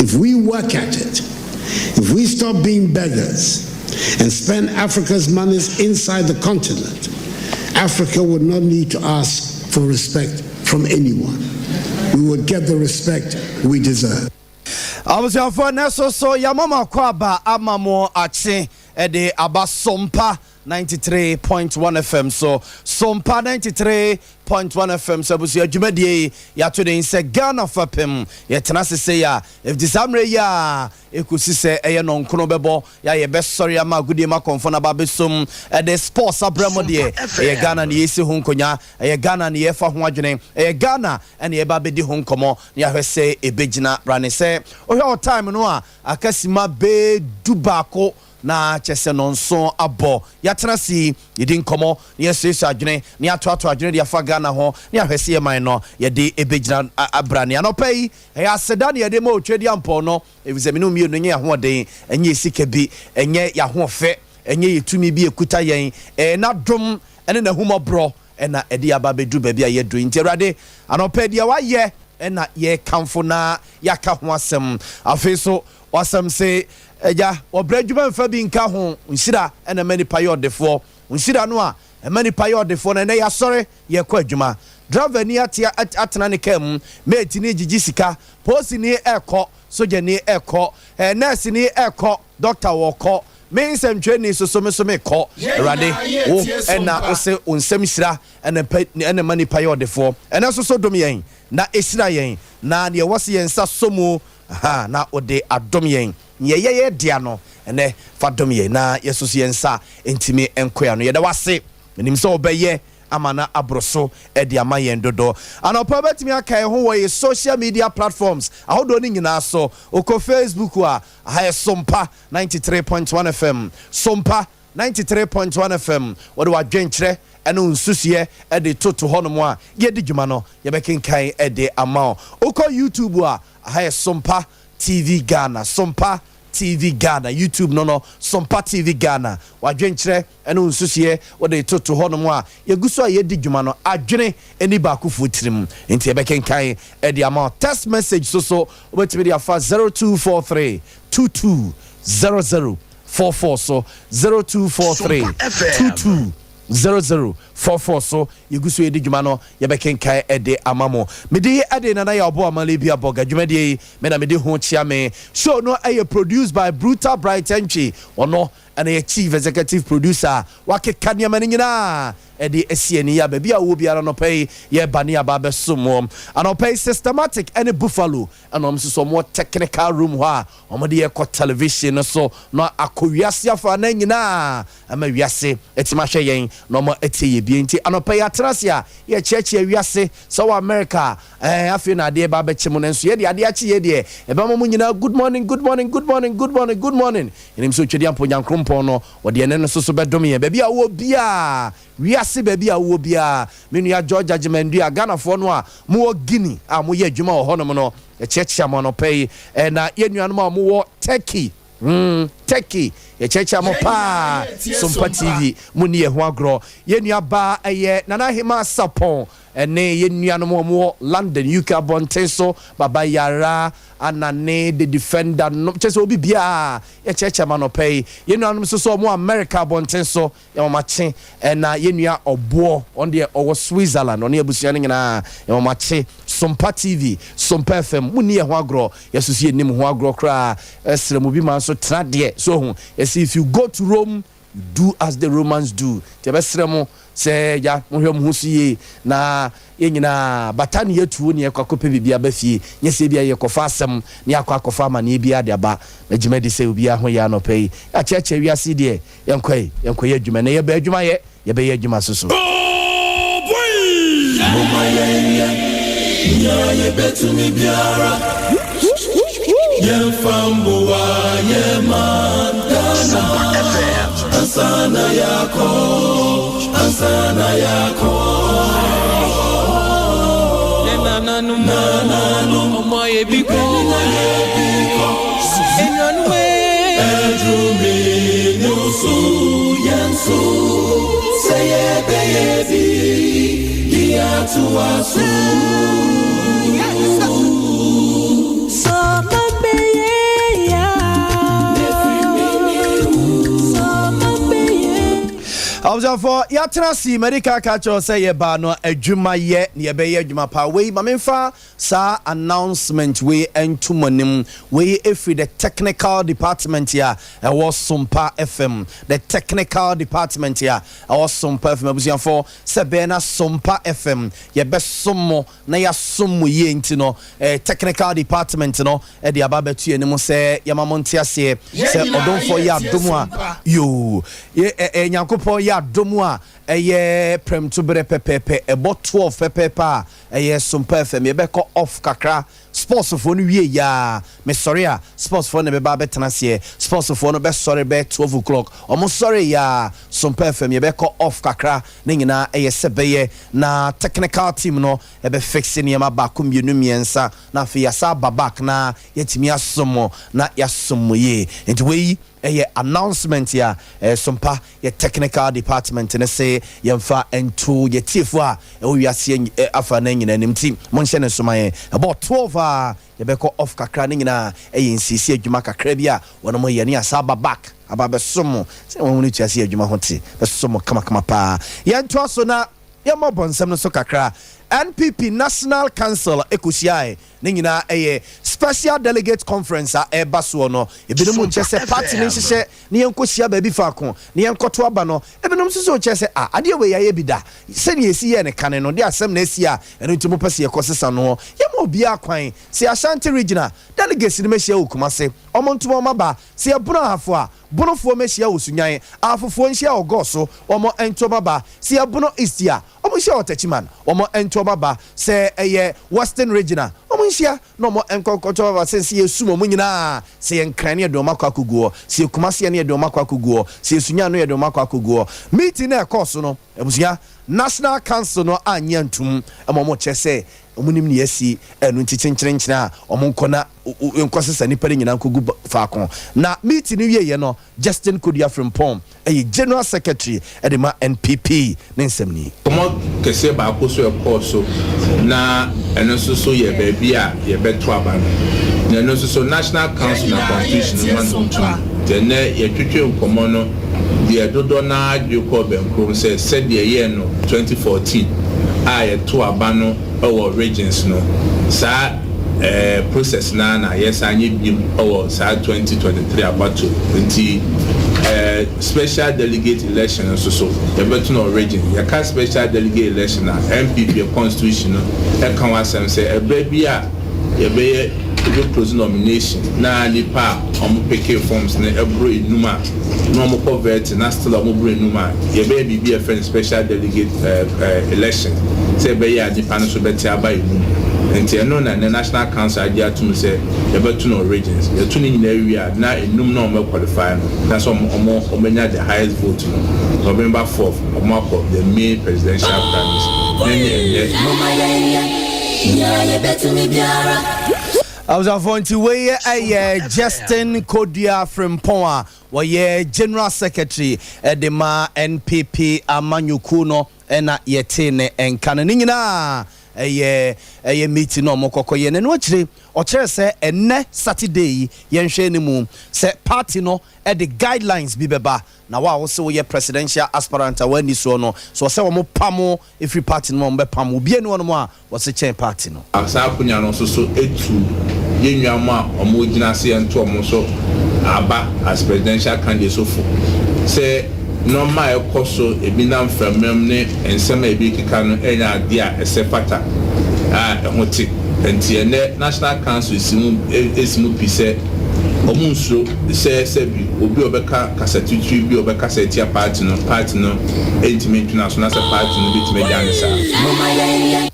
If we work at it, if we stop being beggars and spend Africa's monies inside the continent, Africa would not need to ask for respect from anyone. We would get the respect we deserve. Abusuafoɔ, ne so so yɛama mo akɔ aba, ama mo akye, ɛde aba Sompa 93.1 FM so, Sompa 93.1 FM so. Abusua, dwumadie yi yɛato den sɛ Ghana Fapem. Yɛtena sese a ɛfiti saa mmerɛ yi a ɛkɔsi sɛ ɛyɛ nɔnkono bɛbɔ yɛ a yɛbɛsɔre ama agodie ma akɔmfo no aba bɛsom ɛde sports abrɛ mu. Deɛ ɛyɛ Ghana ne yɛsi ho nkonnwa, ɛyɛ Ghana ne yɛfa ho adwene, ɛyɛ Ghana ɛne yɛba bɛdi ho nkɔmmɔ ne yɛahwɛ sɛ ɛbɛgyina brane. Sɛ wohwɛ wɔ time no a akasima bɛɛ 11 na kyɛ sɛ nɔnso abɔ, yɛatena se yɛdi nkɔmmɔ na yɛsuasua adwene na yɛatoato adwene de afa Ghana ho na yɛahwɛ sɛ yɛman no yɛde ɛbɛgyina abrane. Anɔpa yi ɛyɛ aseda ne yɛde ma Otwa di ampɔn no, ɛfiri sɛ mene mmienu nyɛ yɛahoɔden, ɛnyɛ sika bi, ɛnyɛ yɛahoɔfɛ, ɛnyɛ yɛtumi bi ɛkuta yɛn, ɛyɛ n'adom ɛne n'ahumɔborɔ ɛna ɛde aba bɛduru baabi a yɛduru. Nti Awurade, anɔpa deɛ wayɛ ɛna yɛkamfo na yɛaka ho asɛm. Afei so wasɛm se agya wɔbrɛ adwuma mfa bi nka ho, nhyira ɛna ma nipa yɛ ɔdefoɔ. Nhyira no a ɛma nipa yɛ ɔdefoɔ no, ɛnɛ yɛasɔre yɛkɔ adwuma, driver ni ate atena ne kaa mu, mate ni gyigyi sika, polisi ni ɛkɔ, sogya ni ɛkɔ, nurse ni ɛkɔ, doctor wɔkɔ, me nsɛmtwerɛni soso me so mekɔ. Awurade, wo ɛna wo se wo nsɛm hyira ɛna ɛna ma nipa yɛ ɔdefoɔ. Ɛnɛ nso so dom yɛn na ɛhyira yɛn na deɛ ɛwɔ se yɛn nsa so mu ha na wode adom yɛn, yɛyɛ yɛ dea no, ɛnɛ fa dom yɛn na yɛsoso yɛn nsa ntumi nkɔya no. Yɛda wase, menim sɛ wobɛyɛ ama na aboro so ɛde ama yɛn dodo. Anɔpa bɛtumi aka yɛn ho wɔ yɛ social media platforms ahodoɔ no nyinaa so. Wokɔ Facebook a, aha yɛ Sompa 93.1 FM, Sompa 93.1 FM. Wɔde wadwenkyerɛ ɛne nsusuɛ ɛde toto hɔnom a yɛdi dwuma no, yɛbɛkenkan ɛde ama wo. Wokɔ YouTube a, aha yɛ Sompa TV Ghana, Sompa TV Ghana YouTube no, Sompa TV Ghana. Wadwenkyerɛ ɛne nsusuɛ wɔde toto hɔnom a yɛgu so a yɛdi dwuma no, adwene ne baakofoɔ tirim nti yɛbɛkenkan ɛde ama wo. Text message so wobɛtumi de afa 0243 22 00 44 so, 0243 22 0044 so. Yɛgu so yɛdi dwuma no, yɛbɛkenkan ɛde ama mo. Mede ɛde Nana yɛ ɔbo amale bi abɔga dwumadie yi me na mede ho kyia me. Show no ɛyɛ produced by Brutal Bright Entry. Ɔno ɛna yɛ chief executive producer, wakeka nneɛma no nyinaa ɛde asi ani a baabi a wɔ biara. Nɔpɛ yi yɛba ne aba bɛsom wɔ anɔpɛ yi, Systematic ɛne Buffalo ɛna ɔmo nso so ɔmo wɔ technical room hɔ a ɔmo de yɛkɔ television no so na akɔ wiase afa na nyinaa ama wiase ɛtumi ahwɛ yɛn na ɔmo ɛtie yɛ bie. Nti anɔpɛ yi atena ase a yɛkyerɛkyerɛ wiase sɛ wɔ America afei na adeɛ ba abɛkyɛ mu no nso yɛde adeɛ akye yɛ deɛ ɛbɛma mo nyinaa. Good morning, good morning, good morning, good morning, good morning. Yɛnim sɛ Otwadi ampo Nyankrompɔn no wɔde ɛne no nso so bɛdom yɛn baabi a wɔ biaa wiase, baabi a wowɔ biaa. Me nua George Agyemandua, Ghanafoɔ no a mowɔ Guinea a moyɛ adwuma wɔ hɔnom no, yɛkyerɛkyerɛ mo anɔpɛ yi. Ɛna yɛn nuanom a mowɔ Turkey, Turkey, yɛkyerɛkyerɛ mo paa. Sompa TV mu ni yɛ ho agorɔ. Yɛn nua baa ɛyɛ Nana Hema Sapɔn ɛne yɛn nuanom a wɔwɔ London, UK abɔnten so, Baba Yara Anane the Defender no, kyerɛ sɛ obi biara yɛkyerɛkyerɛ ma anɔpɛ yi. Yɛn nuanom nso so ɔmo America abɔnten so, yɛmɔmakye. Ɛna yɛn nua Ɔboɔ, ɔno deɛ ɔwɔ Switzerland, ɔne abusua no nyinaa yɛmɔmakye. Sompa TV, Sompa FM mu ni yɛ ho agorɔ, yɛsoso yɛnim ho agorɔ koraa. Ɛsrɛ mu bi ma nso tena deɛ so ho yɛsɛ, if you go to Rome, you do as the Romans do. Nti yɛbɛsrɛ mo sɛ ya mohwɛ mo ho so yie na yɛn nyinaa bata ne yɛtuo ne yɛkɔ akɔpɛ biribi aba fie, nyɛ sɛ bia yɛkɔfa asɛm ne yɛakɔ akɔfa amanneɛ biara de aba. Na gyima di sɛ obiara ho yɛ. Anɔpɛ yi yɛakyerɛkyerɛ wiase deɛ yɛnkɔ yi, yɛnkɔyɛ adwuma na yɛbɛ adwuma yɛ, yɛbɛyɛ adwuma so so. Mama yɛnyɛ nea yɛbɛtumi biara, yɛmfa mboa yɛma Ghana ansa na yɛakɔ, ansa na yɛakɔ. Nananom, Nananom, ọmọ ebi kọ, enuanu ɛdurumi ne wo so, yɛn so sɛ yɛbɛyɛ bi de atoa so. Sọ ma bɛyɛ. Abusuafoɔ, yɛatena ase. Mɛde ka kyerɛ sɛ yɛbaa no adwuma yɛ na yɛbɛyɛ adwuma paa. Wei ma memfa saa announcement wei nto mo anim. Wei ɛfiri the technical department a ɛwɔ Sompa FM, the technical department a ɛwɔ Sompa FM. Abusuafoɔ, sɛ bɛyɛ na Sompa FM yɛbɛsom mo na yɛasom mo yie nti no, technical department no ɛde aba abɛto yɛn anim sɛ yɛma mo nte aseɛ sɛ ɔdomfoɔ yɛ adom a yoo yɛ ɛ ɛ Nyankopɔn yɛ adom a, ɛyɛ prɛmtoberɛ pɛpɛɛpɛ, ɛbɔ 12 pɛpɛɛpɛ a, ɛyɛ Sompa FM yɛbɛkɔ off kakra. Sportsfoɔ no wie yaa, mesɔre a, sportsfoɔ no bɛba abɛtena aseɛ. Sportsfoɔ no bɛsɔre bɛ 12 o'clock. Ɔmo sɔre yaa, Sompa FM yɛbɛkɔ off kakra. Ne nyinaa ɛyɛ sɛ bɛyɛ na technical team no ɛbɛfix nneɛma baako, mmienu, mmiɛnsa, na afei yɛasa aba back na yɛtumi asom na yɛasom mo yie. Nti wei ɛyɛ announcement a Sompa yɛ technical department ne sɛ yɛmfa nto yɛtiefo a ɛwɔ wiase afa no nyinaa anim. Nti monhyɛ ne nsoma yɛn, ɛbɔ 12 a, yɛbɛkɔ off kakra. Ne nyinaa ɛyɛ nsiesie adwuma kakra bi a wɔn mo yɛ ne yɛasa aba back aba bɛsom mo sɛ wɔn no tua se adwuma ho te bɛsom mo kamakama paa. Yɛntoa so na yɛmmɔ bɔnsɛm no so kakra. NPP National Council ɛkɔhyiae. Ne nyinaa ɛyɛ special delegate conference a ɛreba soɔ no. Ebinom nkyɛ sɛ party no nhyehyɛ ne yɛnkɔhyia baabi faako ne yɛnkɔto aba no. Ebinom nso so kyerɛ sɛ a adeɛ wei yɛayɛ bi da, sɛnea esi yɛ ne kane no de asɛm na esi a ɛno nti mopɛ sɛ yɛkɔ sesa no. Yɛma obiara kwan sɛ Ashanti Regional delegates no mɛhyia wɔ Kumase, ɔmo ntoma ɔmo aba. Sɛ yɛbono Ahafo a, Bonofoɔ mɛhyia wɔ Sunyan, Ahafofoɔ nhyia wɔ Gɔɔ, ɔmo ntoma aba. Sɛ yɛbono East a, ɔmo nhyia wɔ Techiman, ɔmo ntoma aba. Sɛ ɛyɛ Western Region a, ɔmo nhyia na ɔmo nkɔnkɔntɔn aba. Sɛ yɛsum ɔmo nyinaa, sɛ yɛn Nkran ne yɛde ɔmo akɔ akɔguɔ, sɛ yɛ Kumase ne yɛde ɔmo akɔ akɔguɔ, sɛ yɛ Sunyan no yɛde ɔmo akɔ akɔguɔ. Meeting na ɛkɔɔ so no, abusua, National Council no anyɛ ntum ɛma ɔmo kyɛ sɛ ɔmo nim ne yɛsi ɛno nti kyenkyerenkyere a ɔmo nkɔ na nkɔ sesa nipa no nyinaa nkɔgu faako. Na meeting no wieɛ no, Justin Kodua Frimpong ɛyɛ general secretary ɛde ma NPP ne nsɛm ni. Kɔmɔ kɛseɛ baako so ɛkɔɔ so na ɛno nso so yɛ baabi a yɛbɛto aba no, na ɛno nso so National Council na constitution no ma no ntum. Nti ɛnɛ yɛtwitwe nkɔmɔ no deɛ, dodoɔ naa adwe kɔɔ bɛnkurom sɛ sɛdeɛ yɛɛ no 2014 a yɛto aba no ɛwɔ regions no, saa process naa na yɛsan nyɛ biem ɛwɔ saa 2023 abato. Nti special delegate election nso so yɛbɛto no region. Yɛka special delegate election a, NPP constitution no ɛka ho asɛm sɛ ɛberɛ bi a yɛbɛyɛ ebi close nomination na nipa a wɔn pick forms no ɛboro enum a na wɔn kɔ vet na still a wɔn boro enum a, yɛbɛyɛ biribi a yɛfrɛ no special delegate election sɛ ɛbɛyɛ a nipa no nso bɛte aba enum. Nti ɛno na ne National Council agye atum sɛ yɛbɛto no regions. Yɛto no nyinaa wie a, na enum na wɔn qualify no na sɛ wɔn bɛnya the highest vote no November 4th, wɔn akɔ the main presidential primaries na ɛnyɛ ɛnyɛ. Abusuafoɔ, nti wei ɛyɛ Justin Kodua Frimpong a wɔyɛ general secretary ɛde ma NPP amanyɔkuo no ɛna yɛte ne nka no. Ne nyinaa ɛyɛ meeting na ɔmo kɔkɔ yɛ n'ano akyire. Ɔkyerɛ sɛ ɛnɛ Saturday yi, yɛnhwɛ ne mu sɛ party no ɛde guidelines bi bɛba na wa a wɔsɛ wɔyɛ presidential aspirant a wɔani soɔ no so ɔsɛ wɔn pam efiri party no mu, wɔn bɛpam obiara ni wɔn a wɔsɛ kyɛn party no. Saa akonnwa no nso so etu yɛn nua a wɔn gyina ase yɛn to wɔn so aba as presidential candidate so fo sɛ nneɛma a ɛkɔ so ebi nam mframam ne nsɛm a ebi keka no ɛnyɛ adeɛ a ɛsɛ fata a ɛho te. Nti ɛnɛ National Council esi mu pi sɛ wɔn nsuro sɛ sɛbi obi a ɔbɛka kasa titiri bi a ɔbɛkasa etia party no, party no ntumi ntwena so na sɛ party no betumi agya ne saa.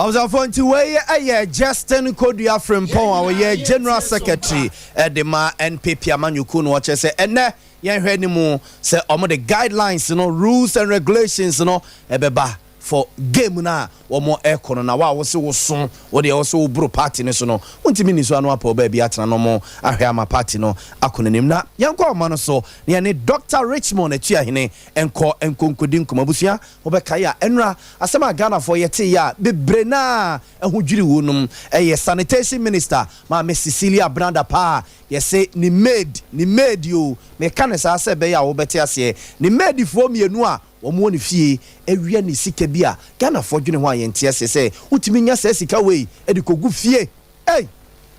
Abusuafoɔ, nti wei ɛyɛ Justin Kodua Frimpong a wɔyɛ general secretary ɛde ma NPP amanyɔkuo no. Wɔkyerɛ sɛ ɛnɛ yɛnhwɛ ne mu sɛ ɔmo de guidelines no, rules and regulations no ɛbɛba. for game no a wɔn ɛkɔ no. Na wo a wose woso wo deɛ, wose woboro party no so no, wontumi ni so ano apɛ wo baabi atena no mo ahwɛ ama party no akɔ n'anim. Na yɛnkɔ ɔma no so na yɛne Dr Richmond Atuahene nkɔ nkonkodi nkɔmmɔ. Abusua, wobɛkae a, ɛnora asɛm a Ghanafoɔ yɛteyɛ a bebree naa ɛho dwiri wo nom ɛyɛ Sanitation Minister Maame Cecilia Abena Dapaah a yɛse ne maid, ne maid o, meka ne saa sɛ ɛbɛyɛ a wobɛte aseɛ, ne maidfoɔ mmienu a wɔn wɔ ne fie awia ne sika bi a Ghanafoɔ dwene ho a yɛnte aseɛ sɛ wotumi nya saa sika wei de kɔgu fie. Ei,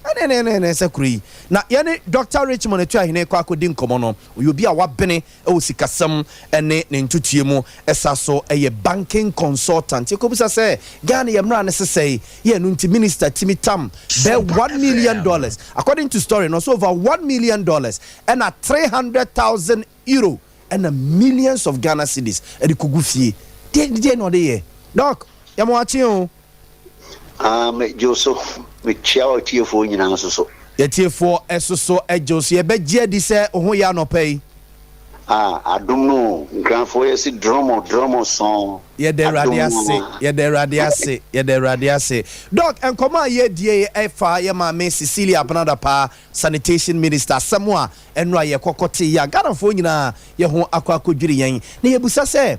ɛne ne ne ne sɛ kuro yi. Na yɛne Dr Richmond Atuahene kɔ akɔdi nkɔmmɔ no, ɔyɛ obi a wabene wɔ sikasɛm ne ne ntotoe mu, ɛsa so ɛyɛ banking consultant. Yɛkɔbisa sɛ Ghana yɛ mmara ne sesɛe yɛ no nti minister timi tam bɛɛ $1 million, according to story no so, over $1 million ɛna €300,000 ɛna millions of Ghana cedis ɛde kɔgu fie. Deɛ deɛ na ɔde yɛ? Doc, yɛma wakye o. Ah, megye so, mekyia ɔtiefoɔ nyinaa nso so. Yɛtiefoɔ ɛso so ɛgye so, yɛbɛgye adi sɛ wo ho yɛ anɔpa yi. Ah, adom no, Nkranfoɔ yɛ si drɔmɔ drɔmɔ sɔn. Yɛda Awurade ase, yɛda Awurade ase, yɛda Awurade ase. Doc, nkɔmɔ a yɛdie ɛfa yɛ Maame Cecilia Abena Dapaah, Sanitation Minister, asɛm a ɛno a yɛkɔkɔ te yɛ a Ghanafoɔ nyinaa yɛ ho akɔ akɔdwiri yɛn, na yɛbusa sɛ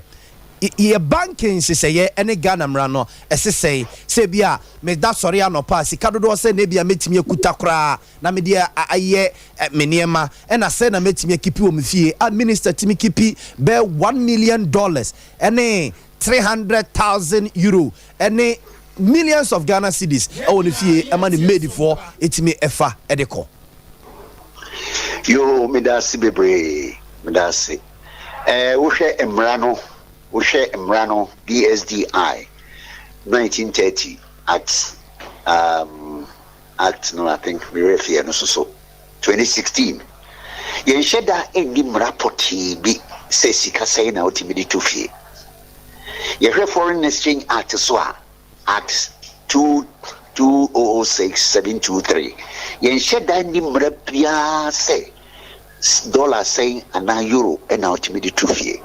yɛ banking nhyehyɛeɛ ne Ghana mmara no ɛsesɛe sɛ bi a meda sɔre anɔpa a, sika dodoɔ sɛ na ebi a mɛtumi akuta koraa na mede ayɛ me nneɛma, ɛna sɛ na mɛtumi akeep wɔ me fie a minister tumi keep bɛɛ $1 million ɛne €300,000 ɛne millions of Ghana cedis ɛwɔ ne fie ɛma ne maidfoɔ ɛtumi ɛfa ɛde kɔ. Yo, meda ase bebree, meda ase. Wohwɛ mmara no, wohwɛ mmara no, BSDI 1930 Act, Act no, I think merɛ fie no so 2016, yɛnhyɛ da nni mmara pɔtee bi sɛ sika sɛn na wotumi de to fie. Yɛhwɛ Foreign Exchange Act so a, Act 2 2006723, yɛnhyɛ da nni mmara biara sɛ dollar sɛn anaa euro ɛna wotumi de to fie.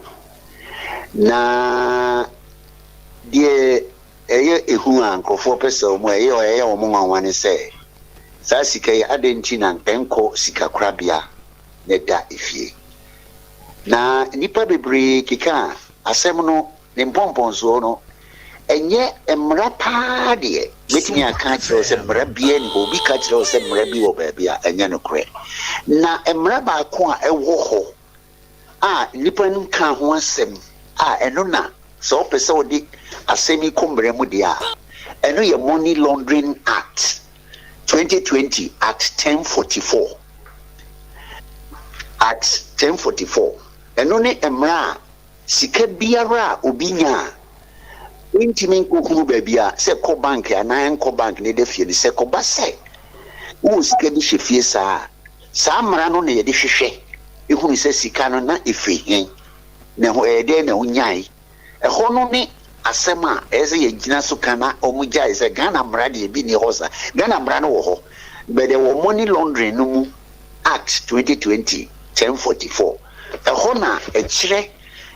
Na deɛ ɛyɛ ehu a nkurɔfoɔ pɛ sɛ wɔn ɛyɛ wɔn nwanwa ne sɛ saa sika yi, adɛn nti na nkɛnkɔ sikakorabea na ɛda efie? Na nnipa bebree keka asɛm no ne mpɔmpɔnsoɔ no, ɛnyɛ mmara paa deɛ mɛtumi aka akyerɛ wo sɛ mmara biara ni hɔ. Obi ka kyerɛ wo sɛ mmara bi wɔ baabi a, ɛnyɛ nokorɛ. Na mmara baako a ɛwɔ hɔ a nnipa no ka ho asɛm a, ɛno na sɛ wopɛ sɛ wode asɛm yi kɔ mmara mu deɛ a, ɛno yɛ Money Laundering Act 2020, Act 1044, Act 1044. Ɛno ne mmara a sika biara a obi nya a wontumi nkɔhunu baabi a sɛ kɔ bank anaa nkɔ bank ne da fie no, sɛ kɔba sɛ wowɔ sika bi hyɛ fie saa a, saa mmara no na yɛde hwehwɛ ehunu sɛ sika no na ɛfiri he na ɛho ɛyɛ dɛn na wonyae. Ɛhɔ no ne asɛm a ɛyɛ sɛ yɛgyina so ka na ɔmo gyae sɛ Ghana mmara deɛ bi nni hɔ sa. Ghana mmara no wɔ hɔ, but ɛwɔ money laundering no mu, Act 2020 1044. Ɛhɔ na ɛkyerɛ,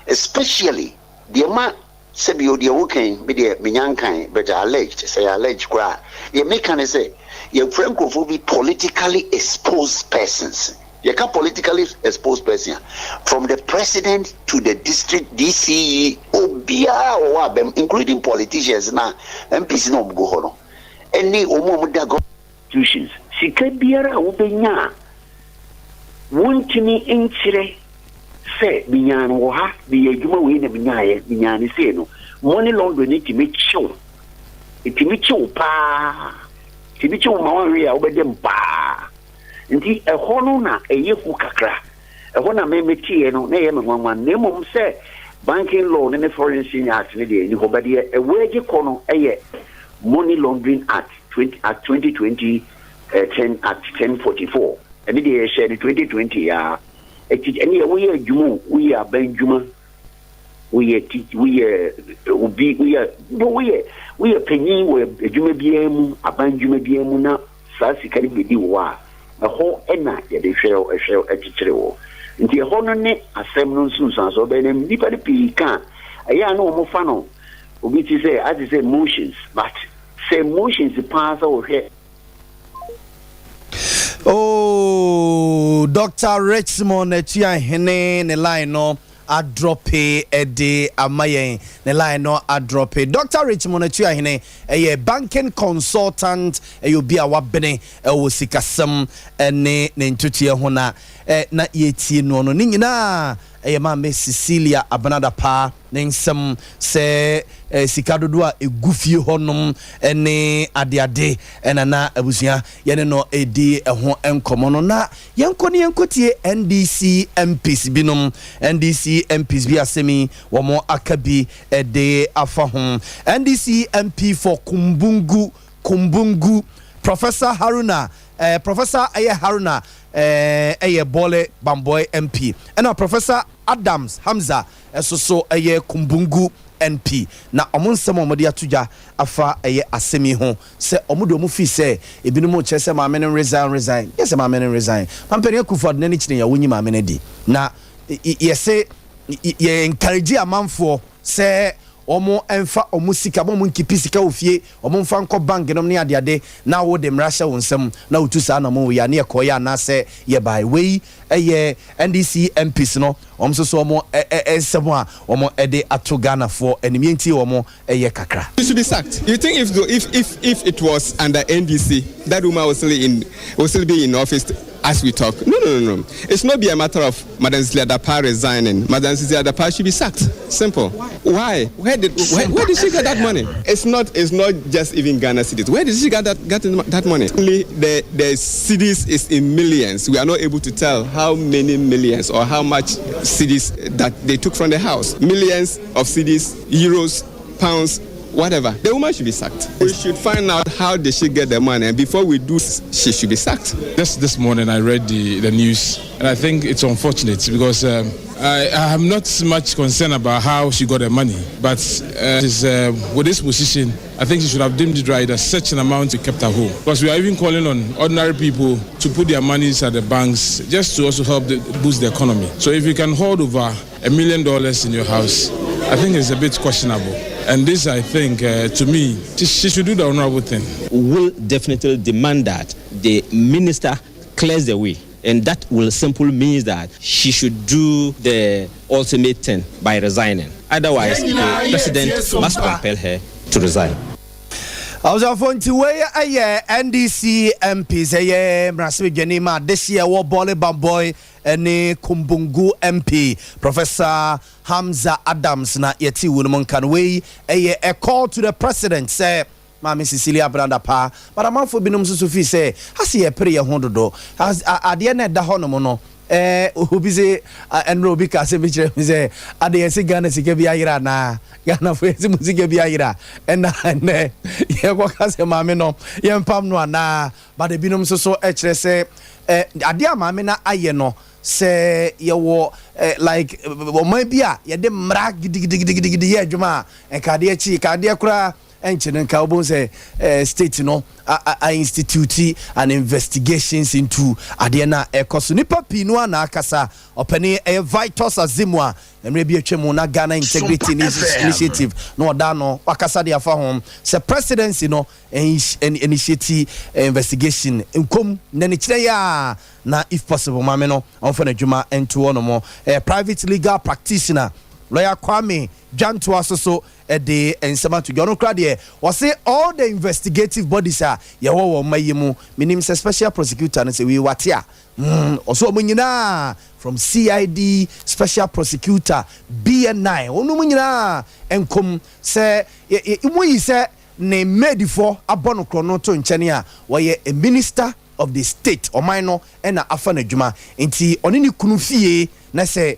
especially deɛ ma sɛbio deɛ wokan me deɛ menya nkan, but alleged, sɛ yɛ alleged koraa, deɛ meka ne sɛ yɛfrɛ nkurɔfoɔ bi politically exposed persons. Yɛka politically exposed person a, from the president to the district DCE, obiara a wɔwɔ abɛm, including politicians na MPs na wɔn gu hɔ no, ɛne wɔn a wɔda institutions, sika biara a wobɛnya a wontumi nkyerɛ sɛ menyaa no wɔ ha, meyɛ adwuma wei na menyaeɛ, menyaa no sei no, money laundering no tumi kyew, ɛtumi kyew paa, tumi kyew ma wanhwɛ a wobɛda mu paa. Nti ɛhɔ no na ɛyɛ hu kakra. Ɛhɔ na memeteɛ no na ɛyɛ me nwanwa. Na mmom sɛ banking law ne Foreign Exchange Act ne deɛ ɛni hɔ, but deɛ ɛwɔ agye kɔ no ɛyɛ Money Laundering Act 20, Act 2020 10, Act 1044. Ɛne deɛ yɛhyɛ no 2020 yaa. Ɛti ɛne yɛ woyɛ adwuma o, woyɛ aban dwuma, woyɛ ti, woyɛ obi, woyɛ woyɛ woyɛ panyin wɔ adwuma biara mu, aban dwuma biara mu, na saa sika no bɛdi wɔ a, ɛhɔ ɛna yɛde hwɛ ɛhwɛ ɛkyekyere wɔ. Nti ɛhɔ no ne asɛm no nsunsuansoɔ bɛyɛ. Na nnipa no pii ka a, ɛyɛ a na wɔn fa no. Obi ti sɛ ate sɛ emotions, but sɛ emotions paa sɛ wohwɛ. Oh, Doctor Richmond Atuahene ne line no adrɔpe de ama yɛn. Ne line no adrɔpe. Doctor Richmond Atuahene ɛyɛ banking consultant, ɛyɛ obi a wabene ɛwɔ sikasɛm ne ne ntotoeɛ ho na na yɛtie noɔ no. Ne nyinaa ɛyɛ Maame Cecilia Abena Dapaah ne nsɛm sɛ sika dodoɔ a ɛgu fie hɔnom ne adeade ɛna na abusua yɛne no ɛdi ɛho nkɔmmɔ no. Na yɛnkɔ ne yɛnkɔtie NDC MPs binom, NDC MPs bi asɛm yi wɔn aka bi ɛde afa ho. NDC MP for Kumbungu, Professor Haruna, Professor ɛyɛ Haruna, ɛyɛ Bole Bamboi MP, ɛna Professor Adams Hamza ɛso so ɛyɛ Kumbungu MP, na ɔmo nsɛm a ɔmo ato dwa afa ɛyɛ asɛm yi ho sɛ ɔmo de ɔmo fi sɛ ebinom kyerɛ sɛ maame no resign, resign yɛ sɛ maame no resign. Mampanin Akufo Addo n'ani kyerɛ yɛ wonyi maame no di na yɛsɛ yɛ encourage amanfoɔ sɛ ɔmo mfa ɔmo sika, ɔmo nkeep sika wɔ fie, ɔmo mfa nkɔ bank nom ne adeade, na wo de mmara hyɛ wo nsam na wotu saa na ɔmo yɛ ne yɛkɔ yɛ anaasɛ yɛbae. Wei ɛyɛ NDC MPs no ɔmo nso so ɔmo ɛ ɛ nsɛm a ɔmo ɛde ato Ghanafoɔ anim. Yɛntie ɔmo ɛyɛ kakra. You should be sacked. You think if it was under NDC, that woman will still be in office as we talk? No. It's not be a matter of Madam Cecilia Dapaah resigning. Madam Cecilia Dapaah should be sacked. Simple. Why? Where did she get that money? It's not just even Ghana cedis. Where did she get that money? Only the cedis is in millions. We are not able to tell how many millions or how much cedis that they took from the house. Millions of cedis, euros, pounds, whatever. The woman should be sacked. We should find out how did she get the money, and before we do, she should be sacked. Just this morning, I read the news, and I think it's unfortunate because I am not much concerned about how she got the money, but with this position, I think she should have deemed it right that such an amount be kept at home. Because we are even calling on ordinary people to put their monies at the banks just to also help boost the economy. So if you can hold over $1 million in your house, I think it's a bit questionable. And this, I think, to me, she should do the honorable thing. Will definitely demand that the minister clears the way. And that will simply mean that she should do the ultimate thing by resigning. Otherwise, the president must compel her to resign. Awusafo, nti wei ɛyɛ NDC MPs, ɛyɛ mmarahyɛbadwani ma adehyeɛ ɛwɔ Bole Bamboi ne Kumbungu MP, Professor Hamza Adams, na yɛte wo no mu nka no. Wei ɛyɛ a call to the president sɛ Maame Cecilia Abena Dapaah, but amanfoɔ binom nso so fii sɛ ase yɛpere yɛn ho dodo. Adeɛ no ɛda hɔ nom no, obi sɛ ɛnura obi ka asɛm bi kyerɛ mi sɛ ade yɛsɛ Ghana sika bi ayera anaa Ghanafoɔ yɛsɛ mu sika bi ayera, ɛna ɛnɛ yɛkɔka sɛ maame no yɛmpam no anaa. But ebinom nso so ɛkyerɛ sɛ adeɛ a maame no ayɛ no sɛ yɛwɔ like ɔman bi a yɛde mmara gidigidigidigidi yɛ adwuma a, nka adeɛ akyi ka adeɛ koraa ɛnkyɛ no nka wobɛhu sɛ state no a institute an investigations into adeɛ no a ɛkɔ so. Nipa pii no a na akasa, ɔpani ɛyɛ Vitus Azimu a mmerɛ bi atwa mu na Ghana Integrity Initiative na ɔda no wakasa de afa ho sɛ presidency no initiate investigation nkom na ne kyerɛ yɛ a na if possible maame no ɔmfa n'adwuma nto hɔ nom. Private legal practitioner, Lawyer Kwame Dwantoa so so ɛde nsɛm ato dwa. Ɔno kora deɛ wɔse all the investigative bodies a yɛwɔ wɔ ɔma yi mu, menim sɛ special prosecutor no sɛ wei wate a, ɔso ɔmo nyinaa from CID, special prosecutor, BNI, ɔno mu nyinaa nkom sɛ mu yi sɛ ne mmedifoɔ abɔ no korɔ no to nkyɛn a wɔyɛ a minister of the state, ɔman no ɛna afa n'adwuma, nti ɔne ne kunu fie na sɛ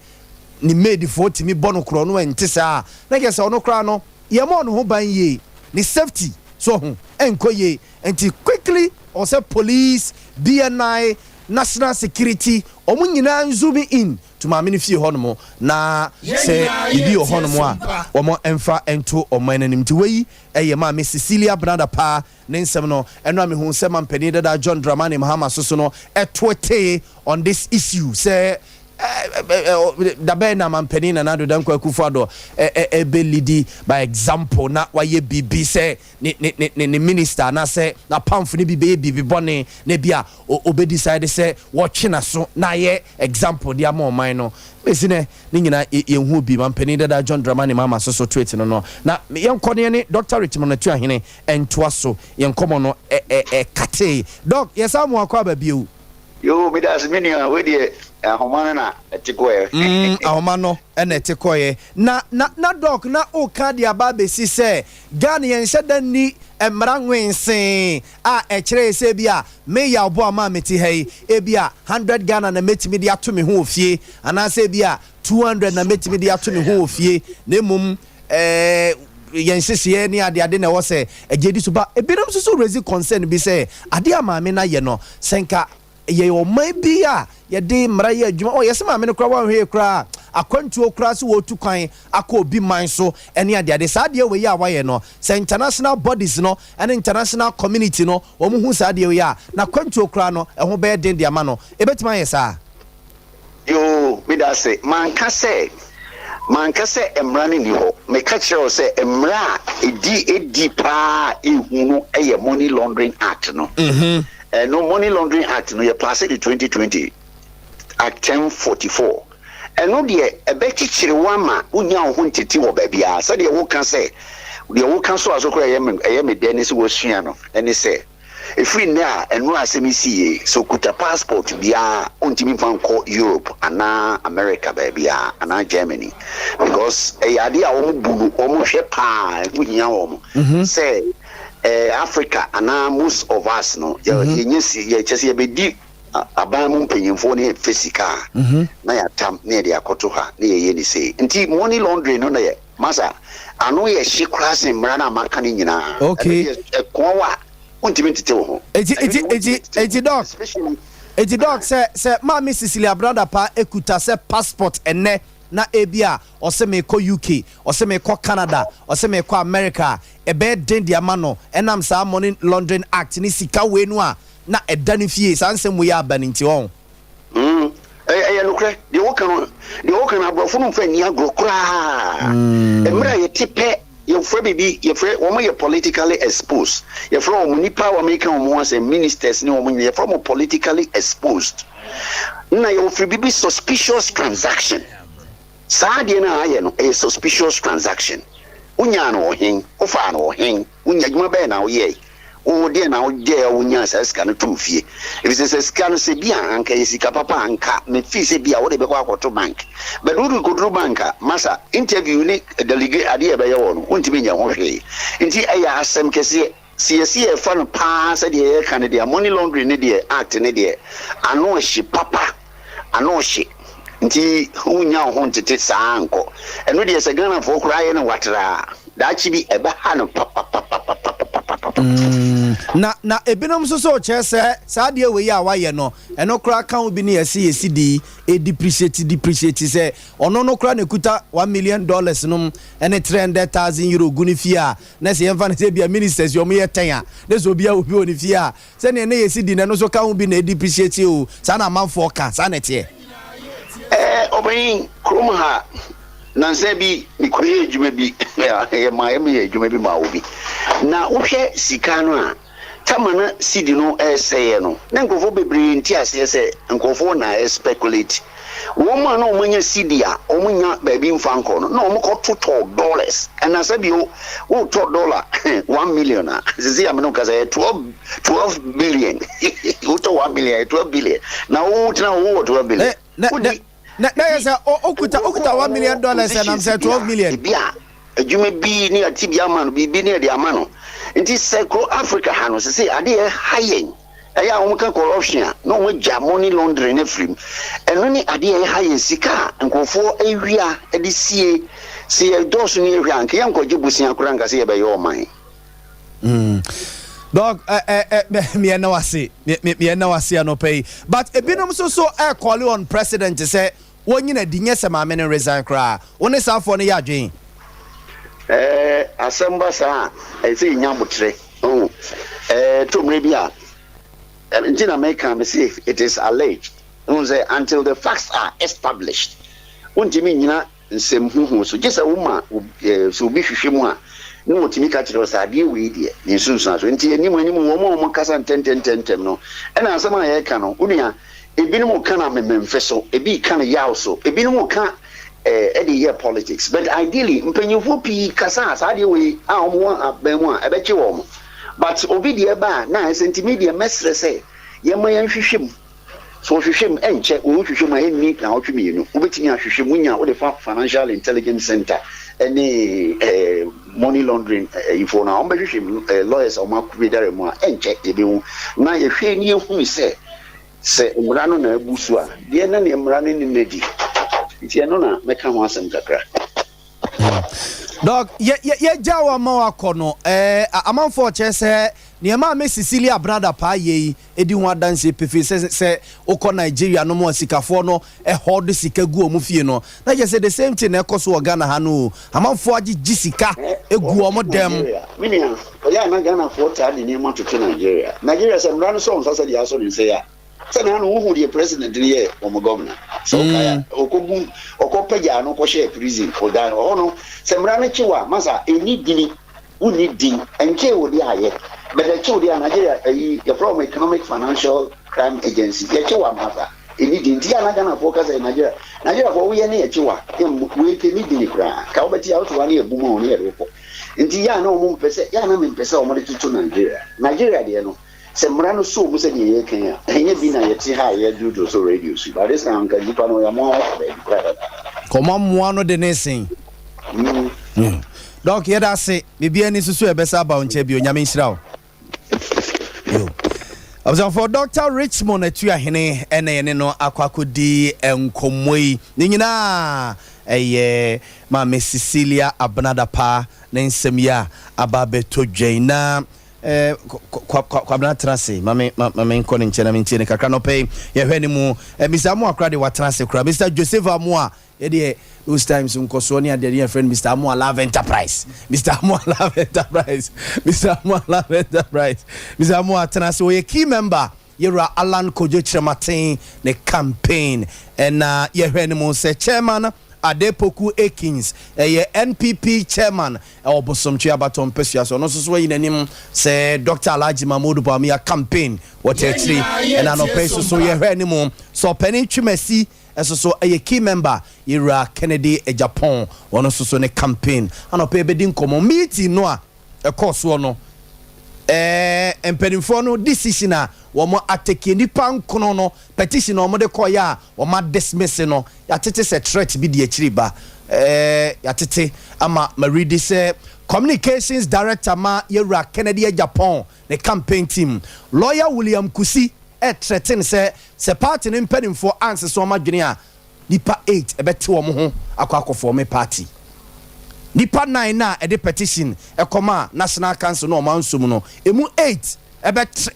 ne maidfoɔ tumi bɔ no korɔ no ɛnte saa na kyerɛ sɛ ɔno koraa no yɛma ɔno ho ban yie, ne safety so ho ɛnkɔ yie. Nti quickly ɔsɛ police, BNI, national security, ɔmo nyinaa zoom in to maame no fie hɔnom na sɛ biribi wɔ hɔnom a wɔn mfa nto ɔman n'anim. Nti wei ɛyɛ Maame Cecilia Abena Dapaah ne nsɛm no. Ɛno a mehu sɛ mampanin dada John Dramani Mahama so so no ɛtoetee on this issue sɛ Dabɛn na mampanin Nana Addo Dankwa Akufo-Addo ɛbɛ lead by example na wayɛ biribi sɛ ne minister anaasɛ n'apamfo no bi bɛyɛ biribi bɔne na bi a ɔbɛ decide sɛ wɔtwe n'aso na ayɛ example de ama ɔman no? Bɛsi nɛ ne nyinaa yɛnhu bi. Mampanin dada John Dramani Mahama so so tweet no, na yɛnkɔ ne yɛne Dr Richmond Atuahene ɛntoa so yɛn nkɔmmɔ no. Ɛkatee Doc, yɛsa mo akɔ aba bio. Yo, meda ase, me nua. Wei deɛ, ahoma no na ɛte kɔɛ. Ahoma no ɛna ɛte kɔɛ. Na Doc, na woka de aba abɛsi sɛ Ghana yɛnhyɛ da nni mmara nwensee a ɛkyerɛ sɛ bi a meyɛ ɔbo ama a mete ha yi, ebi a 100 Ghana na mɛtumi de ato me ho wɔ fie, anaasɛ ebi a 200 na mɛtumi de ato me ho wɔ fie, na mmom yɛn nhyehyɛeɛ ne adeade na ɛwɔ sɛ ɛgye di so ba. Ebinom nso so raise concern bi sɛ adeɛ a maame no ayɛ no, sɛ nka yɛ ɔman bi a yɛde mmara yɛ adwuma ɔ, yɛsɛ maame no koraa wɔnhwɛ yɛ koraa, akwantuo koraa sɛ wɔtu kwan akɔ obi man so ne adeade, saa adeɛ wei a wayɛ no, sɛ international bodies no ne international community no wɔn hu saa adeɛ wei a, na akwantuo koraa no ɛho bɛyɛ den de ama no. Ebɛtumi ayɛ saa? Yoo, meda ase. Manka sɛ mmara no nni hɔ. Meka kyerɛ wo sɛ mmara a ɛdi paa ehu no yɛ Money Laundering Act no. Ɛno, Money Laundering Act no, yɛ pass de 2020, Act 1044. Ɛno deɛ, ɛbɛkyekyere wo ama wonya wo ho ntete wɔ baabiara. Sɛdeɛ woka sɛ deɛ woka so a so koraa ɛyɛ me dɛ ne sɛ wasua no, ɛne sɛ ɛfiri nnɛ a ɛno asɛm yi si yie sɛ okuta passport biara, ɔntumi mfa nkɔ Europe anaa America baabiara anaa Germany, because ɛyɛ adeɛ a wɔn bu no, wɔn hwɛ paa, ɛho hia wɔn sɛ Africa anaa most of us no yɛ yɛnyɛ si yɛkyɛ sɛ yɛbɛdi aban mu mpanyinfoɔ ne yɛfɛ sika a na yɛatam na yɛde akɔto ha na yɛyɛ ne sei. Nti money laundering no na yɛ masa ano yɛ hye koraa sen mmara no a maka no nyinaa. Ɛno deɛ, ɛkoa wo a wontumi ntete wo ho. Eti Ɛno eti deɛ, eti wontumi ntete wo eti ho. Doc Especially eti Doc, sɛ maame Cecilia Dapaah ekuta sɛ passport ɛnɛ na ebi a ɔsɛ mekɔ UK, ɔsɛ mekɔ Canada, ɔsɛ mekɔ America a, ɛbɛyɛ den de ama no ɛnam saa Money Laundering Act ne sika wei no a na ɛda ne fie, saa nsɛm wei aba ne nti ɔn. Ɛyɛ nokorɛ deɛ woka no, deɛ woka no, aborɔfo no mfa nni agorɔ koraa. Mmerɛ a yɛte pɛ, yɛfrɛ biribi, yɛfrɛ wɔn yɛ politically exposed. Yɛfrɛ wɔn nipa a wɔmeka wɔn ho asɛm, ministers ne wɔn nyina, yɛfrɛ wɔn politically exposed. Na yɛwɔfiri biribi suspicious transaction. Saa adeɛ no a ayɛ no, ɛyɛ suspicious transaction. Wonyaa no ɔhen? Wofaa no ɔhen? Wonya adwuma bɛyɛ na woyɛe? Wo deɛ na wogyɛɛ a wonyaa saa sika no too fie? Ɛfiri sɛ sika no, sɛ bi a anka yɛ sika papa a, anka mefii sɛ bi a wode bɛkɔ akɔto bank, but wode kɔduru bank a, masa, interview ne delegate adeɛ a ɛbɛyɛ wɔ no, wontumi nyɛ ho hwee. Nti ɛyɛ asɛm kɛseɛ sɛ yɛsi yɛfa no paa. Sɛdeɛ yɛka no deɛ, money laundering ne deɛ, act ne deɛ, ano hye papa, ano hye. Nti wonya wo ho ntete saa nkɔ. Ɛno deɛ, sɛ Ghanafoɔ koraa yɛ no watraa, daakye bi ɛbɛha no papapapapapapapa. Na ebinom nso so kyerɛ sɛ saa adeɛ wei a wayɛ no, ɛno koraa ka ho bi ne yɛsi di e depreciate sɛ ɔno no koraa na ekuta $1 million nom ɛne €300,000 gu ne fie a, na sɛ yɛmfa no sɛ bia ministers yɛ ɔmo yɛ 10 a, ne sɛ obi a obi wɔ ne fie a, sɛnea ne yɛsi di na ɛno nso ka ho bi na e depreciate o. Saa na amanfoɔ ka, saa na ɛteɛ. Ɔbɛn kurom ha, nansa bi mekɔyɛ adwuma bi, yɛma yɛmeyɛ adwuma bi ma obi, na wohwɛ sika no a tama na cedi no ɛsɛeɛ no, na nkurɔfoɔ bebree nte aseɛ sɛ nkurɔfoɔ na ɛspeculate. Wɔn a na wɔn anya cedi a wɔn nya baabi mfa nkɔ no, na wɔn kɔ totɔ dollars. Ɛna sɛbi wotɔ dollar 1 million a, sisi amino kasa yɛ 12 billion. Wotɔ 1 million yɛ 12 billion, na wotena wowɔ 12 billion. Na yɛ sɛ okuta $1 million ɛnam sɛ 12 million. Ebi a adwuma bi ne ati bi ama no, biribi ne yɛde ama no. Nti sɛ kuro Africa ha no sɛ adeɛ ɛha yɛn, ɛyɛ a wɔn ka corruption a, na wɔn agya money laundering ne firim. Ɛno ne adeɛ ɛha yɛn, sika a nkurɔfoɔ awia de sie. Sɛ yɛ dɔɔso ne yɛhwɛ a, nka yɛn nkɔgye bosia koraa nka sɛ yɛbɛyɛ ɔman. Doc, miɛ na wase, miɛ na wase anɔpɛ yi, but ebinom nso so ɛ call on president sɛ wɔnyina di, nyɛ sɛ maame no resign koraa. Wɔn ne saafoɔ no yɛ adwene. Asɛm ba saa a, ɛsɛ yɛnya abotrɛ. To mmerɛ bi a nti na meka me se it is alleged. Wohu sɛ until the facts are established, wontumi nnyina nsɛm huhu so, gye sɛ woma sɛ obi hwehwɛ mu a na wɔtumi ka kyerɛ wo sɛ adeɛ wei deɛ ne nsunsuansoɔ. Nti anim anim wɔn a wɔkasa ntɛntɛntɛntɛm no, ɛna asɛm a yɛreka no, wo nua, ebinom ka no amememfe so, ebi ka no yaw so, ebinom ka de yɛ politics. But ideally, mpanyinfoɔ pii kasa a saa adeɛ wei a wɔn wɔ aban mu a ɛbɛkye wɔn. But obi deɛ ba a na ayɛ sɛ nti me deɛ mɛsrɛ sɛ yɛmma yɛnhwehwɛ mu. So wɔhwehwɛ mu? Ɛnkyɛ. Wohwehwɛ mu a, ɛnni nnawɔtwe mmienu. Wobɛtumi ahwehwɛ mu. Wonya a, wode fa Financial Intelligence Centre ne Money Laundering ayifoɔ no a, wɔbɛhwehwɛ mu. Lawyers a wɔakwadare mu a, ɛnkyɛ yɛbɛhu. Na yɛhwɛ na yɛhunu sɛ, sɛ mmara no na abu so a, deɛ na ne mmara no ne no adi. Nti ɛno na mɛka ho asɛm kakra. Doc, yɛ yɛ yɛgya wo ama wakɔ no, ɛɛ amanfoɔ kyerɛ sɛ nea Maame Cecilia Brada paa yɛ yi di ho adanseɛ pefee sɛ sɛ wokɔ Nigeria nom a sikafoɔ no hoard sika gu wɔn fie no, na kyerɛ sɛ the same thing na ɛkɔ so wɔ Ghana ha no o, amanfoɔ agyegye sika gu wɔn wɔn dɛm. Nigeria, me nua, ɔyɛ a na Ghanafoɔ taa de nneɛma toto Nigeria. Nigeria sɛ mmara no sɔ wo nsa sɛdeɛ asɔ ne nsa yi a, Sɛ na ano wohu deɛ president no yɛɛ wɔn governor sɛ wokae a ɔkɔ gu ɔkɔ pagyaa no kɔhyɛɛ prison ɔdan no ɔhɔ no sɛ mmara no kye wo a masa ɛnni dini wonni din ɛnkyee wo deɛ ayɛ but ɛkye wo deɛ a Nigeria ayi yɛfrɛ wɔn economic financial crime agency yɛkye wo a masa ɛnni din nti yɛ a na Ghanafoɔ ka sɛ Nigeria Nigeriafoɔ woyɛ ne yɛkye wo a yɛmmɔ wei nka ɛnni dini koraa ka wobɛte a wote hɔ a ne yɛbu ma wo ne yɛde wo kɔ nti yɛ a na wɔn mpɛ sɛ yɛ a na mempɛ sɛ wɔde toto Nigeria Nigeria deɛ no Sɛ mmara no soo mu sɛdeɛ yɛreka yi a, ɛnyɛ bi na yɛte ha a yɛredwoodwoo so radio so yi, but this time anka nnipa no yɛamoa wɔn kɔ baabi koraa dada. Kɔma mmoa no de ne sen. Doc yɛda ase biribiara ni nso so yɛbɛsa aba wo nkyɛn bio Nyame nhyira wo. Yo. Abusuafoɔ Dr. Richmond Atuahene ɛna yɛne no akɔ akɔdi nkɔmmɔ yi. Ne nyinaa ɛyɛ Maame Cecilia Abena Dapaah ne nsɛm yi a aba abɛtɔ dwa yi. Na Eh, Kwabena tena ase. Ma me, ma, ma menkɔ ne nkyɛn na mentie no kakra. Nɔpɛ yi, yɛhwɛ ne mu. Eh, Mister Amoah koraa deɛ watena ase koraa. Mister Joseph Amoah, yɛdeɛ those times nkɔsoɔ ne adeɛ yɛfrɛ no Mister Amoah Love Enterprise. Mister Amoah Love Enterprise. Mister Amoah Love Enterprise. Mister Amoah tena ase. Ɔyɛ key member Yɛwura Allan Kojo Kyerematen ne campaign. Ɛna yɛhwɛ ne mu sɛ chairman Adepoku Akins ɛyɛ NPP chairman ɛwɔ Bosomtwe abatoɔ mpasua so. Ɔno nso so ayi n'anim sɛ Dɔkta Alhaji Mahmood Bawumia campaign wɔ Kyerɛkyere. Ɛna anɔpa yi nso so yɛhwɛ anim sɛ Ɔpanin Twumasi nso so ɛyɛ key member Yɛwura Kennedy Agyapong ɔno nso so ne campaign. Anɔpa yi yɛbɛdi nkɔmmɔ meeting no a ɛkɔɔ soɔ no ɛɛ mpanimfoɔ no decision a wɔn atake nnipa nkono no petition a wɔn de kɔeɛ a wɔn adismiss no yɛatete sɛ threat bi di akyiri ba ɛɛ yɛatete ama maridi sɛ communications director ma yɛwura Kennedy Agyapong ne campaign team lawyer William Kusi ɛthreaten sɛ sɛ party no mpanimfoɔ ansesa wɔn adwene a Nnipa 8 bɛte wɔn ho akɔ akɔ fɔɔme party. Nnipa 9 no a ɛde petition kɔmaa National Council no a wɔn ansom no, ɛmu 8 bɛte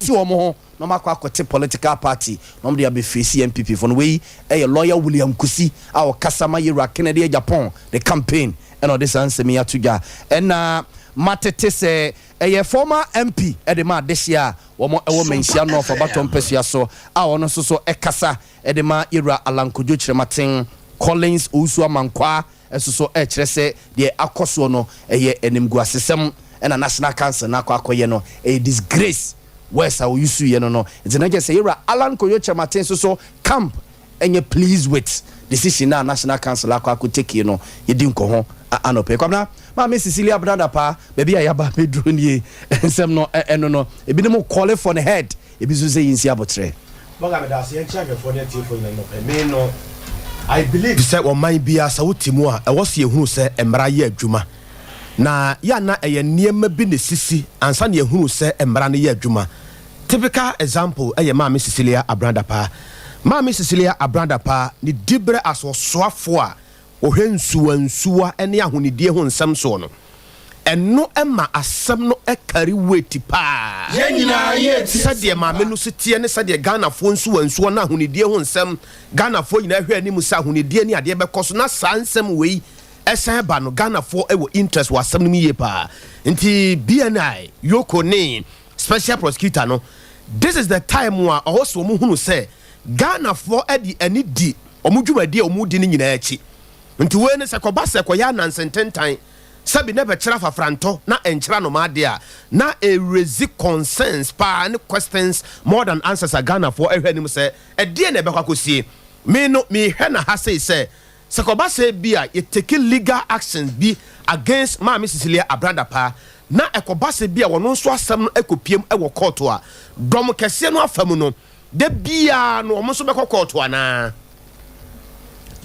wɔn ho na wɔn akɔ akɔte political party na wɔn de abɛ face NPP foɔ no. Wei yɛ Lawyer William Kusi a ɔkasa ma Yewura Kennedy Agyapong ne campaign ɛna ɔde saa nsɛm yi ato dwa. Ɛna matete sɛ ɛyɛ former MP de ma adehyeɛ a wɔn wɔ Manhyia North abatoɔ mpasua so a ɔno nso so kasa de ma Yɛwura Allan Kojo Kyerematen, Collins Owusu Amankwaa nso so rekyerɛ sɛ deɛ akɔ soɔ no yɛ animguasesɛm na National Council no akɔ akɔyɛ no ɛyɛ disgrace words a ɔusuiɛ no no nti na kyerɛ sɛ Yɛwura Allan Kojo Kyerematen nso so camp nyɛ pleased with decision no a National Council akɔ akɔ take no yɛdi nkɔho anɔpa yi. Kwabena Maame Cecilia Abena Dapaah baabi a yɛaba abɛduru nie nsɛm no ɛno no ebinom calling for the head Ebi nso sɛ yɛnsi aboterɛ. Bɔga meda ase yɛnkyɛ ahwɛfoɔ ne atiefoɔ nyina nnɔpɛ me no I believe sɛ ɔman biara sɛ wote mu a ɛwɔ sɛ yɛhunu sɛ mmara yɛ adwuma na yɛ a na ɛyɛ nneɛma bi na ɛsisi ansa na yɛhunu sɛ mmara no yɛ adwuma typical example ɛyɛ Maame Cecilia Abena Dapaah Maame Cecilia Abena Dapaah ne diberɛ as ɔsoafoɔ a Wɔhwɛ nsuwansuwa ne ahonidie ho nsɛm soɔ no, ɛno ma asɛm no carry weight paa. Sɛdeɛ maame no si teɛ ne sɛdeɛ Ghanafoɔ nsuwansuwa ne ahonidie ho nsɛm, Ghanafoɔ nyinaa hwɛ anim sɛ ahonidie ne adeɛ bɛkɔ so na saa nsɛm wei san ba no, Ghanafoɔ wɔ interest wɔ asɛm no mu yie paa. Nti BNI, Yoko ne Special Prosecutor no, this is the time a ɔwɔ sɛ wɔhunu sɛ, Ghanafoɔ de ani di wɔn dwumadie a wɔn di no nyinaa akyi. Nti wei no sɛ kɔba sɛ kɔyɛ ananse ntentan sɛbi na ɛbɛkyerɛ afafrantɔ na ɛnkyerɛ anomaa deɛ a, na ɛrezi concerns paa ne questions more than answers a Ghanafoɔ ɛhwɛ anim sɛ ɛdeɛn na ɛbɛkɔ akɔsie. Me no mehwɛ no ha sei sɛ, sɛ kɔba sɛ bi a yɛ take legal actions bi against Maame Cecilia Abrada paa na ɛkɔba sɛ bi a wɔno nso asɛm no ɛkɔpiem wɔ kɔɔto a, dɔm kɛseɛ no afa mu no, Da biara no wɔn nso bɛkɔ kɔɔto anaa?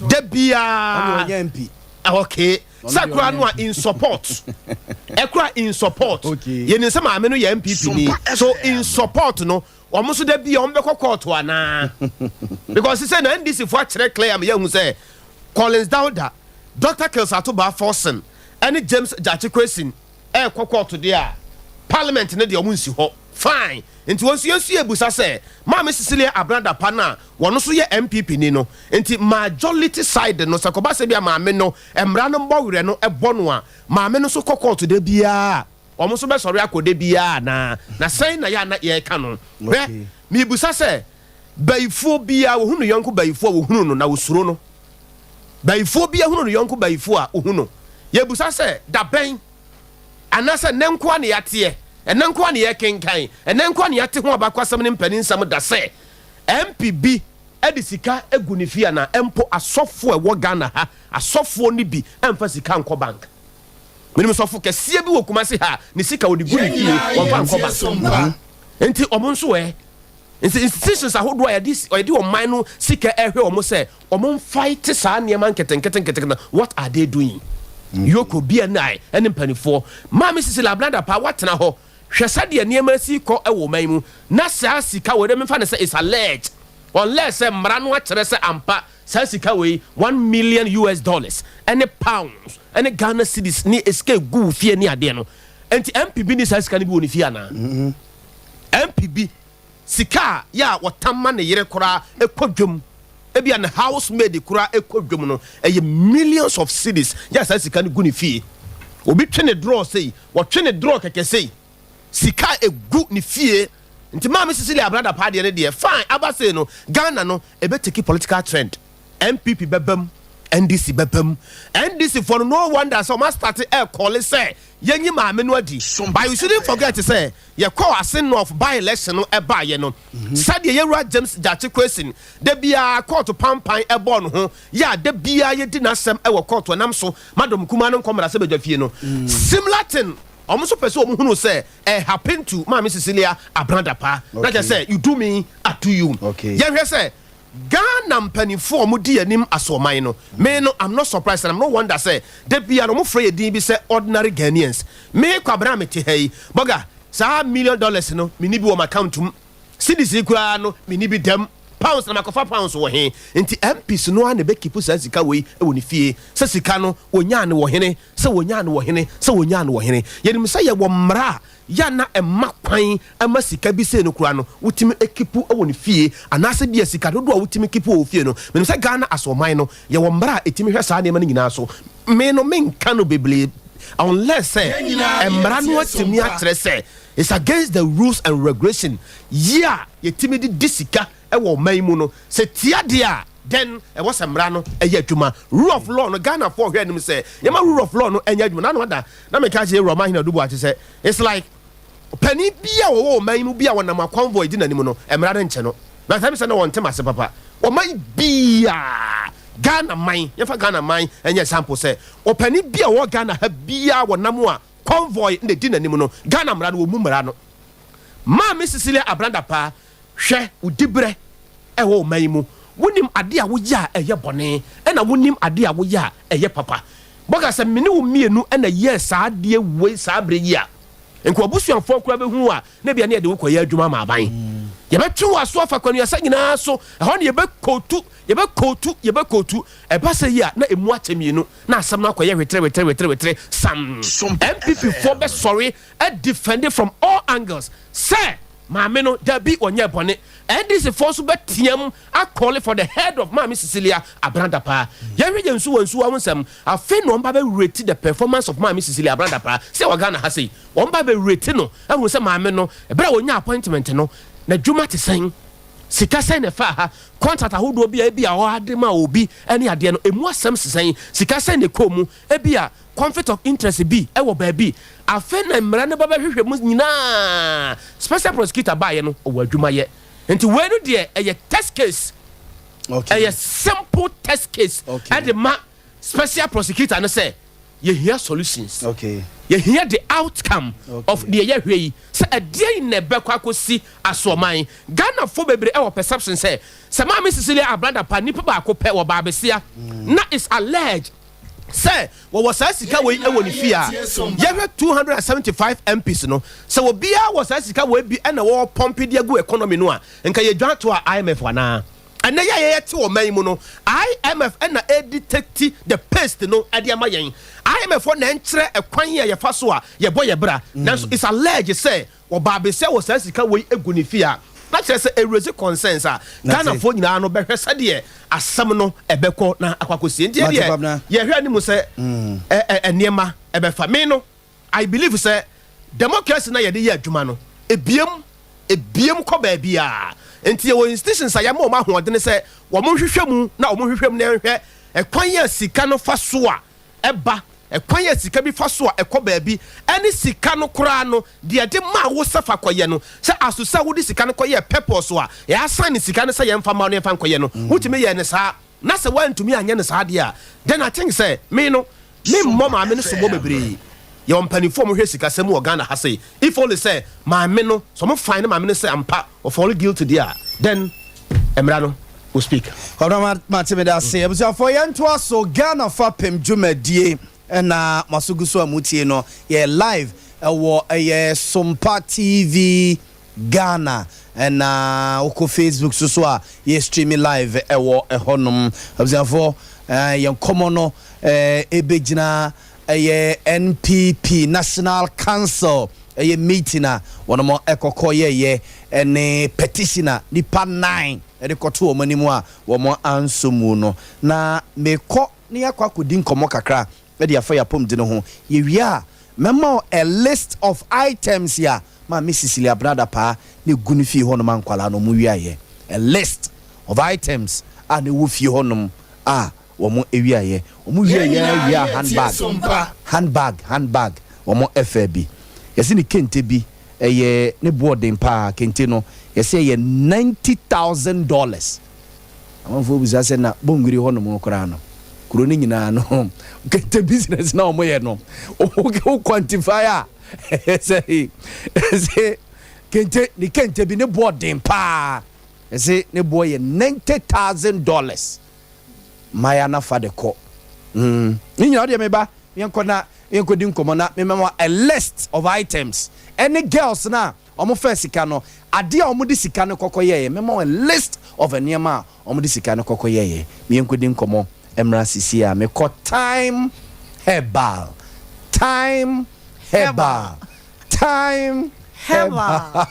Da biara. Ɔno ɔnyɛ MP. Ah, okay. Sɛ kura no a in support. Ɛkura in support. Okay. Yɛnim sɛ maame no yɛ MPP ni. So in support no wɔn nso da biara wɔn bɛkɔ kɔɔto anaa? Because sɛ na NDC fo akyerɛ clear ama yɛahu sɛ Collins Dauda, Dr. Kills Atoba Forson ɛne James Gyakye Quayson ɛrekɔ kɔɔto deɛ a, parliament no deɛ wɔn nsi hɔ. Fine. Nti wɔn nso yɛn nso yɛbusa sɛ, Maame Cecilia Abena Dapaah no a wɔn nso yɛ NPP ni no, nti majority side no sɛ kɔba sɛ bi a maame no mmara no mmɔ werɛ no bɔ no a, maame no nso kɔ kɔɔto da biara a, wɔn nso bɛsɔre akɔ da biara anaa? Na sɛn na yɛ a na yɛreka no? Hwɛ, mebusa sɛ, bayifoɔ biara wɔhu ne yɔnko bayifoɔ a wɔhunu no na wɔsuro no? Bayifoɔ biara hunu ne yɔnko bayifoɔ a ɔhu no? Yɛbusa sɛ, da bɛn? Anaasɛ nnɛ nko ara na yɛateɛ, ɛnnɛ nko ara na yɛrekenkan, ɛnnɛ nko ara na yɛate ho abakwasɛm ne mpaninsɛm da sɛ MP bi de sika gu ne fie anaa? Mpo asɔfoɔ a ɛwɔ Ghana ha, asɔfoɔ no bi mfa sika nkɔ bank. Menim sɔfo kɛseɛ bi wɔ Kumasi ha a, ne sika ɔde gu ne fie, wɔmfa nkɔ bank. Nti wɔn nso ɛ? Nti institutions ahodoɔ a yɛde yɛde ɔman no sika ɛhwɛ wɔn sɛ wɔn nfight saa nneɛma nketenkete nketenkete no, what are they doing? Yoko, BNI ɛne mpanifoɔ. Maame Cecilia Abena Dapaah watena hɔ, hwɛ sɛdeɛ nneɛma asi kɔ wɔ ɔman yi mu, na saa sika wei deɛ memfa no sɛ it's alleged, unless sɛ mmara no akyerɛ sɛ ampa saa sika wei $1 million US dollars ɛne pounds ɛne Ghana cedis ne sika egu wo fie ne adeɛ no, nti MP bi ne saa sika no bi wɔ ne fie anaa? MP bi sika a yɛ a ɔtam ma ne yere koraa kɔ dwam, ebia ne house maid koraa kɔ dwam no, ɛyɛ millions of cedis yɛ a saa sika no gu ne fie. Obi twe ne draw sei, wɔtwe ne draw kɛkɛ sei, sika a ɛgu ne fie. Nti Maame Cecilia Abena Dapaah deɛ no deɛ, fine, aba sei no, Ghana no, ɛbɛ take political trend. NPP bɛba mu, NDC bɛba mu. NDC foɔ no, no wonder sɛ wɔn astate ɛrekɔle sɛ yɛnyi maame no adi. But you shouldn't forget sɛ, Yɛkɔɔ Asin North by-election no baeɛ no, sɛdeɛ Yɛwura James Gyakye Quayson da biara kɔɔto pampan bɔɔ ne ho yɛ a da biara yɛdi n'asɛm wɔ kɔɔto ɛnam so ma dɔm kumaa no nkɔ mmarahyɛbadwafie no. Similar thing, wɔn nso pɛ sɛ wɔn hunu sɛ ɛ happen to Maame Cecilia Abena Dapaah. Na kyerɛ sɛ you do me, I do you. Yɛnhwɛ sɛ Ghana mpaninfoɔ a wɔn di anim as ɔman no, me no I'm not surprised and I'm not wonder sɛ da biara no wɔn frɛ yɛ din bi sɛ ordinary Ghanaians. Me Kwabena a me te ha yi, bɔga, saa $million no me ni bi wɔ m'account mu, cedis yi koraa no me ni bi dam, pounds na makɔfa pounds wɔ he? Nti MPs no ara na ɛbɛ keep saa sika wei wɔ ne fie, sɛ sika no wɔnyaa no wɔ hene, sɛ wɔnyaa no wɔ hene, sɛ wɔnyaa no wɔ hene. Yɛnim sɛ yɛwɔ mmara a yɛ a na ɛmma kwan ma sika bi sei no koraa no wotumi keep wɔ ne fie anaasɛ bia sika dodoɔ a wotumi keep wɔ wo fie no. Menim sɛ Ghana as ɔman no yɛwɔ mmara a ɛtumi hwɛ saa nneɛma no nyinaa so. Me no menka no bebree unless sɛ mmara no atumi akyerɛ sɛ it's against the rules and regulation yi a yɛtumi de di sika wɔ ɔman yi mu no. Sɛ tia deɛ a then ɛwɔ sɛ mmara no yɛ adwuma. Rule of law no Ghanafoɔ hwɛ anim sɛ yɛma rule of law no nyɛ adwuma. Nano ada na meka kyerɛ Yɛwura Ɔmanhene Adu Boakye sɛ it's like panin bi a ɔwɔ ɔman yi mu bi a ɔnam a convoy di n'anim no mmara no nkyɛ no. But ɛmi sɛ na wɔnte m'ase papa. Ɔman biara, Ghana man, yɛmfa Ghana man nyɛ example sɛ ɔpanin bi a ɔwɔ Ghana ha biara wɔnam a convoy na ɛdi n'anim no, Ghana mmara no wɔmmu mmara no. Maame Cecilia Abranda Paa, Hwɛ wo diberɛ wɔ ɔman yi mu. Wonim adeɛ a woyɛ a ɛyɛ bɔne, ɛna wonim adeɛ a woyɛ a ɛyɛ papa. Bɔga, sɛ me ne wo mmienu na yɛɛ saa adeɛ wei saa berɛ yi a, nka w'abusuafoɔ koraa bɛhu wo a, na ebia na yɛde wo kɔyɛ adwuma ama aban. Yɛbɛtwe wo aso afa kwanuasa nyinaa so, ɛhɔ na yɛbɛkootu, yɛbɛkootu, yɛbɛkootu. Ɛba sɛ yi a, na ɛmu akyɛ mmienu, na asɛm no akɔyɛ wetere, wetere, wetere, wetere, sam. NPP foɔ bɛsɔre adefɛnde from all angles sɛ Maame no, dabi, ɔnyɛɛ bɔne. NDC foɔ nso bɛteam a call for the head of Maame Cecilia Abena Dapaah. Yɛnhwɛ yɛn nsuwa nsuwa ho nsɛm. Afei na wɔn ba bɛ rate the performance of Maame Cecilia Abena Dapaah. Sɛ wɔ Ghana ha sei, wɔn ba bɛ rate no ahunu sɛ maame no, ɛberɛ a ɔnyaa appointment no, n'adwuma te sɛn. Sika sɛn na ɛfaa ha? Contract ahodoɔ bi a ebia wɔade ma obi ne adeɛ no, emu asɛm sesɛn? Sika sɛn na ɛkɔɔ mu? Ebia conflict of interest bi wɔ baabi. Afei na mmara no ba bɛhwehwɛ mu nyinaa. Special prosecutor baeɛ no, ɔwɔ adwuma yɛ. Nti wei no deɛ ɛyɛ test case. Ɛyɛ simple test case ɛde ma special prosecutor no sɛ yɛhia solutions. Yɛhia the outcome of deɛ yɛhwɛ yi sɛ ɛdeɛn na ɛbɛkɔ akɔsi asoɔman. Ghanafoɔ bebree ɛwɔ perception sɛ sɛ Maame Cecilia Abrada pa nipa baako pɛ wɔ baabesia na it's alleged sɛ wɔwɔ saa sika wei wɔ ne fie a, yɛhwɛ 275 MPs no, sɛ obiara wɔ saa sika wei bi na wɔrepɔmpe de agu economy no a, nka yɛdwan to a IMF anaa? Ɛnnɛ yi a yɛte ɔman yi mu no, IMF na ɛredictate the paste no de ama yɛn. IMF foɔ na ɛnkyerɛ ɛkwan a yɛfa so a yɛbɔ yɛn bra. Nanso it's alleged sɛ ɔbaa besia wɔ saa sika wei gu ne fie a, na kyerɛ sɛ ɛraise concerns a Ghanafoɔ nyinaa no bɛhwɛ sɛdeɛ asɛm no ɛbɛkɔ na akɔ akɔsie. Nti yɛdeɛ yɛhwɛ anim sɛ nneɛma ɛbɛfa. Me no, I believe sɛ democracy no a yɛde yɛ adwuma no, ɛbiem, ɛbiem kɔ baabiara. Nti yɛwɔ institutions a yɛama wɔn ahoɔdene sɛ wɔn nhwehwɛ mu na wɔn nhwehwɛ mu na yɛnhwɛ ɛkwan a sika no fa so a ɛba, ɛkwan a sika bi fa so a ɛkɔ baabi, ɛne sika no koraa no, deɛ yɛde maa wo sɛ fa kɔyɛ no, sɛ aso sɛ wode sika no kɔyɛɛ purpose a yɛ assign sika no sɛ yɛmfa mma wo na yɛmfa nkɔyɛ no, wotumi yɛɛ no saa. Na sɛ woantumi anyɛ no saa deɛ a, then I think sɛ me no, me mmɔ maame no soboɔ bebree. Yɛwɔ mpaninfoɔ a wɔhwɛ sikasɛm mu wɔ Ghana ha sei, if only sɛ maame no, sɛ wɔn find maame no sɛ ampa ɔ fall guilty deɛ a, then mmara no will speak. Kwabena Mate meda ase. Abusuafoɔ yɛntoa so Ghana fapem dwumadie na moaso gu so a motie no yɛ live ɛwɔ ɛyɛ Sompa TV Ghana ɛna wokɔ Facebook so so a yɛ stream live ɛwɔ ɛhɔnom. Abusuafoɔ yɛn nkɔmɔ no ɛbɛgyina ɛyɛ NPP National Council ɛyɛ meeting a wɔnom ɛkɔkɔ yɛɛyɛ ɛne petition a nipa nine ɛde kɔto wɔn anim a wɔn ansɔ mu no. Na mekɔ na yɛakɔ akɔdi nkɔmmɔ kakra de afa yɛn apɔmuden ho. Yɛwie a, mɛma wo a list of items a Maame Cecilia Brada paa na ɛgu ne fie hɔnom a nkwadaa no wɔwiaeɛ. A list of items a na ɛwɔ fie hɔnom a wɔwiaeɛ. Wɔwiaeɛ ara wiaa handbag, handbag, handbag, wɔfaa bi. Yɛse ne kente bi, ɛyɛ, ne boɔ den paa, kente no, yɛse ɛyɛ $90,000. Amanfoɔ bisa sɛ na Bongiri hɔ nom koraa no kuro no nyinaa no kente business na wɔn yɛ no wo quantify a ɛsɛ ɛsɛ kente ne kente bi ne boɔ den paa ɛsɛ ne boɔ yɛ $90,000 maya na fa de kɔ mm ne nyinaa deɛ meba yɛnkɔ na yɛnkɔ di nkɔmɔ na mema a list of items ɛne girls na Wɔfaa sika no, adeɛ a wɔde sika no kɔkɔ yɛeɛ, mɛma wo a list of nneɛma a wɔde sika no kɔkɔ yɛeɛ. Me yɛnkɔdi nkɔmmɔ mmra sesie a mekɔ Thyme Herbal, Thyme Herbal, Thyme Herbal.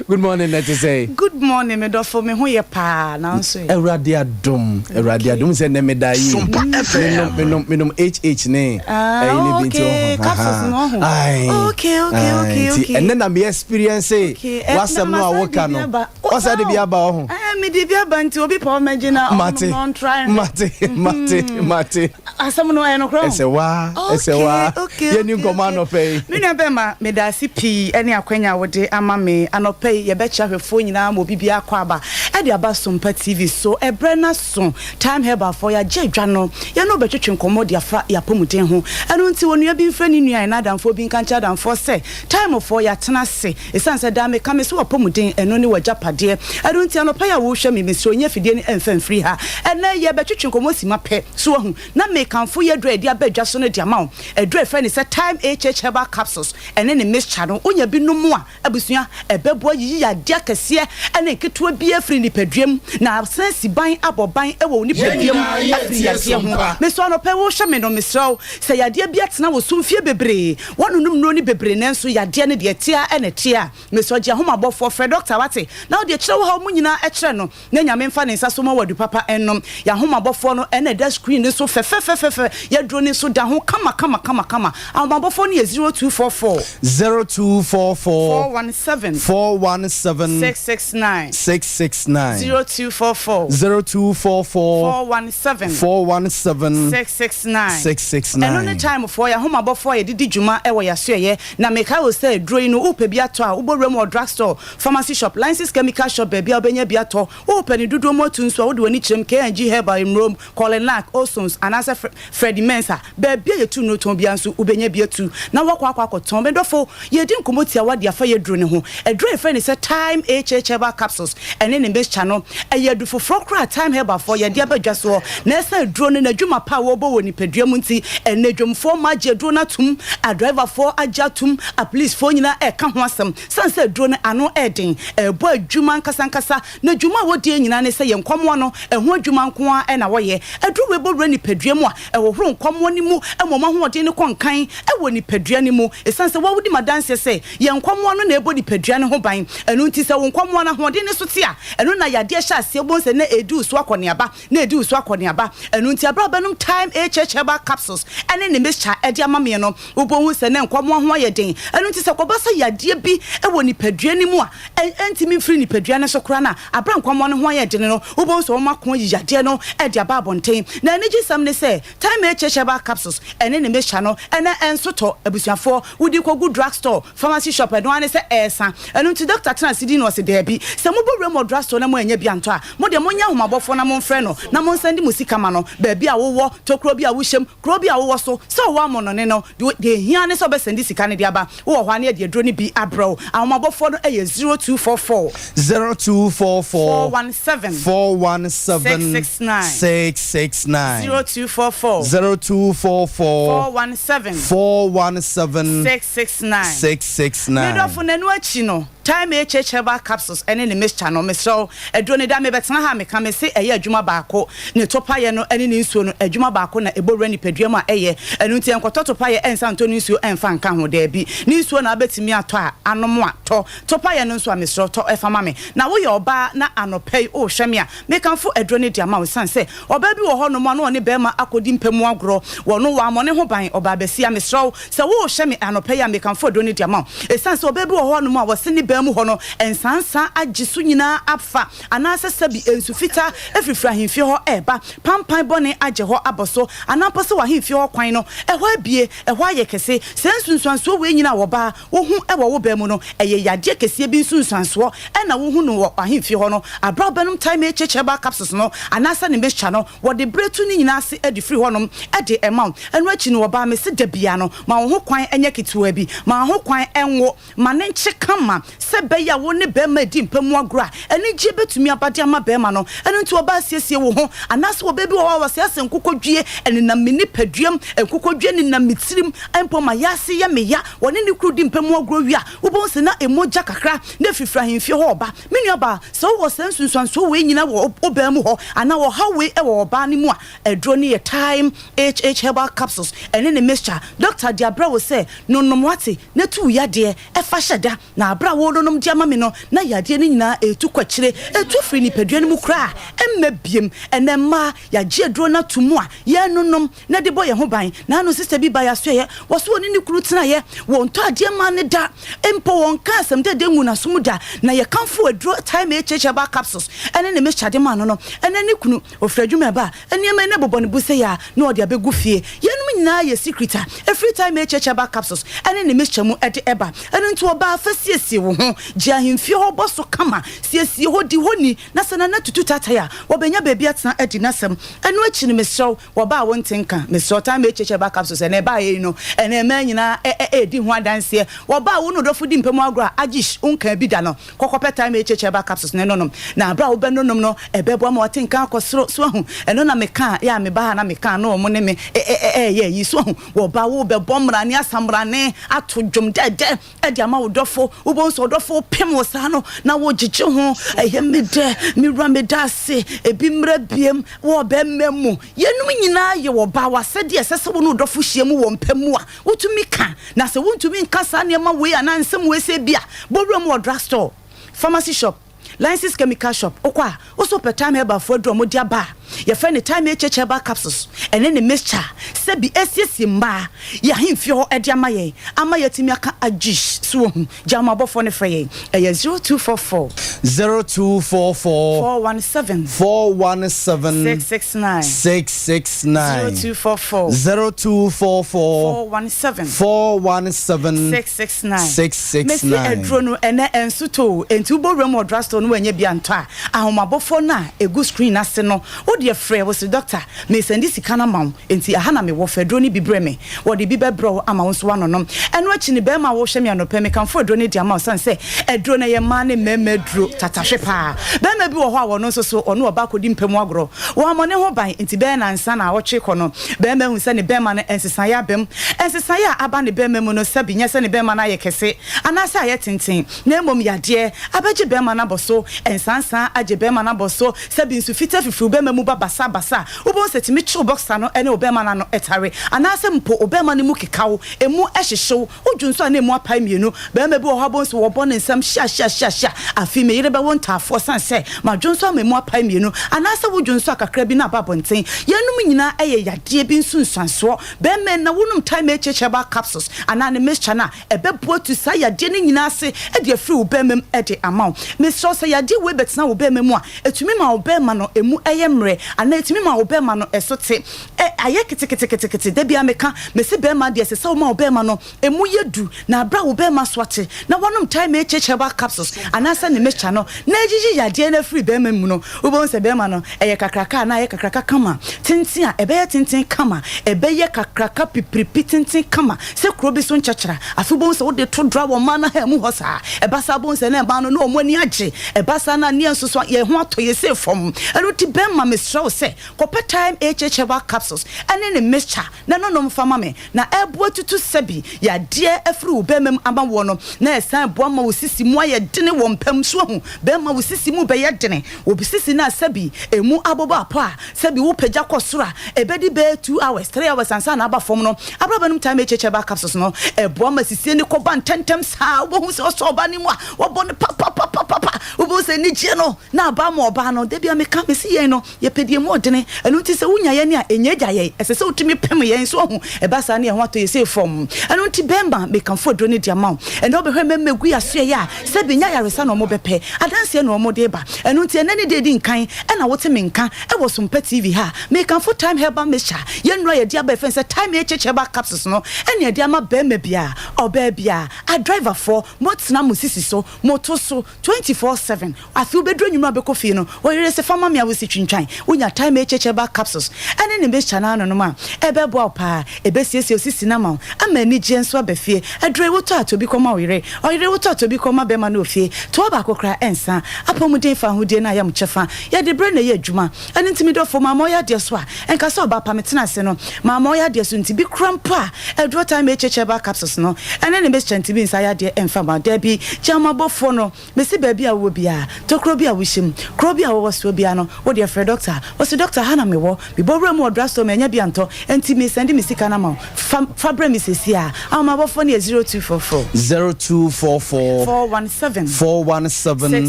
Good morning, na ɛte sɛn? Good morning, me dɔfo, me ho yɛ paa, nanso ɛ? Awurade adom, Awurade adom, sɛ nnɛ meda yie. Sompa FM. Menom, menom, menom HH ne. Ah, ɛyi ne bi nti okay, ɔho. capsules no ɔho. Aye. Okay, okay, Aye, okay, nti okay. ɛnnɛ na me experience Okay, eh, w'asɛm na no a masan de woka bi no. aba. Oh, W'asan de bi wow. aba ɔho. Eh, mede bi aba nti obi pɛ ɔmmɛgye na ɔnom Mate, na ɔntra nhwɛ. mate, mate, mate. Asɛm no ɛyɛ nokorɛ ho. Ɛsɛ waa, ɛsɛ Okay, waa. okay, Yɛnni okay, nkɔmmɔ okay. anɔpa yi. Me nua bɛma, meda ase pii ɛne akwanya a wode ama me anɔpa yi. Yɛbɛkyia ahwɛfoɔ nyinaa ma obi biara akɔ aba ɛde aba Sompa TV so. Ɛberɛ no aso, Time Herbal foɔ yɛagye adwa no, yɛne wo bɛtwetwe nkɔmmɔ de afa yɛn apɔmuden ho. Ɛno nti onua bi mfrɛ ne nua anaa adamfoɔ bi nka nkyerɛ adamfoɔ sɛ, Time foɔ yɛatena ase. Ɛsiane sɛ daa meka me sɛ w'apɔmuden ɛno ne w'agyapadeɛ. Ɛno nti anɔpa yi a worehwɛ me, mesrɛ wo nyi afidie no mfa mfiri ha. Ɛnnɛ yɛrebɛtwetwe nkɔmmɔ simma pɛ. So woahu? Na mekamfo yɛ aduru a yɛde aba dwa so no de ama wo. Aduru a yɛfrɛ no sɛ Thyme HH Herbal Capsules ɛne ne mixture no, wonya bi nom a, abusua, ɛbɛboa yiyi yadeɛ akɛseɛ ne nketewa biara afiri nipadua mu, na asan asi ban abɔ ban wɔ wo nipadua mu afiri yadeɛ ho. Me nso anɔpa yi wohwɛ me no, mesrɛ wo, sɛ yadeɛ bi atena wo so mfeɛ bebree, woanonom nnuro no bebree nanso yadeɛ no deɛ ɛte ara na ɛte a, mesrɛ wo gye ahomabɔfoɔ, frɛ dɔkta, wate, na wode kyerɛ wo haw mu nyinaa kyerɛ no. Na Nyame mfa ne nsa so ma wo adu papa nnom. Yɛn ahomabɔfoɔ no na ɛda screen no so fɛfɛfɛfɛ. fɛfɛɛfɛ. Yɛaduro no nso da ho kama kama kama kama. Ahomabɔfoɔ no yɛ 0244. 0244. 417. 417. 669. 669. 0244. 0244. 417. 417. 669. 669. Ɛno ne Time foɔ, yɛn ahomabɔfoɔ a yɛde di dwuma wɔ yɛn asoɛeɛ. Na mekae wo sɛ aduro yi no wopɛ bi atɔ a, wobɔ wuram wɔ drug store, pharmacy shop, License chemical shop baabi a wobɛnya bi atɔ. Wopɛ ne dodoɔ mu atu nso a, wode w'ani kyerɛm K&G Herbal, Mmrom, Kolinak, Olson's anaasɛ Freddie Mensah. Baabi a yɛtu nnuro tɔn biara nso wobɛnya bi atu na woakɔ akɔ akɔtɔn. Me dɔfo, yɛredi nkɔmmɔ tiawa de afa yɛn aduro no ho. Aduro a yɛfrɛ no sɛ Thyme HH Herbal Capsules ɛne ne mixture no, ɛyɛ adu foforɔ koraa a Thyme Herbalfoɔ yɛde aba dwa soɔ. Na ɛsiane aduro no n'adwuma pa a wɔrebɔ wɔ nipadua mu nti, ɛnnɛ dwamfoɔ mma agye aduro no atom, adriverfoɔ agye atom, apolicefoɔ nyinaa reka ho asɛm. Sane sɛ aduro no ano yɛ den, ɛrebɔ adwuma ankasankasa, na dwuma a wɔdie nyinaa ne sɛ yɛn nkwammoa no ho adwuma nko ara na wɔyɛ. Aduro wei bɔ wura nipadua mu a, ɛhohoro nkwammoa no mu ma wɔn ahoɔden no kɔ nkan wɔ nipadua no mu. Ɛsiane sɛ woa wodi m'adanseɛ sɛ yɛn nkwammoa no na ɛbɔ nipadua no ho ban, ɛno nti sɛ wo nkwammoa no ahoɔden no so te a, ɛno na yadeɛ hyɛ aseɛ wobɛhu sɛ na ɛredi wo so akɔneaba, na ɛredi wo so akɔneaba. Ɛno nti berɛ a wobɛnom Thyme HH Herbal Capsules ne ne mixture de ama meɛ no, wobɛhu sɛ na nkwammoa ho ayɛ den. Ɛno nti sɛ ɛkɔba sɛ yadeɛ bi wɔ nipadua no mu a, ɛntumi mfiri nipadua no so koraa no a, berɛ a nkwammoa no ho ayɛ den no, wobɛhu sɛ wɔako ayi yadeɛ no de aba abɔnten. Na anigyesɛm ne sɛ, Thyme HH Herbal Capsules ne ne mixture no, ɛnnɛ ɛnso tɔ. Abusuafoɔ, wode kɔgu drug store, pharmacy shop, ɛno ara ne sɛ ɛresa. Ɛno nti dɔkta tena ase dinn na ɔse, Daabi, sɛ mobɔ wuram wɔ drug store na moannya bi antɔ a, mo deɛ monyɛ ahomabɔfoɔ na momfrɛ no na monsɛnde mo sika ma no. Baabi a wowɔ, tokuro bi a wohyɛ mu, Kuro bi a wowɔ so, sɛ ɔwɔ amɔnɔne no, deɛ ɛhia ara ne sɛ wobɛsɛnde sika no de aba. Wowɔ hɔ a na yɛde aduro no bi abrɛ wo. Ahomabɔfoɔ no yɛ 0244. 0244. 417. 417. 669. 669. 0244. 0244. 417. 417. 669. 669. Me dɔfo, na ɛno akyi no, Thyme HH Herbal Capsules ne ne mixture no, mesrɛ wo, aduro no, da mebɛtena ha a meka, mese ɛyɛ adwuma baako. Ne topayɛ no ne ne nsuo no, adwuma baako na ɛbɔ wura nipadua mu a ɛyɛ. Ɛno nti ɛnkɔtɔ topayɛ ɛnsa ntɔ ne nsuo ɛmfa nka ho, daabi. Ne nsuo na wobɛtumi atɔ a, anom a, tɔ. Topayɛ no nso a, mesrɛ wo, tɔ fa ma me. Na woyɛ ɔbaa na anɔpa yi worehwɛ me a, mekamfo aduro no de ama wo ɛsiane sɛ ɔbaa bi wɔ hɔnom a na ɔne barima akɔdi mpa mu agorɔ, wɔno wammɔ ne ho ban, ɔbaa basia, mesrɛ wo, Sɛ worehyɛ me anɔpa yi a, mekamfo aduro no de ama wo. Ɛsiane sɛ ɔbaa bi wɔ hɔnom a wɔse ne baa mu hɔ no, nsansa agye so nyinaa afa, anaasɛ sɛbi nsu fitaa afirifiri ahemfie hɔ reba, pampan bɔne agye hɔ abɔ so, anaa mpo sɛ w'ahemfie hɔ kwan no, ɛhɔ abue, ɛhɔ ayɛ kɛse. Saa nsunsuansoɔ wei nyinaa a ɔbaa wohu wɔ wo baa mu no, ɛyɛ yadeɛ kɛseɛ bi nsunsuansoɔ na wohu no wɔ w'ahemfie hɔ no. Aberɛ a wobɛnom Thyme HH Herbal Capsules no anaasɛ ne mixture no, Wɔde berɛ tu ne nyinaa ase de firi hɔnom de ma wo. Ɛno akyi no, wɔbaa me se da biara no, ma wo ho kwan nyɛ ketewaa bi, ma wo ho kwan nwo, ma no nkye kama, sɛ ɛbɛyɛ a wo ne barima redi mpa mu agorɔ a, anigyeɛ bɛtumi aba de ama barima no. Ɛno nti, ɔbaa siesie wo ho. Anaasɛ ɔbaa bi wɔ hɔ a ɔse, Asɛ nkokɔdwie nenam me nipaduam, nkokɔdwie nenam me tirim, mpo m'ayaase yɛ me ya. Wɔne ne kunu di mpa mu agorɔ wie a, wobɛhu sɛ na mogya kakra na ɛfirifiri ahemfie hɔ reba. Me nuabaa, sɛ wowɔ saa nsunsuansoɔ wei nyina wɔ wo baa mu hɔ anaa ɔhaw wei wɔ ɔbaa no mu a, aduro no yɛ Thyme HH Herbal Capsules ɛne ne mixture. Doctor de abrɛ wo sɛ nonom wate na tu wo yadeɛ fa hyɛ da. Na aberɛ a wononom de ama me no na yadeɛ no nyinaa ɛretu kɔ akyire, ɛtu firi nipadua no mu koraa a ɛmma biem. Ɛnnɛ mmaa yɛagye aduro no ato mu a yɛnonom na de bɔ yɛn ho ban. Naano sista bi baa yɛn asoɛeɛ, wɔse wɔne ne kunu tenaeɛ, wɔntɔ adeɛ mmaa no da, mpo wɔnkaa asɛm dɛdɛ nguu n'aso mu da, na yɛkamfoo aduro Thyme HH Herbal Capsules ne ne mixture de maa no no, ɛnnɛ ne kunu, ɔfiri adwuma ɛba a, nneɛma yi na ɛbobɔ ne bo sei a na ɔde abɛgu fie. Yeinom nyinaa yɛ secret a ɛfiri Thyme HH Herbal Capsules ne ne mixture mu de ba. Ɛno nti ɔbaa fa siesie wo ho, gye ahemfie hɔ bɔ so kama, siesie hɔ, di hɔ ni, na sɛ Nana tutu tatae a, wɔbɛnya baabi atena adi n'asɛm. Ɛno akyi no, mesrɛ wo, Wɔba a wonte nka. Mesrɛ wo, time HH ɛba capsules ɛnɛ ɛbaeɛ yi no, ɛnɛ mmaa nyinaa ɛ ɛ ɛredi ho adanseɛ. Wɔba a wo ne ɔdɔfo di mpa mu agorɔ a, agyish, wonkaa bi da no, kɔ kɔpɛ time HH ɛba capsules na ɛnonom. Na berɛ a wobɛnonom no, ɛbɛboa ma woate nka akɔ soro. So wahu? Ɛno na meka a, yɛ a meba ha na meka a na wɔn ne me ɛ ɛ ɛ ɛreyɛ ayi. So wahu? Wɔba a worebɛbɔ mmrane, asammrane, ato dwom dɛdɛ. de ama wo dɔfo. Wobɛhu sɛ ɔdɔfo pem wo saa no na wogyegye ho. Ɛyɛ me dɛ, me wura meda ase. Ebi mmra biem wɔ ɔbarima mu. Yeinom nyinaa yɛ ɔbaa w'asɛdeɛ ɛsɛ sɛ wo ne wo dɔfo hyia mu wɔ mpa mu a wotumi ka. Na sɛ wontumi nka saa nneɛma wei anaa nsɛm wei sɛ bi a, bɔ wura mu wɔ drug store, pharmacy shop, License chemical shop, wokɔ a, wo so wopɛ Thyme Herbal foɔ aduru a wɔde aba a. yɛfrɛ no Time HH Herbal Capsules ɛne ne mixture sɛ bi ɛsiesie mmaa yɛ ahemfie hɔ ɛde ama yɛn ama yɛatumi aka agyish so wahu. Gya ma abɔfoɔ no frɛ yɛn ɛyɛ 0244. 0244. 417. 417. 669. 669. 0244. 0244. 417. 417. 669. 669. Mesi aduro no ɛnɛ ɛnso tɔ o, enti wobɔ wuram wɔ drugstore no woannya bi antɔ a, ahomabɔfoɔ no a ɛgu screen no ase no wo deɛ frɛ, wose doctor mesɛnde sika no ama wo, enti aha na mewɔ, fa aduro no bi brɛ me. Wɔde bi bɛbrɛ wo ama wo nso woanonom. Ɛno akyi no, barima a worehwɛ me anɔpa yi, mekamfo aduro no de ama wo ɛsiane sɛ aduro no ɛyɛ mmaa ne mmarima aduro tatahwe paa. Barima bi wɔ hɔ a ɔno nso so ɔne ɔbaa kɔdi mpa mu agorɔ. Wammɔ ne ho ban, nti bɛyɛ nnansa naawɔtwe kɔ no, barima ahu sɛ ne barima no nsesaeɛ aba mu. Nsesaeɛ a aba ne barima mu no, sɛbi nyɛ sɛ ne barima no ayɛ kɛse anaasɛ ayɛ tenten, na mmom yadeɛ abɛgye barima no abɔ so, nsansa agye barima no abɔ so, sɛbi nsu fitaa fifiri wo barima mu ba basabasa. Wobɛhu sɛ ɛtumi kyew bɔksa no ne wo bɛrima no ano tare, anaasɛ mpo wo bɛrima no mu keka wo, emu hyehye wo, wodwo nso a na emu apae mmienu. Barima bi wɔ hɔ a wobɛhu sɛ wɔbɔ ne nsam hyia hyia hyia hyia, afei me yere bɛwo ntaafoɔ sane sɛ madwo nso ama emu apae mmienu, anaasɛ wodwo nso a kakra bi na aba abɔnten. Yeinom nyinaa yɛ yadeɛ bi nsunsuansoɔ. Barima na wonom Time HH Herbal Capsules anaa ne mixture no a, Ɛbɛboa atu saa yadeɛ no nyinaa ase de afiri wo barima mu de ama wo. Mesrɛ wo, sɛ yadeɛ wei bɛtena wo barima mu a, ɛtumi ma wo barima no ɛmu yɛ mmerɛ anaa ɛtumi ma wo barima no ɛso te, ɛ, ayɛ keteketekete. Da biara meka, mese barima deɛ ɛsɛ sɛ woma wo barima no ɛmu yɛ du, na berɛ a wo barima so ate na woanom Thyme HH Herbal Capsules anaasɛ ne mixture no na ayiyi yadeɛ no afiri barima mu no, wobɛhu sɛ barima no ɛyɛ kakraka anaa ayɛ kakraka kama, tenten a ɛbɛyɛ tenten kama, ɛbɛyɛ kakraka pipiripi tenten kama. Sɛ kuro bi so nkyɛkyerɛ a, afei wobɛhu sɛ wode to dora wɔ mmaa no ha mu hɔ saa. Ɛba saa wobɛhu sɛ na mmaa no na wɔn ani agye. Ɛba saa na neɛ nso so yɛn ho atɔ yɛn sei fam. Ɛno nti bɛrima mesrɛ wo sɛ kɔpɛ Thyme HH Herbal Capsules ɛne ne mixture na ɛno nom fa ma me. Na ɛboa tutu sɛbi yadeɛ afiri wo bɛrima mu ama woɔ no na ɛsan boa ma wo sisi mu ayɛ dene wɔ mpa mu. So wahu? Bɛrima wo sisi mu bɛyɛ dene. Wo sisi no a sɛbi ɛmu abobɔ apɔ a Sɛbi wo pagya kɔ soro a, ɛbɛdi bɛyɛ 2 hours, 3 hours ansa na aba fam no. Abrabɔ nom time HH herbal capsules no, ɛboa ma sisie no kɔ ba ntɛntɛm saa. Wobɛhu sɛ ɔsɔ ɔbaa no mu a, wɔbɔ no papapapapapa. Wobɛhu sɛ anigyeɛ no na aba ama ɔbaa no. Da biara meka, mese yɛn no, yɛpɛ deɛ ɛmu ɔdene. Ɛno nti sɛ wonya yɛn a, ɛnyɛ gya yɛn. Ɛsɛ sɛ wotumi pem yɛn. So wahu? Ɛba saa na yɛn ho atɔ yɛn sei fam. Ɛno nti bɛrima, mekamfo aduro no de ama wo. Ɛnnɛ wobɛhwɛ mmarima gu yɛn asoɛeɛ a, sɛbi nyɛ ayaresa na wɔbɛpɛ, adanseɛ na wɔde reba. Ɛno nti ɛnnɛ ne da ɛdi nkan ɛna wote me nka ɛwɔ Sompa TV ha a, mekamfo Thyme Herbal Mixture, yɛn nnuro a yɛde aba yɛfrɛ no sɛ Thyme HH Herbal Capsules no ɛna yɛde ama barima biara, ɔbaa biara, adriverfoɔ, motena mo sisi so, moto so 24/7, afei wobɛduru anwummerɛ a wobɛkɔ fie no, wo yere se fa ma me a wosi twintwan, wonya Thyme HH Herbal Capsules ɛne ne mixture no anonom a, ɛbɛboa wo paa, ɛbɛsiesie wo sisi no ama wo, ama anigyeɛ nso aba fie. Aduro yi wotɔ a tɔ bi kɔma wo yere, ɔyere wotɔ a tɔ bi kɔma bɛrima no wɔ fie, toa baako koraa ɛnsa. Apɔmuden fawohodie no ayɛ mo kyɛfa. Yɛde berɛ na ɛyɛ adwuma. Ɛno nti me dɔfo, maama ɔyɛ adeɛ so a, ɛnka sɛ ɔbaa pa metena ase no, maama ɔyɛ adeɛ so nti, bi koraa mpo a, aduro Thyme HH Herbal Capsules no, ɛne ne mixture ntumi nsa yadeɛ ɛmfa mma wo. Dabi, gya mo abɔfoɔ no. Mese baabi a wowɔ biara, tokuro bi a wohyɛ mu, kuro bi a wowɔ soɔ biara no, wo deɛ frɛ dɔkta. Ɔse dɔkta ha na mewɔ, mebɔ wura mu wɔ drug store manya bi antɔ, ɛnti mesɛnde me sika no ama wo, fa fa brɛ me seesei ara. Ahomabɔfoɔ no yɛ 0244. 0244. 417. 417.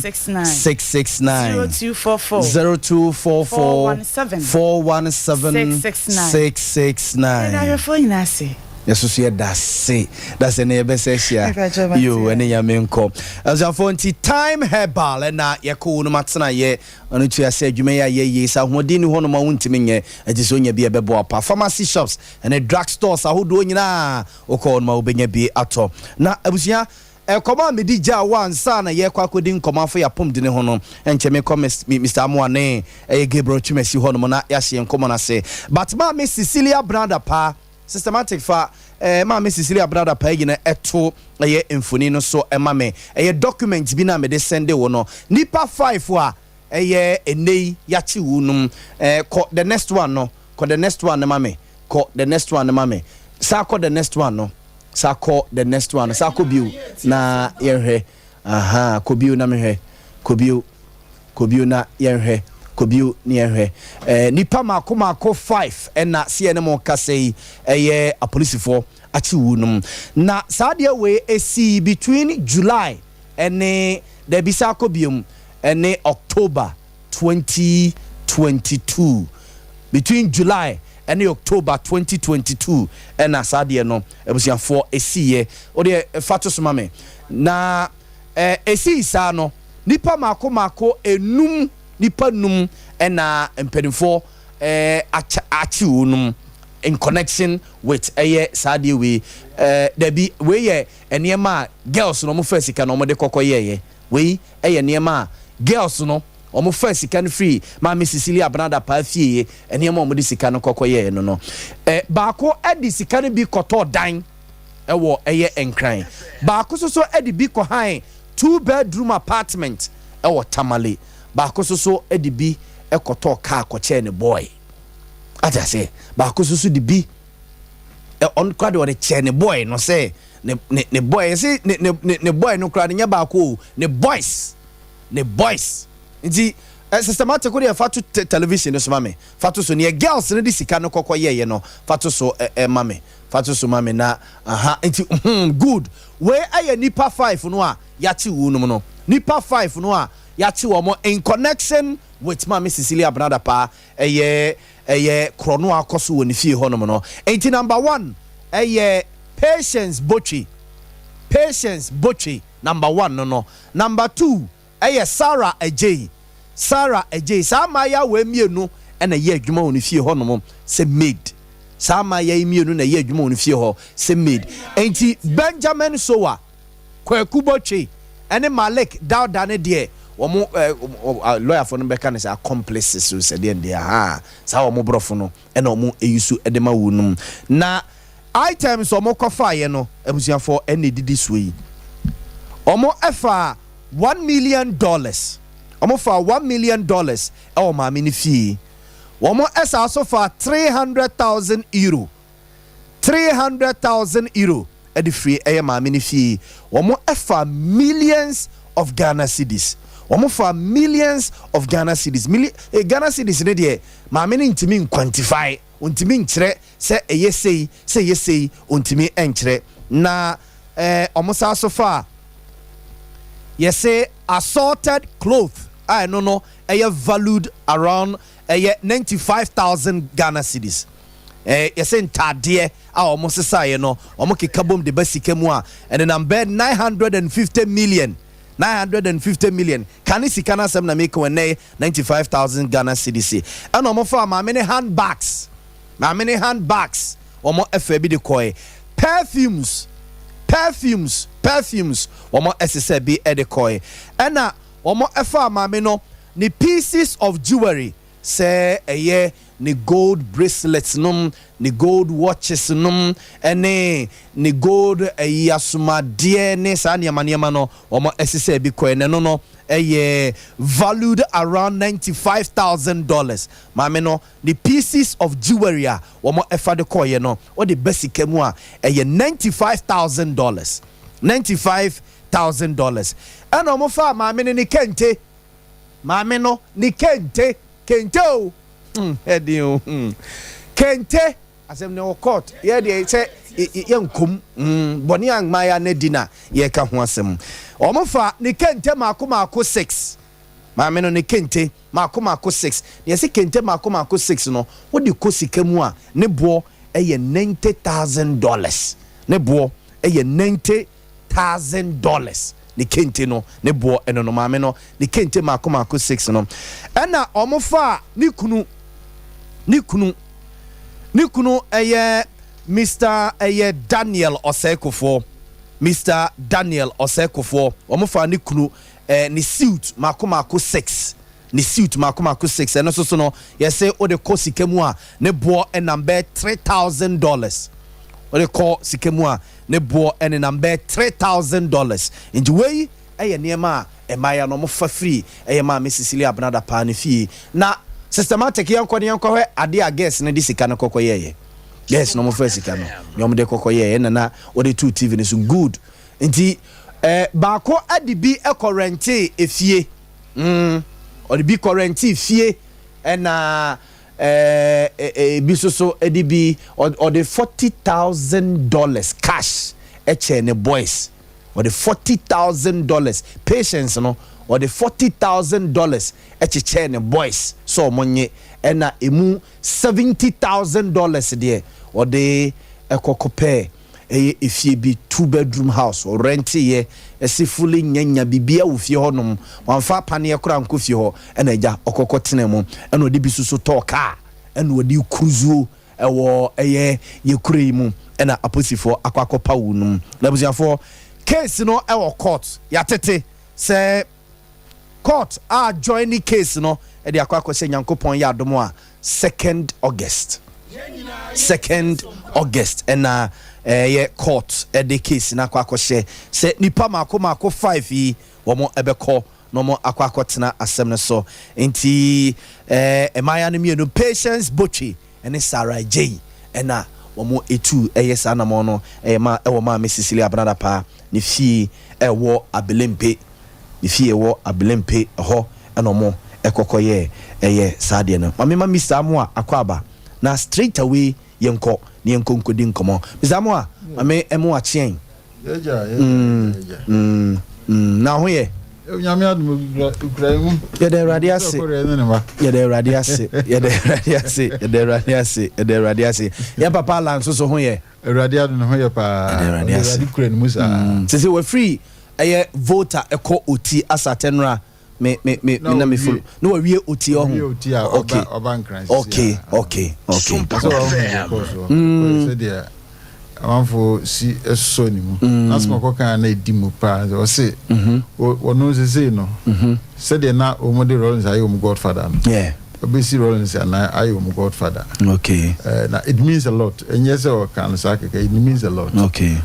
669. 669. 0244. 0244. 417. 417. 669. 669. Yɛda ahwɛfoɔ nyinaa ase. Yɛso so yɛda ase da sɛ ne yɛbɛsɛ ahyia yo ɛne Nyame nkɔ. Abusuafoɔ nti Thyme Herbal ɛna yɛkɔ wo nom atena yɛ ɔno tua sɛ adwuma yi a yɛyɛ sɛ ahoɔden ni hɔ nom a wontumi nyɛ ɛti sɛ onya bi ɛbɛboa pa. Pharmacy shops ɛne drug stores ahodoɔ nyinaa wokɔ hɔ nom a wobɛnya bi atɔ. Na abusua Nkɔmmɔ a mede gyaa wo ansa na yɛrekɔ akɔdi nkɔmmɔ afa yɛn apɔmuden ho no, ɛnkyɛ mekɔ Mister Amoah ne ɛyɛ Gabriel Twumasi hɔnom na yɛahyɛ yɛn nkɔmmɔ no ase. But Maame Cecilia Brada paa, Systematic fa eh, Maame Cecilia Brada paa yi na ɛto ɛyɛ mfoni no so ma me. Ɛyɛ document bi na mede sɛnde wo no. Nnipa five a ɛyɛ ɛnnɛ yi yɛakye wo nom eh, kɔ the next one no, kɔ the next one no ma me, kɔ the next one no ma me, saa kɔ the next one no. Sa kɔ the next one sa kɔ bio na yɛnhwɛ ahaa kɔ bio na mehwɛ kɔ bio kɔ bio na yɛnhwɛ kɔ bio na yɛnhwɛ ɛɛ nipa mako mako five ɛna se yɛne mo kasa yi ɛyɛ apolisifoɔ akye wu nom na saa deɛ wei esi between July ɛne dabi sa kɔ biom ɛne October 20. 22, between July ɛne October 2022 ɛna saa deɛ no, abusuafoɔ, ɛsiiɛ. Wodeɛ fa to so ma me na ɛsii saa no, nipa mako mako enum, nipa num ɛna mpanimfoɔ akye wɔn nom in connection with ɛyɛ saa deɛ wei. Dabi, wei yɛ nneɛma a girls no wɔn fɛ sika no wɔn de kɔkɔ yɛɛyɛ. Wei ɛyɛ nneɛma a girls no wɔn fɛ sika no firi Maame Cecilia Abena Dapaah fie, nneɛma a wɔn de sika no kɔkɔ yɛɛyɛ no. Baako ɛde sika no bi kɔtɔɔ dan ɛwɔ ɛyɛ Nkran. Baako nso so ɛde bi kɔhan two bedroom apartment ɛwɔ Tamale. Baako nso so ɛde bi ɛkɔtɔɔ kaa kɔkyɛɛ ne boy ate ase. Baako nso so de bi ɔno kora de ɔde kyɛɛ ne boy no sɛ ne boy ɛsɛ ne boy no kora de nyɛ baako o, ne boys, ne boys. Nti systematic ko deɛ, fa to television no so ma me, fa to so. Neɛ girls no de sika no kɔkɔ yɛyɛ no, fa to so ɛ ɛ ma me, fa to so ma me na aha. Nti good, wei ɛyɛ nipa five no a yɛakye wɔn nom no, nipa five no a yɛakye wɔn in connection with Maame Cecilia Abena Dapaah ɛyɛ korɔ akɔ so wɔ ne fie hɔnom no. Nti number one ɛyɛ Patience Botwe, Patience Botwe, number one no. Number two ɛyɛ Sarah Agyei, Sarah Agyei. Saa mmaayewa wɔ mmienu ɛna ɛyɛ adwuma wɔ ne fie hɔnom sɛ maid. Saa mmaayewa yi mmienu na ɛyɛ adwuma wɔ ne fie hɔ sɛ maid. Nti Benjamin Sowa, Kwaku Botwe ɛne Malik Dauda ne deɛ, wɔn lɔyafo no bɛka no sɛ accomplices so sɛ deɛ deɛ ha saa wɔn borɔfo no ɛna wɔn eyi so ɛde ma wɔn nom. Na items wɔn kɔfaeɛ no, abusuafoɔ, ɛna edidi so yi. Wɔn ɛfa $1 million, wɔn fa $1 million ɛwɔ maame no fie. Wɔn ɛsa so fa €300,000, €300,000 ɛde firi ɛyɛ maame no fie. Wɔn ɛfa millions of Ghana cedis, wɔn fa millions of Ghana cedis. Ghana cedis ne deɛ, maame no ntumi nquantify, ntumi nkyerɛ sɛ ɛyɛ sei, sɛ ɛyɛ sei, ntumi nkyerɛ. Na wɔn sa so fa, yɛsɛ assorted cloth a ɛno no ɛyɛ valued around ɛyɛ 95,000 Ghana cedis. Yɛsɛ ntaadeɛ a wɔn sesaeɛ no, wɔn keka bom de ba sika mu a, ɛnenam bɛɛ 950 million, 950 million. Kane sika no asɛm na meka wɔ nnɛ, 95,000 Ghana cedis. Ɛna wɔn fa maame ne handbags, maame ne handbags, wɔn ɛfɛ bi de kɔɛ. Perfumes, perfumes, perfumes, wɔn ɛsesɛ bi ɛde kɔɛ. Ɛna wɔn ɛfa maame no ne pieces of jewelry, sɛ ɛyɛ ne gold bracelets nom, ne gold watches nom, ɛne ne gold ɛyi asomadeɛ ne saa nneɛma nneɛma no, wɔn ɛsesɛ bi kɔɛ. N'ɛno no ɛyɛ valued around $95,000. Maame no ne pieces of jewelry a wɔn ɛfa de kɔɛ no, wɔde bɛ sika mu a, ɛyɛ $95,000, $95,000. Ɛna wɔn fa maame no ne kente, maame no ne kente, kente o, ɛdi o, kente asɛm ne wɔ court. Yɛ deɛ sɛ yɛ nkom bɔne a mmaaya no di na yɛka ho asɛm. Wɔn fa ne kente maako maako six, maame no ne kente maako maako six. Na yɛsɛ kente maako maako six no, wode kɔ sika mu a, ne boɔ ɛyɛ $90,000. Ne boɔ ɛyɛ $90,000. Ne kente no ne boɔ ɛno no, maame no ne kente maako maako six no. Ɛna wɔn fa ne kunu, ne kunu ɛyɛ Mr ɛyɛ Daniel Ɔsɛkofoɔ, Mr Daniel Ɔsɛkofoɔ. Wɔn fa ne kunu ne suit maako maako six, ne suit maako maako six. Ɛno nso so no, yɛsɛ wode kɔ sika mu a, ne boɔ ɛnam bɛɛ $3,000. Wode kɔ sika mu a, ne boɔ ɛnenam bɛɛ $3,000. Nti wei ɛyɛ nneɛma a mmaayɛ no ɔmofa firi ɛyɛ Maame Cecilia Abena Dapaah ne fie. Na systematic, yɛnkɔ ne yɛnkɔhwɛ adeɛ a girls no de sika no kɔkɔ yɛɛyɛ. Girls no ɔmofa sika no nea ɔmode kɔkɔ yɛɛyɛ nana wɔde tu TV no so. Good. Nti baako ade bi ɛkɔ rente efie, ɔde bi kɔ rente fie. Ɛna ebi nso so ɛde bi ɔde $40,000 cash ɛkyɛ ne boys. Ɔde $40,000, Patience no, ɔde $40,000 kyekyɛɛ ne boys sɛ wɔn nye, ɛna emu $70,000 deɛ ɔde kɔ kɔpɛɛ ɛyɛ efie bi, two bedroom house, ɔrɛnteeɛ, ɛse fully nyanya biribiara wɔ fie hɔ nom, wamfa paneɛ koraa ankɔ fie hɔ, ɛna agya ɔkɔ kɔtenaa mu, ɛna ɔde bi nso tɔɔ car, ɛna ɔde cruise ɛwɔ ɛyɛ yɛ kuro yi mu, ɛna aposifoɔ akɔ akɔpa wo nom. Na abusuafoɔ, case no ɛwɔ court, yɛatete sɛ court a join ne case no ɛde akɔ akɔhyɛ Nyankopɔn yɛ adom a 2nd August, 2nd August ɛna ɛyɛ court ɛde case no akɔ akɔhyɛ sɛ nipa mako mako 5 yi wɔn ɛbɛkɔ na wɔn akɔ akɔtena asɛm no so. Nti mmayewa no mmienu, Patience Botwe ɛne Sarah Jay, ɛna wɔn etu ɛyɛ saa anamɔ no ɛyɛ ma ɛwɔ Maame Cecilia Abena Dapaah ne fie ɛwɔ Abelempe, ne fie ɛwɔ Abelempe ɛhɔ ɛna wɔn ɛkɔkɔ yɛ ɛyɛ saa deɛ no. Maame ma Mr Amoa akɔ aba na straight away yɛnkɔ na yɛnkɔ nkɔdi nkɔmɔ. Mr Amoa, maame ɛmo akyeɛn. Na ho yɛ? Nyame adom, okura mu. Yɛda Awurade ase, yɛda Awurade ase, yɛda Awurade ase, yɛda Awurade ase, yɛda Awurade ase. Yɛn papa Alan nso so ho yɛ? Awurade adom, ne ho yɛ paa. Yɛda Awurade ase. Awurade kura ne mu saa. Sɛ wafiri ɛyɛ Volta ɛkɔ Oti asatɛnora me me me me na me follow na wawie Oti ɔho. Okay. Sɛdeɛ amanfo si ɛsɔ ne mu na sɛ ɔkɔ kan na ɛdi mu paa, ɔse ɔno sesei no, sɛdeɛ na wɔn de Rawlings ayɛ wɔn godfather no, ɔbɛsi Rawlings anan ayɛ wɔn godfather. Na it means a lot. Ɛnyɛ sɛ ɔka no saa kɛkɛ, it means a lot. Nti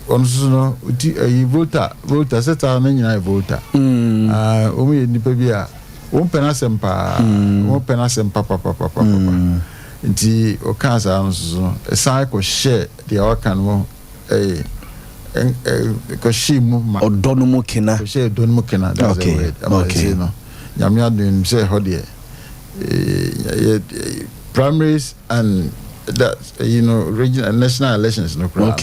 ɔno nso no ti ɛyi Volta sɛta no nyinaa yɛ Volta. Wɔn yɛ nipa bi a wɔn pɛ n'asɛm paa, wɔn pɛ n'asɛm papapapapa. Nti ɔka saa no nso no, ɛsan kɔ hyɛ deɛ ɔka no mu, ɛyɛ kɔhyɛ mu ma. Ɔdɔ no mu kena. Kɔhyɛ ɔdɔ no mu kena, that's the word. Ama ɛsɛ no, Nyame adom sɛ ɛhɔ deɛ yɛ primaries and that regional and national elections no koraa,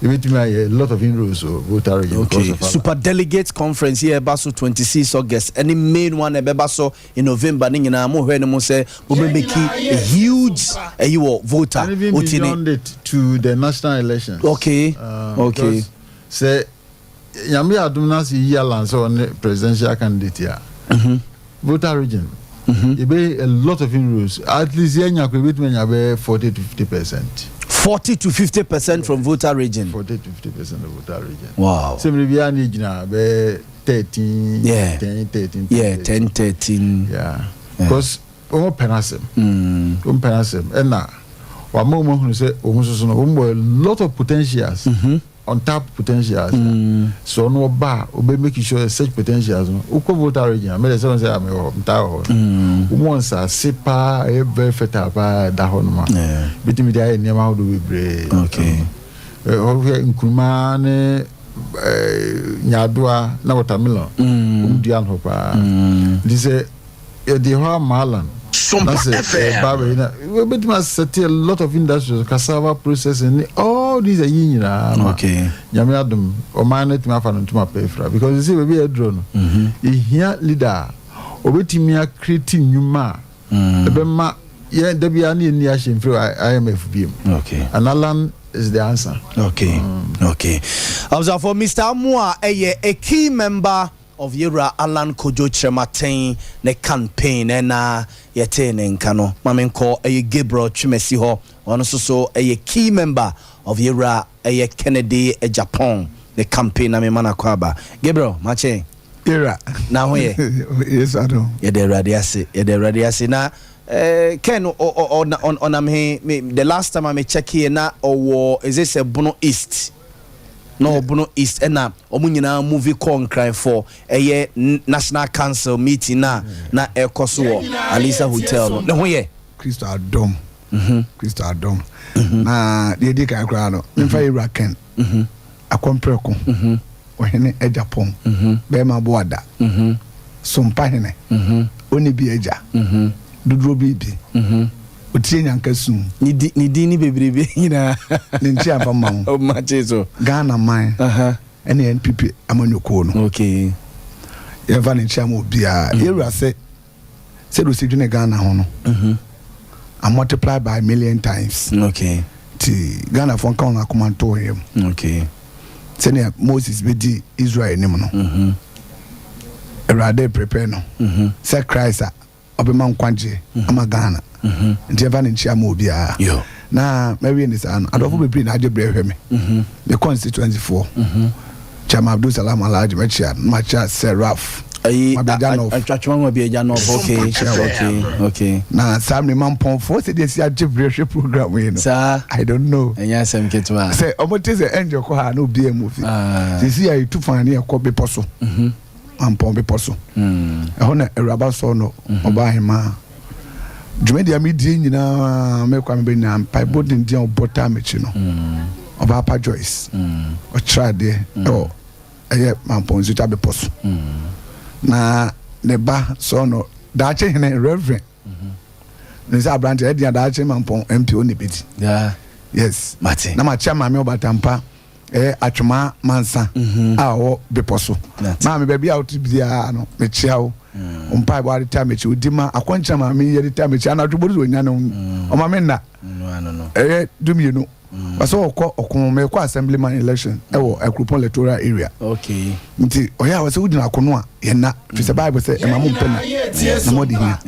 ebetumi ayɛ a lot of inroads o Volta Region because of Super Delegates Conference yɛ ɛba so 26 August ɛne main one ɛbɛba so in November ne nyinaa, mo hwɛ no mo sɛ mo bɛ make a huge ɛyi wɔ Volta. And even beyond it to the national elections. Because sɛ Nyame yɛ adom na sɛ yi Alan sɛ ɔne presidential candidate a, Volta Region yɛbɛ a lot of inroads. At least yɛnya kɔ yɛbɛtumi anya bɛyɛ 40 to 50%. 40 to 50% from Volta Region. 40 to 50% of Volta Region. Wow. Sɛ mmiri biara ne gyina bɛyɛ 13, 10, 13. Yeah, 10, 13. Yeah, because wɔn pɛ n'asɛm, wɔn pɛ n'asɛm, ɛna wama wɔn ahunu sɛ wɔn nso so no wɔn wɔ a lot of potentials, untapped potentials. So ɔno ɔba a, ɔbɛ make sure that such potentials no wokɔ Volta Region a, mɛde sɛ wɔn sɛ ame wɔ hɔ, ntaa wɔ hɔ no, wɔn wɔ nsaase paa ɛyɛ very fertile paa ɛda hɔ nom a bitumi de ayɛ nneɛma ahodoɔ bebree. Ɔhwɛ nkuruma ne nyaadoa na watermelon, wɔn dua no hɔ paa. Nti sɛ yɛde hɔ ama Alan na sɛ ɛba bɛyi na wobɛtumi asɛte a lot of industries, cassava processing ne all these ayi nyinaa ma Nyame adom ɔman no atumi afa no ntoma pɛ afira, because sɛ baabi a ɛduro no, ɛhia leader a ɔbɛtumi acreate nnwuma a ɛbɛma yɛn da biara ne yɛnni ahyɛ mfiri IMF biom. And Alan is the answer. Okay. Abusuafo, Mr. Amoa ɛyɛ a key member of Yewura Alan Kojo Kyerematen ne campaign, ɛna yɛtee ne nka no. Maame nkɔ ɛyɛ Gabriel Twumasi hɔ, ɔno nso so ɛyɛ key member of Yewura ɛyɛ Kennedy Agyapong ne campaign, na mema no akɔ aba. Gabriel, makye. Yɛra. Na ho yɛ? Yesu adom. Yɛde Awurade ase, yɛde Awurade ase. Na Ken ɔnam he me, the last time a me check here na ɔwɔ, is it sɛ Bono East na ɔwɔ Bono East, ɛna ɔmo nyinaa move kɔ Nkran for ɛyɛ national council meeting na ɛkɔ so wɔ Alisa Hotel no. Ne ho yɛ? Kristo adom. Kristo adom. Na deɛ di kan koraa no, memfa yɛwura Ken Akɔmprɛko, ɔhene Agyapong, bɛrima boada, sompa hene, ɔne bi agya, dodoɔ bi bi, otie nyanka sum. Ne din ne bebrebe nyinaa. Ne nkyi afa ma wo. Ɔmakye so. Ghana man ɛne NPP amanyɔkuo no. Yɛmfa ne nkyia ma obiara. Yɛwura sɛ sɛdeɛ ɔsi dwene Ghana ho no, I multiply by million times. Okay. Nti Ghanafoɔ nka wɔn akoma nto wɔn yam. Okay. Sɛdeɛ Moses bɛdi Israel anim no, Awurade prepare no sɛ Christ a ɔbɛma nkwagyeɛ ama Ghana. Nti yɛmfa ne nkyia ma obiara. Na mawie ne saa no, adɔfo bebree na agye berɛ hwɛ me. Me constituency foɔ, Chairman Abdul Salam Alhaji mɛkyia no, na makyia Sir Ralph. Ayi, Mabɛgya North. Atwatwoma ma bi agya North, okay, okay, okay. Na saa mmere mampɔnfoɔ sɛdeɛ asi agye berɛ hwɛ program yi no. Saa. I don't know. Ɛnyɛ asɛm ketewa. Sɛ ɔmo te sɛ angel kɔ ha na obiara mu fi. Sisi a yɛtu fan ne yɛkɔ bepɔ so. Mampɔn bepɔ so. Ɛhɔ na Awuraba sɔɔ no ɔbaa ahemaa. Dwumadi a medie nyinaa mekɔ a mebɛ nyinaa mpaebɔ denden a ɔbɔ taa m'akyi no. Ɔbaa pa Joyce. Ɔkyerɛ adeɛ ɛwɔ ɛyɛ Mampɔn Nsuta bepɔ so. Na ne ba sɔɔ no daakye hene Reverend. Ne sɛ aberante ɛdeɛ daakye Mampɔn MP ɔne bɛdi. Yes. Mate. Na makyɛ maame ɔbatampa. Ɛyɛ Atwemaa Mansa a ɔwɔ bepɔ so. Maame, baabi a wote biara no, mekyia wo. Wo mpaebɔ ade taa m'akyi. Wodi ma akɔnkyena maame yi de taa m'akyi. Anadwo bɔ sɛ onya ne ho. Ɔma me nna. Ɛyɛ dumienu. Ɔsɛ ɔkɔ ɔko, mekɔ assemblyman election ɛwɔ Akuropɔn electoral area. Nti ɔyɛ a ɔsɛ wogyina akono a yɛnna. Fi sɛ Bible sɛ ɛma mo mpɛ na na mo de hia.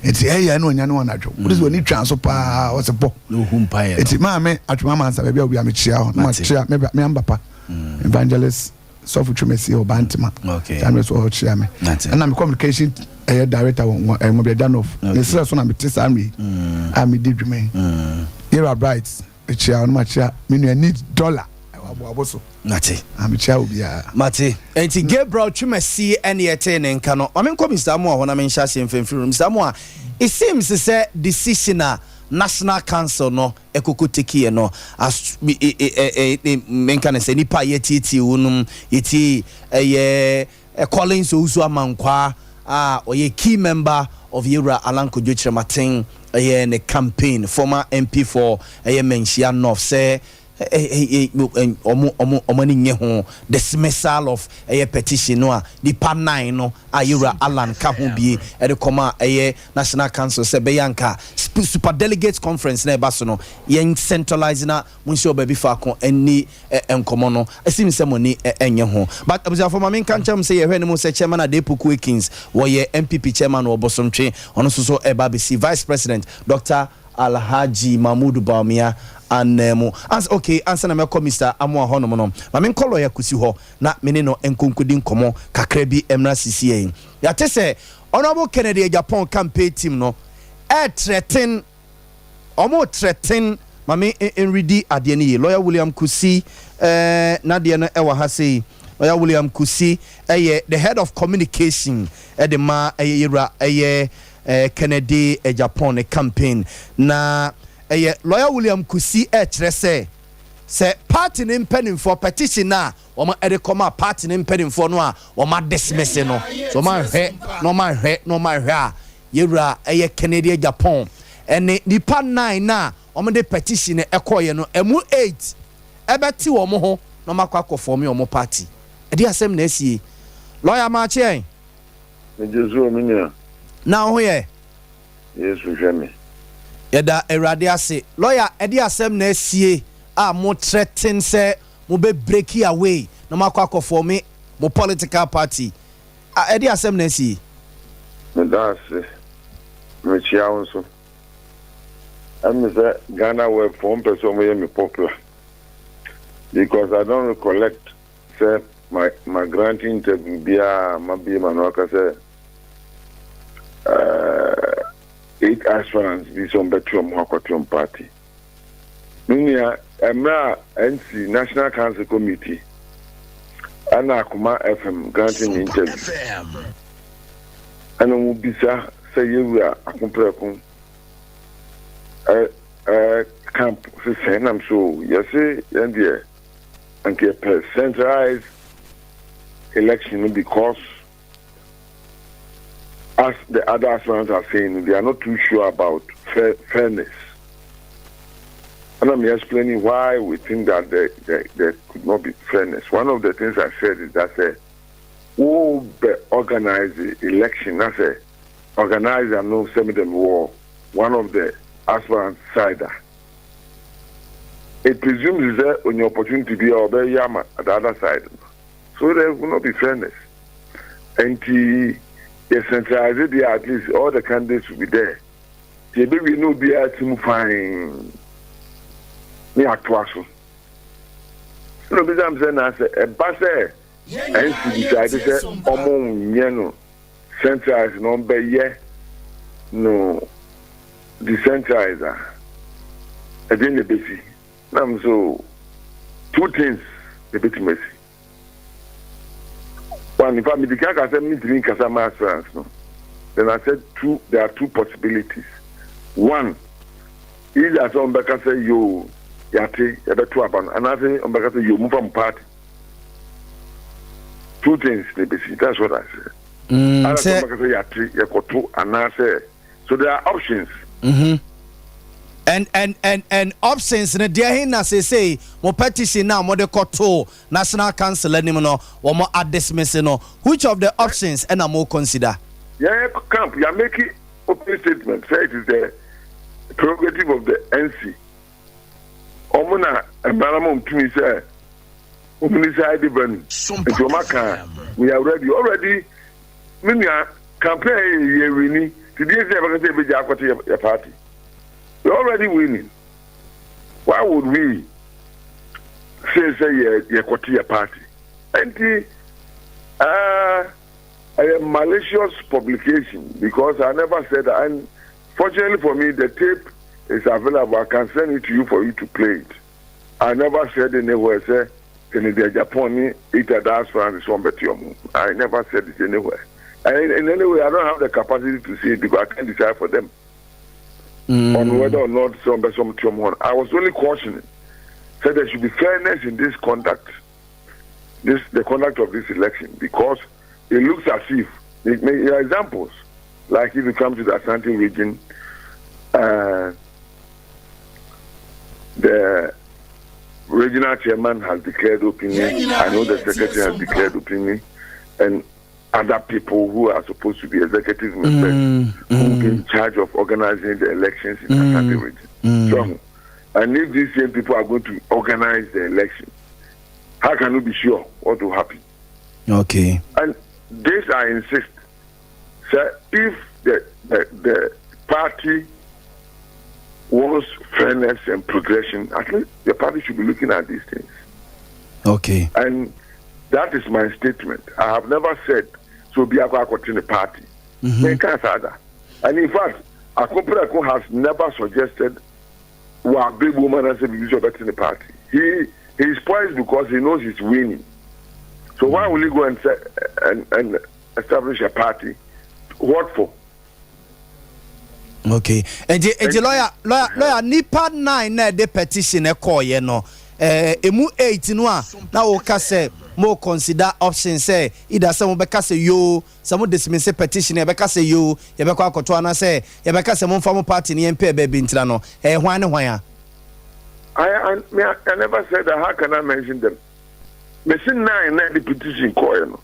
Nti ɛyɛ na onya ne ho anadwo. Wode sɛ w'ani twa so paa ɔsɛ bɔ. Na ohu mpaeɛ no. Eti maame Atwema Mansa baabi a obi a mekyia hɔ na makyia me me ambapa mm. evangelist sɔfo Twumasi wɔ Bantama. Okay. Saa mmerɛ so ɔkyia me. Ɛna me communication ɛyɛ director wɔ Nwɔbiagya North. Ne serɛ so na mete saa mmerɛ yi mm. a medi dwuma yi. Mm. Yɛwura Bright mekyia ɔno makyia me nua ni dollar ɛwɔ aboabo so. Mate. Ah, mekyia obiara. Mate. Enti Gabriel Twumasi ɛne ɛtee ne nka no. Ma menkɔ Mister Amoah hɔ na menhyɛ aseɛ mfimfini no. Mister Amoah, it seems sɛ decision a National Council no ɛkoko tekiɛ no as menka no sɛ nipa a yɛtietie wo nom yɛtie ɛyɛ Collins Owusu Amankwaa a ɔyɛ key member of Yɛwura Alan Kojo Kyerematen ɛyɛ ne campaign former MP for ɛyɛ Manhyia North sɛ wɔn wɔn wɔn ani nnye ho dismissal of ɛyɛ petition no a nipa nine no a yɛwura Allan ka ho bie ɛde kɔma ɛyɛ National Council sɛ ɛbɛyɛ anka super delegates conference na ɛba so no yɛn centralize na mo nhyɛ wɔ baabi faako ɛnni nkɔmɔ no ɛsim sɛ mo ani ɛnyɛ ho but abusuafo ma menka nkyɛn mo sɛ yɛhwɛ ne mu sɛ chairman Adepoku Akins wɔyɛ NPP chairman wɔ Bosomtwe ɔno nso so ɛba abɛsi vice president Doctor Alhaji Mahmood Bawumia ananmu. Ans ok, ansa na mɛkɔ Mister Amoah hɔnom no, ma menkɔ Lɔya Kusi hɔ na me ne no nkonkodi nkɔmmɔ kakra bi mmra sisiei. Yɛate sɛ Honourable Kennedy Agyapong campaign team no ɛretrɛten, wɔretrɛten, ma me nredi adeɛ no yie. Lɔya William Kusi eh, n'adeɛ no ɛwɔ ha sei. Lɔya William Kusi ɛyɛ the head of communication ɛde ma ɛyɛ yɛwura ɛyɛ Kennedy Agyapong ne campaign na ɛyɛ Lawyer William Kusi ɛkyerɛ sɛ sɛ party ne mpanimfoɔ petition no a wɔn ɛde kɔma party ne mpanimfoɔ no a wɔn adismiss no sɛ wɔn anhwɛ na wɔn anhwɛ na wɔn anhwɛ a yɛwura ɛyɛ Kennedy Agyapong ɛne nipa nine na wɔn de petition no ɛkɔɔyɛ no ɛmu eight ɛbɛte wɔn ho na wɔn akɔ akɔ fɔmi wɔn party ɛde asɛm na asie lawyer Maakyeɛn. Megye so o, me nua. Na wo ho yɛ? Yesu hwɛ me. Yɛda Awurade ase. Lawyer, ɛde asɛm na asie a mo threaten sɛ mo bɛ breaki away na mo akɔ akɔ forme mo political party. Ah, ɛde asɛm na asie? Meda ase. Mekyia wo nso. Ɛme sɛ Ghana web foɔ mpɛ sɛ ɔmo yɛ me popular because I don't recollect Sɛ ma ma grant interview biara a mabue m'ano aka sɛ eh, eight aspirants bi sɛ wɔbɛto wɔn ho akɔto wɔn party. Me nua, mmerɛ a NC, National Council Committee, ɛna Akoma FM granting me interview, ɛna wɔn bisa sɛ yɛwura Akoprɛko ɛ ɛ camp sesɛn nam so yɛse yɛn deɛ anka yɛpɛ centralized election no because as the other aspirants are saying, they are not too sure about fair, fairness. And I'm explaining why we think that there, there, there could not be fairness. One of the things I said is that uh, Wo bɛ organise election na sɛ organiser no sɛ me dɛ me wɔ one of the aspirants side a, it presumes sɛ onya opportunity bi a ɔbɛ yɛ ama the other side no. So there will not be fairness. Nti yɛ centralise deɛ a at least all the candidates will be there. Nti yɛbɛwie na obiara ti mu fine ne yɛatoa so. Ɛna obisa me sɛ na sɛ ɛba sɛ NC decide sɛ ɔmo nyɛ no centralize na ɔmo bɛyɛ no decentralize a, ɛdeɛn na ɛbɛsi? Na me so two things na ɛbɛtumi asi. One, in fact, medi kan ka sɛ mentumi nkasa ma aspirants no. Then I said two, there are two possibilities. One, either sɛ ɔmo bɛka sɛ yoo yate yɛbɛto aba no anaasɛ ɔmo bɛka sɛ yoo momfa mo party. Two things na ebesi, that's what I said. Ana sɛ ɔmo bɛka sɛ yate yɛkɔto anaasɛ, so there are options. And options no deɛ he na seesei mo petition na mo de kɔtoo National Council anim no wɔn adismiss no, which of the options ɛna mo consider? Yɛn camp yɛ make open statement sɛ it is the prerogative of the NC. Wɔn na mmara ma wɔn tumi sɛ wɔn decide venue. Nti wɔn aka we are ready already. Me nua, campaign yɛ yɛ winni. Ti deɛ si yɛ bɛka sɛ ebegya akɔte yɛ party. We are already winning. Why would we say sɛ yɛ yɛkɔte yɛ party? Nti ɛyɛ malicious publication because I never said that, and fortunately for me the tape is available. I can send it to you for you to play it. I never said anywhere sɛ Kennedy Agyapong ne eight aspirants sɛ ɔmbɛte ɔmo. I never said it anywhere. And in any way, I don't have the capacity to say it because I can't decide for them on whether or not some person. I was only cautioning, said there should be fairness in this conduct, this the conduct of this election, because it looks as if there are examples, like if you come to the Ashanti region, the regional chairman has declared openly. I know the secretary has declared openly, and other people who are supposed to be executive members who will be in charge of organizing the elections in the Ashanti region. So, and if these same people are going to organize the election, how can we be sure what will happen? And this I insist. So if the party wants fairness and progression, at least the party should be looking at these things. And that is my statement. I have never said so be in the party. And in fact, Akompreko has never suggested wa big woman as a in the party. He is poised because he knows he's winning. So why will he go and say, and establish a party? What for? Okay. Nti lawyer nipa nine na ɛde petition ɛkɔɔyɛ no, emu eight no a na wɔka sɛ mo consider option sɛ either sɛ mo bɛka sɛ yoo sɛ mo dismiss petition, yɛbɛka sɛ yoo yɛbɛkɔ akɔto, anaasɛ yɛbɛka sɛ momfa mo party ne yɛmpɛ baabi ntira no, ɛyɛ hwan ne hwan a? I never said that. How can I mention them? Mese nine na the petition kɔɔyɛ no.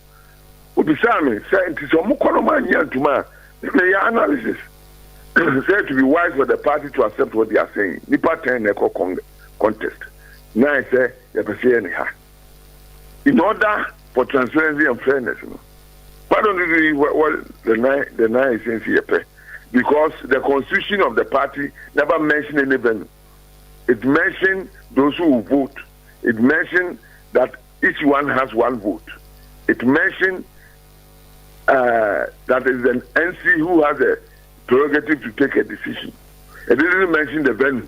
Obisa me sɛ nti sɛ ɔmo kɔ no ma anya ntoma a meyɛ analysis sɛ to be wise for the party to accept what they are saying. Nipa 10 na ɛkɔ contest. Nine sɛ yɛpɛ sɛ yɛ ne ha. In order for transparency and fairness, no. Why don't you do what the nine is saying yɛpɛ? Because the constitution of the party never mentioned any venue. It mentioned those who will vote. It mentioned that each one has one vote. It mentioned that is an NC who has a prerogative to take a decision. It didn't mention the venue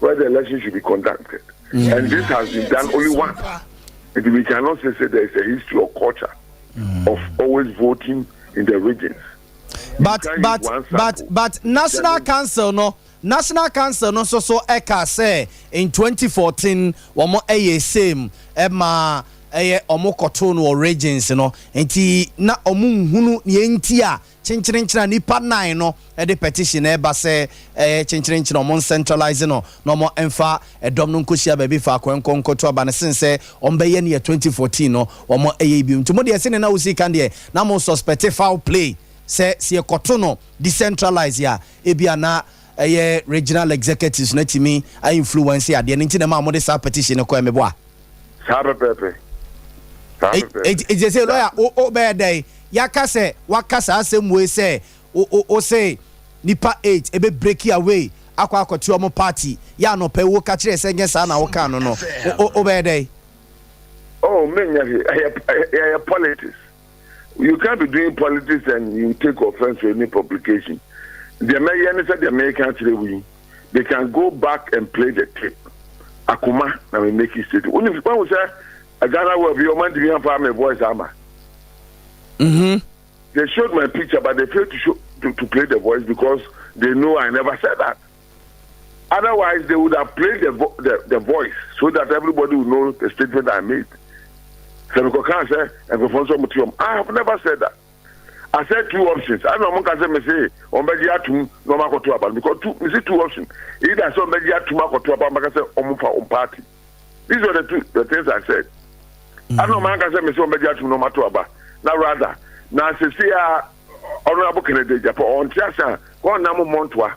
where the election should be conducted. And this has been done only once. And we cannot say there is a history or culture of always voting in the regions. But but National Council no nso so ɛka sɛ in 2014 wɔn ɛyɛ same ɛma. ɛyɛ ɔmo kɔtoo no wɔ regions no nti na ɔmo nhunu nea nti a kyenkyerenkyere a nipa nnan no de petition reba sɛ ɛyɛ kyenkyerenkyere ɔmo ncentralize no na ɔmo mfa ɛdɔm no nkɔhyia baabi faako nkɔ nkɔto aba no sen sɛ ɔmo bɛyɛ no yɛ 2014 no ɔmo ɛyɛ bio. Nti mo deɛ sene na wosi kan deɛ na mo suspect foul play sɛ sɛ yɛkɔto no decentralize a ebia na ɛyɛ regional executives no atumi a influence adeɛ no nti na ɛma mo de saa petition no kɔɛ meboa. Saa pɛpɛɛpɛ. Saa pɛpɛɛpɛ. Enti sɛ lawyer wo wo bɛyɛ dɛn yaka sɛ waka saa asɛm wei sɛ wo wo wo se nipa 8 ebe break away akɔ akɔte ɔmo party yɛ anɔpa yi wo ka kyerɛ sɛ nyɛ saa na wo kaa no no wo wo wo bɛyɛ dɛn. Oh menyɛ hwee ɛyɛ ɛyɛ politics you can't be doing politics and you take offence to any publication deɛ mɛyɛ ne sɛ deɛ meka akyerɛ wo yi they can go back and play the tape akoma na me make it statement wonim wahu sɛ Ghana web yi ɔma ntumi amfa me voice ama mm-hmm. they showed my picture but they failed to show to, to play the voice because they know I never said that otherwise they would have played the, vo the, the voice so that everybody would know the statement I made sɛ mekɔkaa sɛ nkurɔfoɔ nso ɔmo te ɔmo I have never said that I said two options. Ɛna ɔmo nka sɛ mese wɔn bɛgye atum na wɔn akɔto aba no because two mese two options. Either sɛ wɔn bɛgye atum akɔto aba wɔn bɛka sɛ wɔn fa wɔn party. These were the two the things I said. Ɛna ɔmo anka sɛ mese wɔn bɛgye atum na wɔn ato aba na rather na sese a Honourable Kennedy Agyapong ɔnte ase a kɔn nam mmɔ ntoa.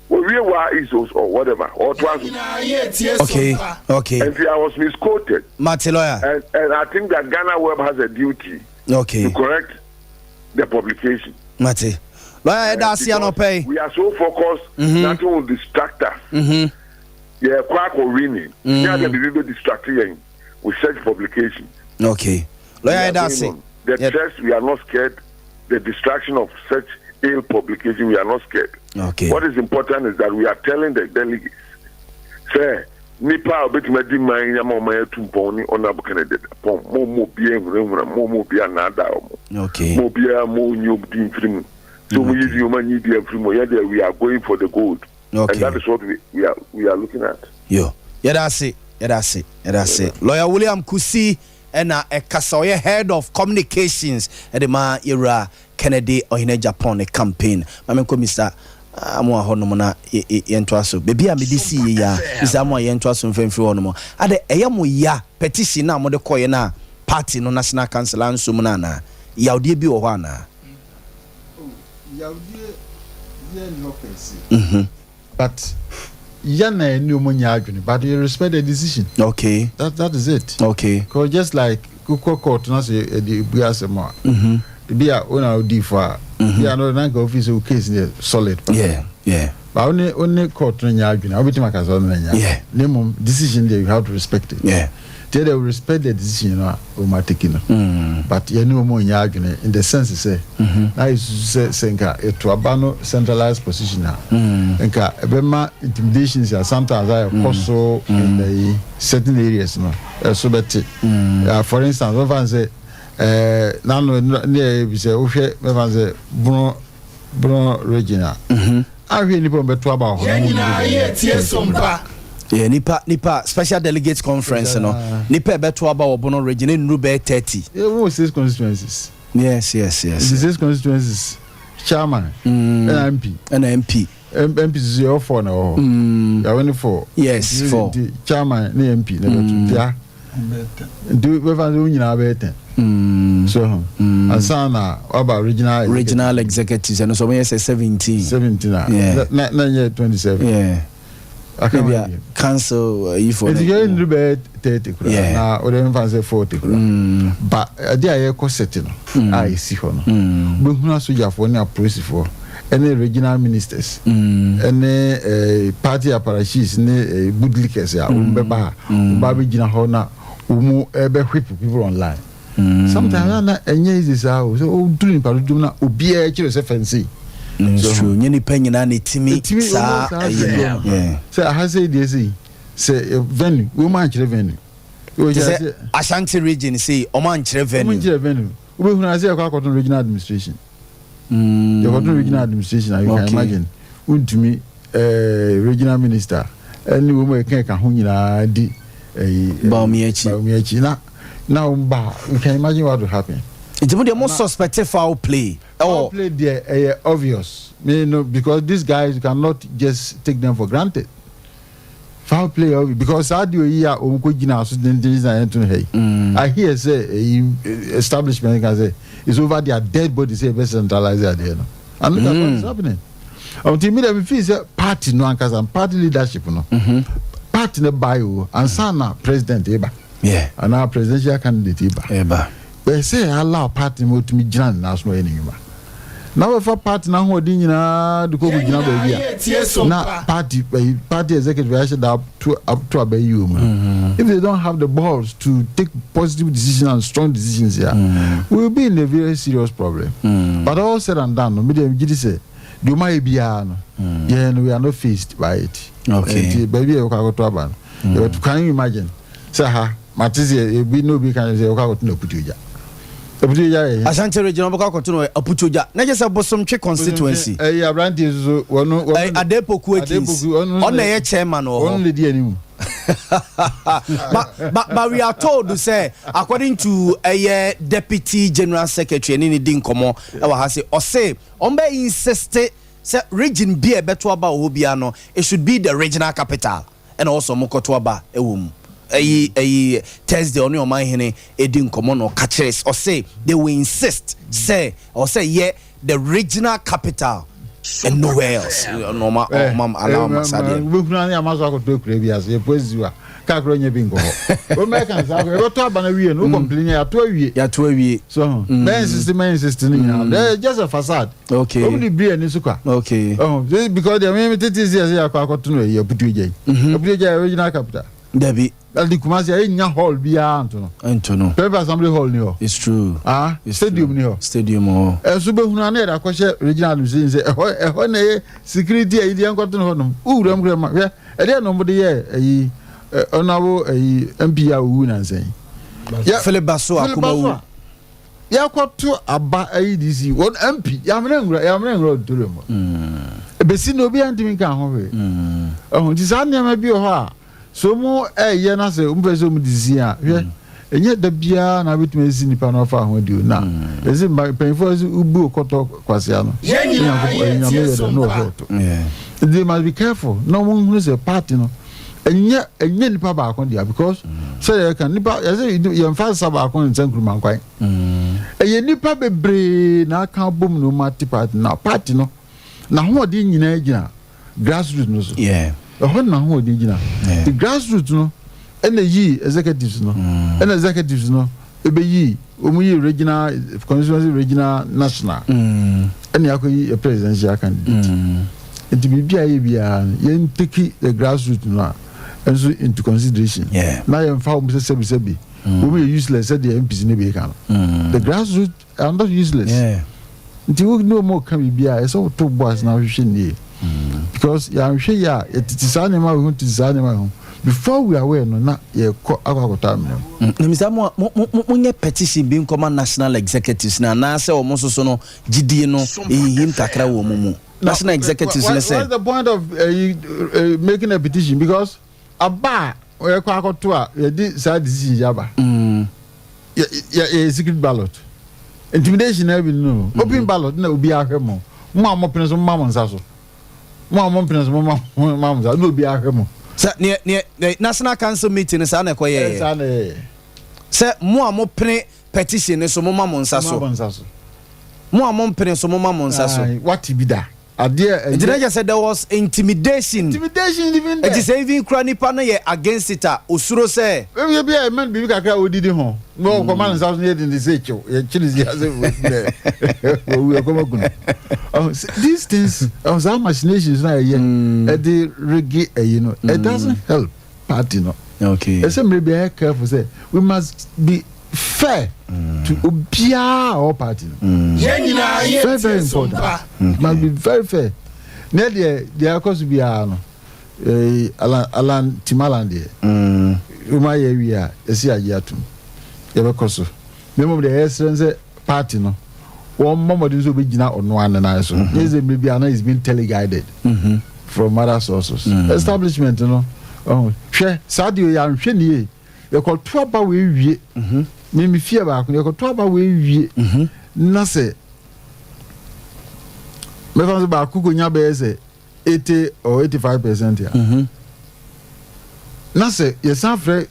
Owie wa is or whatever ɔtoa so. Okay, okay. And I was misquoted. Mate lawyer. And, and I think that Ghana Web has a duty. Okay. To correct the publication. Mate. Lawyer, ɛda ase anɔpɛ yi. We are so focused. Mm -hmm. Nothing will distract us. Mm -hmm. Yeah, quack or winning. Yeah, the people distract yɛn with such publication. Okay. Lawyer, ɛda ase. The yeah. trust we are not scared. The distraction of such ill publication we are not scared. Okay. What is important is that we are telling the delegates, sɛ nipa a obetumi adi man yi ama ɔman atu mpɔn ne honourable Kennedy Agyapong mo mo obiara nhunahuna mo mo obiara nnaadaa ɔmo. Okay. Mo obiara mo nyi obi mfiri mu. So mo yi di ɔmo anyi di mfiri mu yɛ deɛ we are going for the gold. Okay. And that is what we, we are we are looking at. Yo, yɛda ase, yɛda ase, yɛda ase. Lawyer William Kusi ɛna ɛkasa ɔyɛ head of communications ɛde ma yɛwura Kennedy Ɔhene Agyapong ne campaign. Ma menkɔ Mister Amoah hɔnom na yɛntoa so. Baabi a mede sii yei ara, Mister Amoah yɛntoa so mfa mfiri hɔnom. Adɛ ɛyɛ mo ya petition no a mode kɔeɛ no a party no National Council ansɔ mu no anaa? Yawdeɛ bi wɔ hɔ anaa? Oh, yawdeɛ biara nni hɔ per se. But yɛ na ɛne ɔmo nyɛ adwene but you respect the decision. Okay. That that is it. Okay. Cause just like kukɔ court na sɛ ɛde ebu asɛm a. Mhm. Ebi a o na odi fo a. Mhm. Ebi a no na nka ofi sɛ o case yɛ solid. Yeah yeah. But o ne o ne court no nyɛ adwene a obetumi aka sɛ ɔno na nyɛ. Yeah. Ne mmom decision deɛ you have to respect it. Yeah. Nti ɛdeɛ we respect the decision no a wɔn atake no but yɛne wɔn nyɛ adwene in the sense sɛ na yɛsusu sɛ sɛ nka yɛto aba no centralized position a nka ɛbɛma intimidations a sometimes a ɛkɔ so in the certain areas no ɛso bɛte. For instance mɛfa no sɛ ɛɛ n'ano ne yɛ bi sɛ wohwɛ mɛfa no sɛ bono Bono region a. Ahwɛ nipa bɛto aba wɔ hɔ. Yɛn nyinaa yɛ tie sompa. Yeah, nipa nipa special delegates conference no nipa ɛbɛto aba wɔ Bono region nnuru bɛyɛ 30. Yeah, we six constituencies. Yes. The six constituencies chairman. Ɛna MP. Ɛna MP. MP sisi yɛ four na ɛwɔ hɔ. Yàwé ni four. Yes, four. Nti chairman ne MP na ɛbɛto ntia. Nti bɛfa sɛ wɔn nyinaa bɛyɛ ten. So ho. Ansa na waba regional. Regional executives ɛno nso wɔn yɛ sɛ 17. 17 a. Yeah. Na na nyɛ 27. Yeah. Aka Maybe wɔn a bi. council ayi for. Nti yɛn nnuru bɛyɛ 30 kura. Yeah. Na wɔde nfa sɛ 40 kura. Ba ade a yɛkɔ sɛte no a esi hɔ no. Wobɛhunu asogyafoɔ ne apolisifoɔ ɛne regional ministers ɛne eh, party apparatchiks ne eh, bootlickers a wɔn bɛba ha. Wɔn ba bɛgyina hɔ na wɔn ɛbɛ whip people online. Sometimes na na ɛnyɛ easy saa o. Sɛ woduru nipa dodoɔ na obiara kyerɛ sɛ fɛnse. It's true. Nye nipa nyinaa na etimi Ɛtumi saa wɔn saa ɛyi no. sɛ Yeah. sɛ aha sɛ deɛ sɛ sɛ venue wɔn ankyerɛ venue. Te sɛ Ashanti region sei wɔn ankyerɛ venue. Wɔn nkyerɛ venue. Wobɛhunu ase yɛkɔ akɔto regional administration. Yɛkɔto regional administration a you can imagine. Wontumi eh, regional minister ɛne wɔn a ɛka ɛka ho nyinaa di ɛyi. Bawumia akyi. Bawumia akyi na. Na wɔn ba a, you can imagine what will happen. Nti mo deɛ mo suspect foul play ɛwɔ. Foul play deɛ ɛyɛ obvious. Me no because these guys you cannot just take them for granted. Foul play obvious because saa deɛ oyi a wɔn kɔ gyina so dendenden na yɛn to no ha yi. I hear sɛ ɛyi establishment kan sɛ it's over their dead body sɛ ɛbɛ centralize adeɛ no. And look at what is happening. Nti mi deɛ mi feel sɛ party no ankasa party leadership no. Party no ba yi o ansa na president eba. Yeah. Anaa presidential candidate yi ba. Ɛba. Bɛyɛ sɛ allow party ma otumi gyina ne nan so na ɔyɛ ne nnwuma. Na wɔbɛfa party no ahoɔden nyinaa de kɔ gyina baabi a na party ɛyi party executive ahyɛ da to to aba yi wɔn mu. If they don't have the balls to take positive decisions and strong decisions ya, we will be in a very serious problem. But all said and done no, mi deɛ mi gyi di sɛ deɛ ɔmo ayɛ biara no, yɛn no we are not faced by it. Okay. Nti baabi a yɛkɔ akɔto aba no, yɛbɛto can you imagine? Sɛ ha mate sɛ ebi ne obi ka sɛ yɛkɔ akɔto no Aputuogya. Aputuogya yɛ he? Ashanti region wɔbɛkɔ akɔto no Aputuogya. Na kyerɛ sɛ Bosomtwe constituency. Ɛyi aberanteɛ nso so wɔno wɔno Adepoku Akins. Ɔno na ɛyɛ chairman wɔ hɔ. Ɔno na di anim. But but but we are told sɛ according to ɛyɛ deputy general secretary ɛne ne di nkɔmɔ ɛwɔ ha sɛ ɔse wɔn bɛ insist sɛ region bi a ɛbɛto aba wɔ hɔ biara no it should be the regional capital. Ɛna ɔwɔ sɛ ɔmo kɔto aba ɛwɔ mu. Ɛyi ɛyi Thursday ɔne ɔman hene ɛdi nkɔmɔ na ɔka kyerɛ ɔse they will insist sɛ ɔwɔ sɛ yɛ the regional capital and nowhere else na ɔma ɔma allow ma saa deɛ. Wobɛhunu ane ama so akɔtɔ akura bi ase yɛpo asi wa kaa korɔ nyɛ bi nkɔ hɔ womɛka nsa akɔ yɛbɛtɔ aba no awie no wo complain yɛ yɛato awie yɛato awie so ho mɛ insist mɛ insist no nyinaa just a facade Okay. Wɔn de biri ani so kwa. Okay. Oh, because deɛ mi tete si ɛsɛ akɔ akɔto no ɛyɛ aputu egya yi. Mhm. Aputu egya yɛ regional capital. Dabi. Ɛdi Kumasi ɛyɛ nya hall biara nto no. Nto no. Pempe Assembly Hall ni hɔ. It's true. Ah, It's stadium true. ni hɔ. Stadium hɔ. Ɛnso bɛ hunu ano yɛde akɔhyɛ regional administration sɛ ɛhɔ ɛhɔ na ɛyɛ security ɛyi deɛ nkɔto no hɔ nom. Wura mu kura ma hwɛ ɛdeɛ na wɔn de yɛ ɛyi ɔnabo ɛyi MP a owu nansa yi. Philip Basoa Kumawu. Yɛakɔto aba ayi DC wɔn MP yɛamena nwura yɛamena nwura auditorium hɔ. Ebesi na obiara ntumi nka ho hwee. Ɛho nti saa nneɛma bi wɔ hɔ a so wɔn ɛyɛ na sɛ wɔn pɛ sɛ wɔn de si a hwɛ ɛnyɛ da biara na abɛtumi asi nipa no afa ho adi o na ɛsɛ mpanyinfoɔ sɛ ubu okɔtɔ kwasea no nyankopɔn nyame yɛ dɛ na ɔhwɛ ɔto. They must be careful na wɔn hunu sɛ party no ɛnyɛ ɛnyɛ nipa baako dea because sɛ yɛ ka nipa yɛsɛ yɛnfa nsa baako nsa nkuruma nkwan ɛyɛ nipa bebree na aka bom na wɔn ate party na party no n'ahoɔden nyinaa gyina grassroots no so ɛhɔ na n'ahoɔden gyina the grassroots no ɛna yi executives no ɛna executives no ɛbɛyi wɔn yi regional constituency regional national ɛna akɔ yi presidential candidate nti biribi a yɛ biara no yɛn take the grassroots no a nso into consideration na yɛn fa wɔn sɛ sɛbi sɛbi wɔn yɛ useless sɛdeɛ MPs ne bi ka no the grassroots are not useless nti wo ne wɔn ka biribi a ɛsɛ wɔto bo ase na wɔhwehwɛ nie because yɛanhwɛ yie a yɛtete saa nneɛma wɔ ho tete saa nneɛma wɔ ho before we are aware no na yɛkɔ akɔ akɔtɔ amena mu. Na misa mo mo mo monyɛ petition bi nkɔma national executives na anaasɛ wɔn nso so no gyidie no ehinhim kakra wɔ wɔn mu national executives ne sɛ. What's the point of uh, uh, making a petition because aba a yɛkɔ akɔto a yɛde saa decision yi aba. Mm. Yɛ yɛ yɛ secret ballot intimidation na bi no mm-hmm. open ballot na obi ahwɛ mo mo a mo pene so mo ma mo nsa so mo a mo mpene so mo ma mo ma mo nsa na obi ahwɛ mo. Sɛ neɛ neɛ national council meeting saa na ɛkɔ yɛɛ. Saa na ɛyɛ. Sɛ mo a mo pene petition no so mo ma mo nsa so. Mo ma mo nsa so. Mo a mo mpene so mo ma mo nsa so. Wate bi da. Adeɛ ɛyɛ. Nti na kyerɛ sɛ there was intimidation. Intimidation even there. Nti sɛ even kura nipa no yɛ against it a osuro sɛ. Ebi ebi a ɛmɛn biribi kakra a odidi ho na ɔkɔma ne nsa so na yɛ de ne sɛ kyew yɛkye ne si ase owu ɛkɔm aku no. These things saa machinations na ɛyɛ ɛde rege ɛyi no it doesn't help party no. Okay. Ɛsɛ mmerɛ bi ɛyɛ careful sɛ we must be fair mm. to obiara ɔwɔ party no. Mm. Yɛn nyinaa yɛ very very important. Mm. Must be very fair. Ne deɛ deɛ akɔ so biara no eh, Alan Alan Timalan deɛ. Wɔn ayɛ awie a yɛsi agye atum yɛbɛkɔ so. Na mmom deɛ yɛsrɛ sɛ party no wɔn mmɔ mmɔden sɛ wɔbɛgyina ɔno ara ne nan so. Nyɛ sɛ mmerɛ biara na is being teleguided mm-hmm. from other sources. Mm. Establishment no hwɛ saa deɛ yɛanhwɛ nie. Yɛkɔto aba wei wie. Me me fie baako no yɛkɔto aba wei wie na sɛ mɛfa so baako konya bɛyɛ sɛ 80 or 85% a na sɛ yɛsan frɛ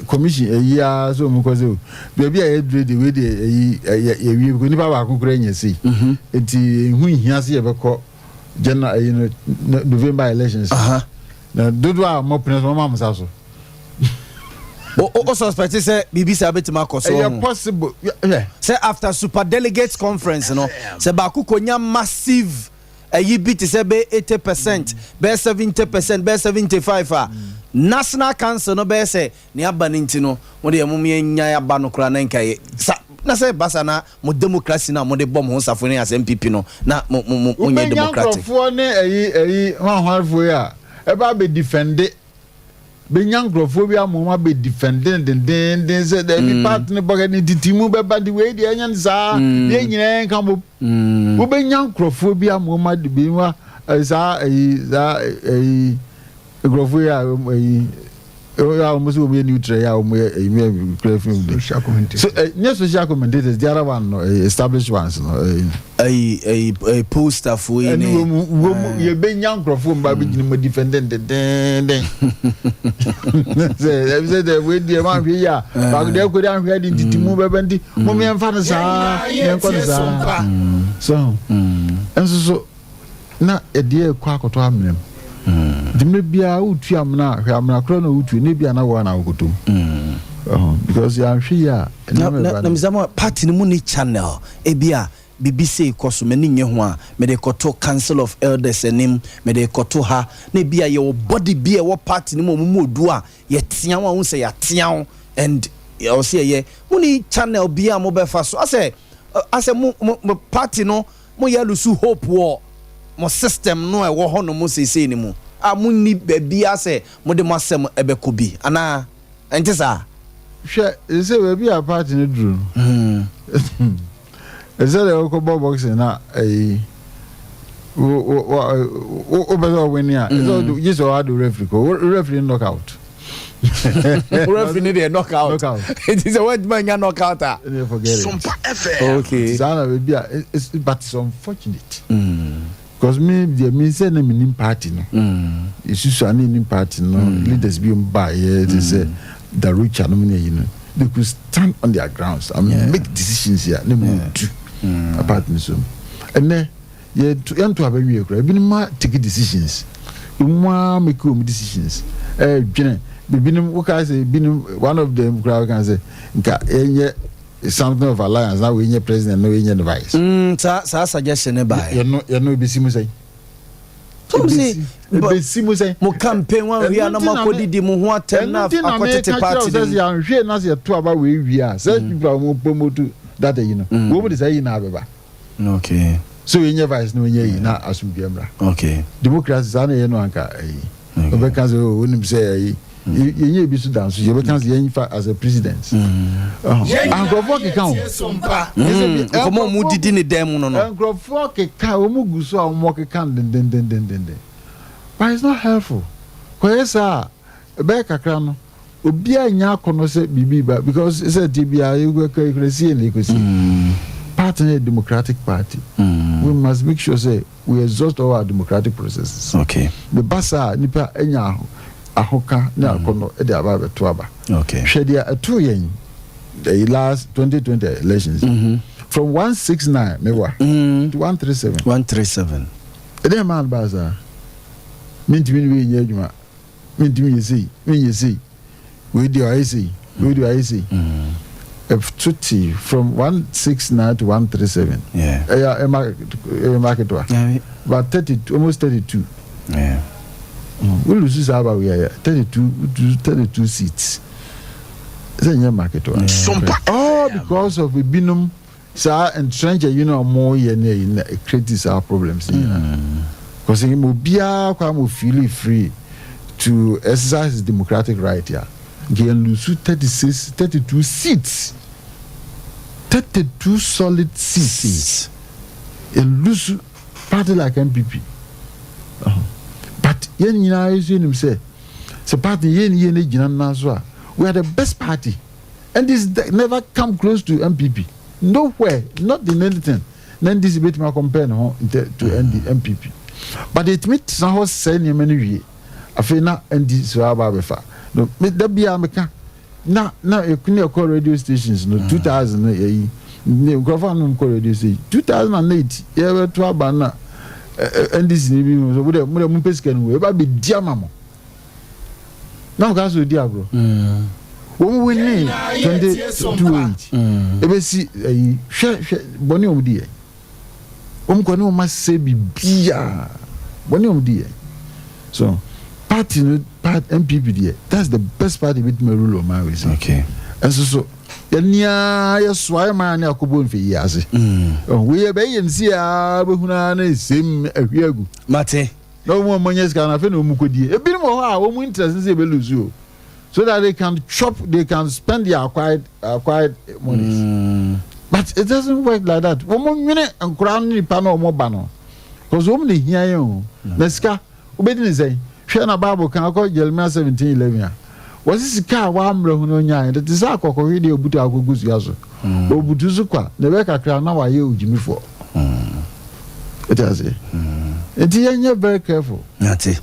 commission ayi ara sɛ ɔmu kɔ sɛ o baabi a yɛdure deɛ wei deɛ ayi yɛwie because nipa baako koraa nya sei nti ɛho nhia sɛ yɛbɛkɔ general ayi no November elections na dodoɔ a wɔpene so wɔma mo sa so. O o suspect sɛ biribi saa bɛtumi akɔ so. Ɛyɛ possible. Sɛ after super delegates conference no sɛ baako kɔnya massive ɛyi bi te sɛ bɛyɛ 80%, bɛyɛ 70%, bɛyɛ 75 a, national council no bɛyɛ sɛ nea aba no nti no mo deɛ mom yɛnyae aba no koraa na nka yɛ sa na sɛ ɛba saa na mo democracy no a mode bɔ mo ho safo ne as NPP no na mo mo mo monyɛ Wobɛnya democratic. nkurɔfoɔ ne ɛyi ɛyi hwanhwanfoɔ yi a ɛba abɛ defende bɛnya nkurɔfoɔ bi ama wɔn abɛ defende no dendeenden sɛ daabi mm. party no bɔkɛ ne titi mu bɛba nti wei deɛ ɛnyɛ no saa mm. yɛn nyinaa nka mmom mm. wobɛnya nkurɔfoɔ bi ama wɔn ade bi wa saa ɛyi saa ɛyi nkurɔfoɔ yi a ɛyi a wɔn sɛ wɔn yɛ neutral yi a wɔn yɛ ɛyi mi kura fi mu de so ɛ nyɛ social commentators the other one no ɛyi established ones no ɛyi. Ayi ayi ayi poster foɔ yi ne. Ɛne wɔn wɔn yɛ bɛ nya nkorɔfoɔ mba bɛ gyina mu defending dendenden sɛ ɛbi sɛ dɛ wei deɛ wɔn ahwɛ yi a baako deɛ ɛkɔ de ahwɛ de ntiti mu bɛbɛ nti mo yɛn fa no saa yɛn kɔ no saa so nso so na ɛdeɛ ɛkɔ akɔtɔ amena mu nti mmerɛ biara wotu amena a hwɛ amena korɔ na wotu ne bi a na wɔn na wokɔtɔ mu because yɛanhwɛ yi a nneɛma ɛba no. Na party no mu ne channel ebi a biribi sei kɔ so, m'ani nnye ho a, mede rekɔto Council of Elders anim, mede rekɔto ha, na ebia yɛwɔ body bi a ɛwɔ party no mu a wɔn mu odu a, yɛtea wo a, wohu sɛ yɛatea wo and ɛwɔ sɛ yɛyɛ. Monni channel biara a mobɛfa so. Asɛ, asɛ mo, mo, mo party no, moyɛ lose hope wɔ mo system no a ɛwɔ hɔnom seesei no mu a monni baabiara sɛ mode mo asɛm bɛkɔ bi anaa? Ɛnte saa? Hwɛ, seesei baabi a party no duru no, Ɛsɛ sɛ deɛ wokɔbɔ boxing na ɛyi wopɛ sɛ ɔwene a ɛsɛ wode gye sɛ ɔade referee kɔ referee knock out referee ne deɛ knock out nti sɛ woantumi anya knock out a forget it okay saa na baabi a but it's unfortunate mm. Because me deɛ me sɛ na menim party no yɛsusu a na yɛnim party no leaders bi mu baeɛ te sɛ Darucha nom ne ayi no they could stand on their grounds and yeah. make decisions a na mu du mm. party no so ɛnɛ yɛnto aba nwie koraa ebinom ma take decisions emu a make wɔn decisions ɛɛdwene ebinom wokaa sɛ ebinom one of them koraa wokaa sɛ nka yɛnyɛ something of alliance na wei nyɛ president na wei nyɛ ne vice. Mm, saa saa suggestion ne bae. Yɛno yɛno ebesi mu sɛn. Tom se ebesi mu sɛn. Mo campaign wa wia na mo akɔdidi mo ho atɛm na akɔtete party no mu. Ɛno nti na meka kyerɛ wo sɛ yɛanhwɛ na sɛ yɛto aba wei wie a sɛ people a wɔn promote data yi no wɔn mu de saa yi na abɛba. Okay. So wei nyɛ vice na wei nyɛ yi na asomdwoeɛ mmra. Okay. Democracy saa na ɛyɛ no anka ɛyi. Ɔbɛka sɛ oh wonim sɛ ɛyi yɛnyɛ ebi so da nso yɛbɛka sɛ yɛnfa as a president. Nkurɔfoɔ keka o. Nkɔmɔ a wɔn didi ne dan mu no no. Nkurɔfoɔ keka wɔn gu so a wɔn keka dendendendenden but it's not helpful. Kɔyɛ saa ɛbɛyɛ kakra no. Obiara nnya akɔnɔ sɛ biribi reba because sɛ ɛteɛ biara yɛkura sie na yɛkɔsie. Mm. Party no yɛ democratic party. Mm. We must make sure sɛ we exhaust all our democratic processes. Okay. Bɛba saa nipa anya ahoka ne mm. akɔnɔ de aba abɛto aba. Okay. Hwɛ deɛ ɛtoo yɛn the last 2020 elections. Mm -hmm. From 169 mewa mm. to 137. 137. Ɛdɛn maa no baa saa? Mentumi ne wei nyɛ adwuma. Mentumi nyɛ sei, menyɛ sei, wei deɛ wayɛ sei, wei deɛ wayɛ sei. Ɛto te from 169 to 137. Ɛyɛ ɛma ɛma ketewa. But 32, almost 32. Yeah. Wo lose saa ba wei ayɛ 32, 32 seats. Sɛ nyɛ ma ketewa. All because of ebinom. Saa entrench ayi no a ɔmo yɛ ne ayi na create saa problems yi nyinaa. Because mm. obiara kɔ ama feel free to exercise his democratic right a nka yɛn lose 36 32 seats 32 solid seats yɛn lose party like NPP uh -huh. but yɛn nyinaa yɛ so yɛnim sɛ sɛ party yɛn yɛn gyina nan so a we are the best party. NDC never come close to NPP nowhere not in anything na NDC betumi a compare ne ho to ND, NPP but etumi tena hɔ sɛe nneɛma no wie afei na NDC aba abɛfa no me da biara meka na na ne ɛkɔ radio stations no 2000 no yɛyi ne nkurɔfoɔ anom kɔ radio station 2008 yɛbɛto aba na NDC ni bi mu so mo de mo de mo mpɛ sika no mu eba bɛdi ama mo na mo ka so di agorɔ wɔn winni 2028 ebesi ɛyi hwɛ hwɛ bɔnne wɔn di yɛ wɔn kɔ ne wɔn asɛ bibiaa bɔnne wɔn di yɛ so party no part NPP deɛ that's the best party bi tuma rule ɔman wei sɛ ɛnso so yɛnia yɛsoa yɛ maa ne akɔbɔ mfe yi ase wei yɛ bɛyɛ nsi a bɛhunu na esem ahwi agu mate na wɔn a wɔnyɛ sika no afei na wɔn kɔdie ebinom wɔ hɔ a wɔn interest sɛ ebe lose o so that they can chop they can spend their acquired acquired monies but it doesn't work like that wɔn nwene nkora ne nipa na wɔn ba no because wɔn na ehia yɛn o na sika wobɛdi ne sɛn hwɛ na bible kan akɔ Jeremiah 17:11 a wɔsi sika a wammerɛ ho no nyaa yɛn te sɛ akɔkɔhwe deɛ obutu akɔgu sua so obutu so kwa na ɛbɛyɛ kakra na wayɛ ogyimifoɔ ɛte ase nti yɛnyɛ very careful. Nate.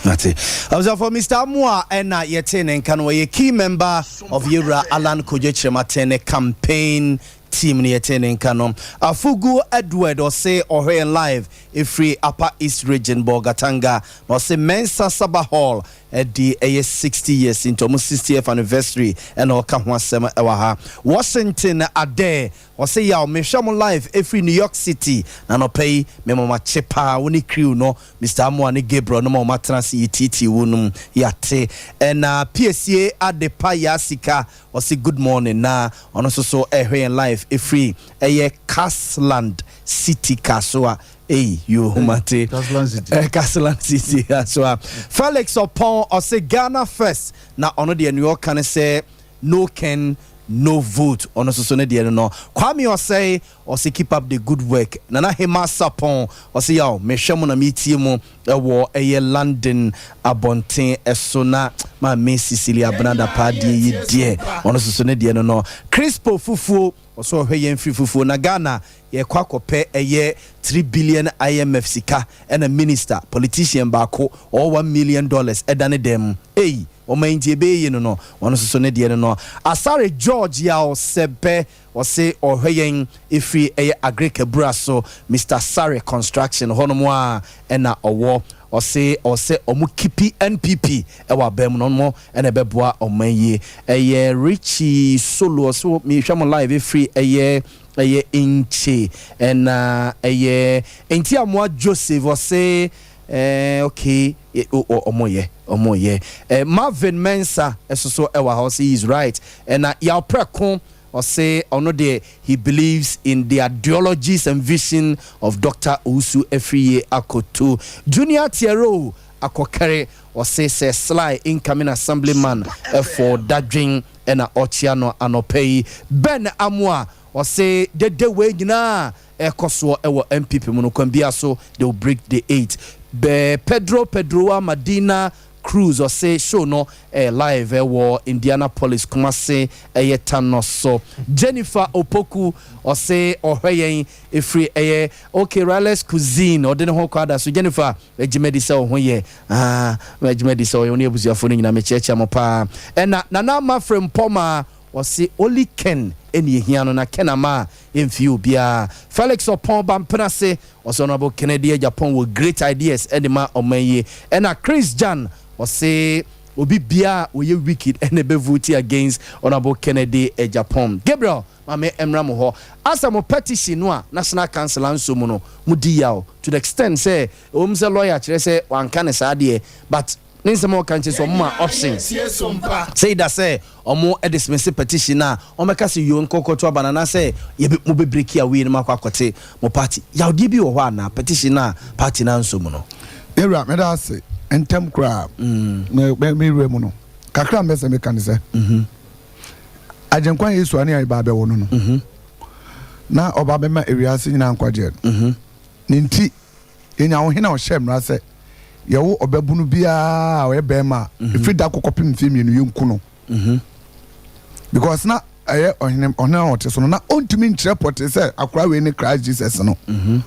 Nate. Abusuafo Mr. Amoa ɛna yɛte ne nka no wɔyɛ key member of Yewura Alan Kojo Kyerematen ne campaign team ne yɛte ne nka no. Afugu Edward ɔse ɔhwɛ yɛn live ɛfiri Upper East Region Bolgatanga na ɔse Mensa Saba Hall ɛdi ɛyɛ 60 years nti ɔmo 60th anniversary ɛna ɔka ho asɛm ɛwɔ ha. Washington Adair ɔse yaw mehwɛ mo live ɛfiri New York City na nɔpɛ yi memamakye paa wo ne crew no Mr. Amoa ne Gabriel no ma ɔmatena ase yɛtiitii wo nom yɛate ɛna piesie adepa yɛ asika ɔse good morning na ɔno nso so ɛhwɛ yɛn live ɛfiri ɛyɛ Casland City Kasoa Ei, yo mate. Castleland City. Castleland City Kasoa. Felix Ɔpɔn ɔse Ghana first na ɔno deɛ New York ne sɛ no can no vote ɔno nso so ne deɛ no no Kwame ɔsɛe ɔse keep up the good work. Nana Hema Sapɔn ɔse yaw mehwɛ mo na metie mu ɛwɔ ɛyɛ London abɔnten ɛso na maame Cecilia Benada paa deɛ yi deɛ ɔno nso so ne deɛ no no Crispo Fufuo ɔsɛ ɔhwɛ yɛn firi fufuo na Ghana yɛkɔ akɔpɛ ɛyɛ 3 billion IMF sika ɛna minister politician baako ɔwɔ $1 million ɛda ne dɛm ei ɔma yi nti ɛbɛyɛ yie no no ɔno nso so ne deɛ no no Asare George Yaw Sɛbɛ ɔse ɔhwɛ yɛn ɛfiri ɛyɛ Agric Abura so Mr. Sare Construction hɔnom a ɛna ɔwɔ ɔse ɔsɛ ɔmo keep NPP ɛwɔ abɛn mu no ɔmo ɛna ɛbɛboa ɔman yie ɛyɛ Richie Solo ɔso mehwɛ mo live ɛfiri ɛyɛ ɛyɛ nkye ɛna ɛyɛ nti amoa Joseph ɔse ɛɛ okay ɔmo yɛ ɔmo yɛ ɛɛ Marvin Mensa ɛso so ɛwɔ ha ɔse he is right ɛna Yawprɛko ɔse ɔno deɛ he believes in the ideologies and vision of Dr. Owusu Afriyie Akoto. Junior Tiero Akɔkɛre ɔse sɛ Sly incoming assemblyman ɛfɔ dadwen ɛna ɔkyea no anɔpɛ yi. Ben Amoa ɔse dede wei nyinaa ɛkɔ soɔ ɛwɔ NPP mu no kwan bia so they will break the eight. Bɛ Pedro Pedroa Madina Cruz ɔse show no ɛyɛ live ɛwɔ Indianapolis Kumase ɛyɛ Tano so. Jennifer Opoku ɔse ɔhwɛ yɛn ɛfiri ɛyɛ okay Wireless Cuisine ɔde ne ho kɔ ada so Jennifer adwuma di sɛ wo ho yɛ ah adwuma di sɛ ɔyɛ ne abusuafoɔ no nyinaa mekyerɛkyerɛ mo paa ɛna Nana Mafre Mpɔma ɔse only Ken ɛne ehia no na Ken ama a ɛmfie obiara. Felix Ɔpɔn Bampena ɔsɛ Honorable Kennedy Agyapong wɔ great ideas ɛde ma ɔman yi ɛna Chris Jan ɔse obi bia ɔyɛ wicked ɛna ɛbɛ vote against Honorable Kennedy Agyapong. Gabriel maame mmra mo hɔ asa mo petition no a National Council anso mu no mo di yaw to the extent sɛ ɛwɔ mu sɛ lawyer kyerɛ sɛ wanka ne saa deɛ but ne nsɛm a ɔka nkyɛn sɛ ɔmo ma options sɛ ida sɛ ɔmo dismiss petition a ɔmɛka sɛ yo nkɔkɔto aba nana sɛ yɛbɛ mo bɛ break away no mo akɔ akɔte mo party yawdeɛ bi wɔ hɔ ana petition a party na nso mu no. Ewura mɛda ase ntɛm koraa mɛ mɛ wura mu no kakra mbɛ sɛ meka ne sɛ Agyenkwa Yesu ane a ɛba abɛwo no no na ɔba bɛma ewiase nyinaa nkwagyeɛ no ne nti yɛnya wo hene a ɔhyɛ mmara sɛ yɛwo ɔbɛbunu biara a ɔyɛ bɛrima a ɛfiri da kɔkɔpem mfeɛ 2 yɛnku no because na ɛyɛ ɔhene ɔhene a ɔte so no na ɔntumi nkyerɛ pɔtee sɛ akora wei ne Christ Jesus no. Mhm.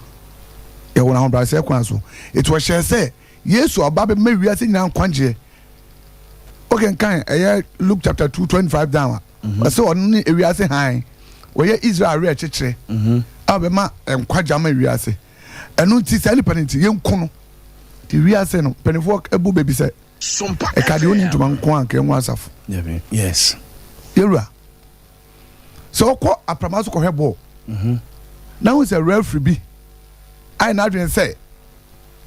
Yɛwɔ no ahobrɛaseɛ kwan so. Eti ɔhyɛɛ sɛ Yesu a ɔba bɛma wiase nyinaa nkwagyeɛ. Wokenkan ɛyɛ Luke chapter 2 25 down a, mhm. ɔsɛ ɔno ne ewiase hann. Ɔyɛ Israel awerɛkyekyerɛ mhm. a ɔbɛma nkwagye ama wiase. Ɛno nti saa nipa no nti yɛnku no. Nti wiase no mpanimfoɔ abu baabi sɛ ɛka deɛ ɔni ntoma nko a nka ɛnwo asafo. Yes. Yɛwura sɛ ɔkɔ aprama so kɔhwɛ bɔɔl mhm. na ho sɛ referee bi ayɛ n'adwene sɛ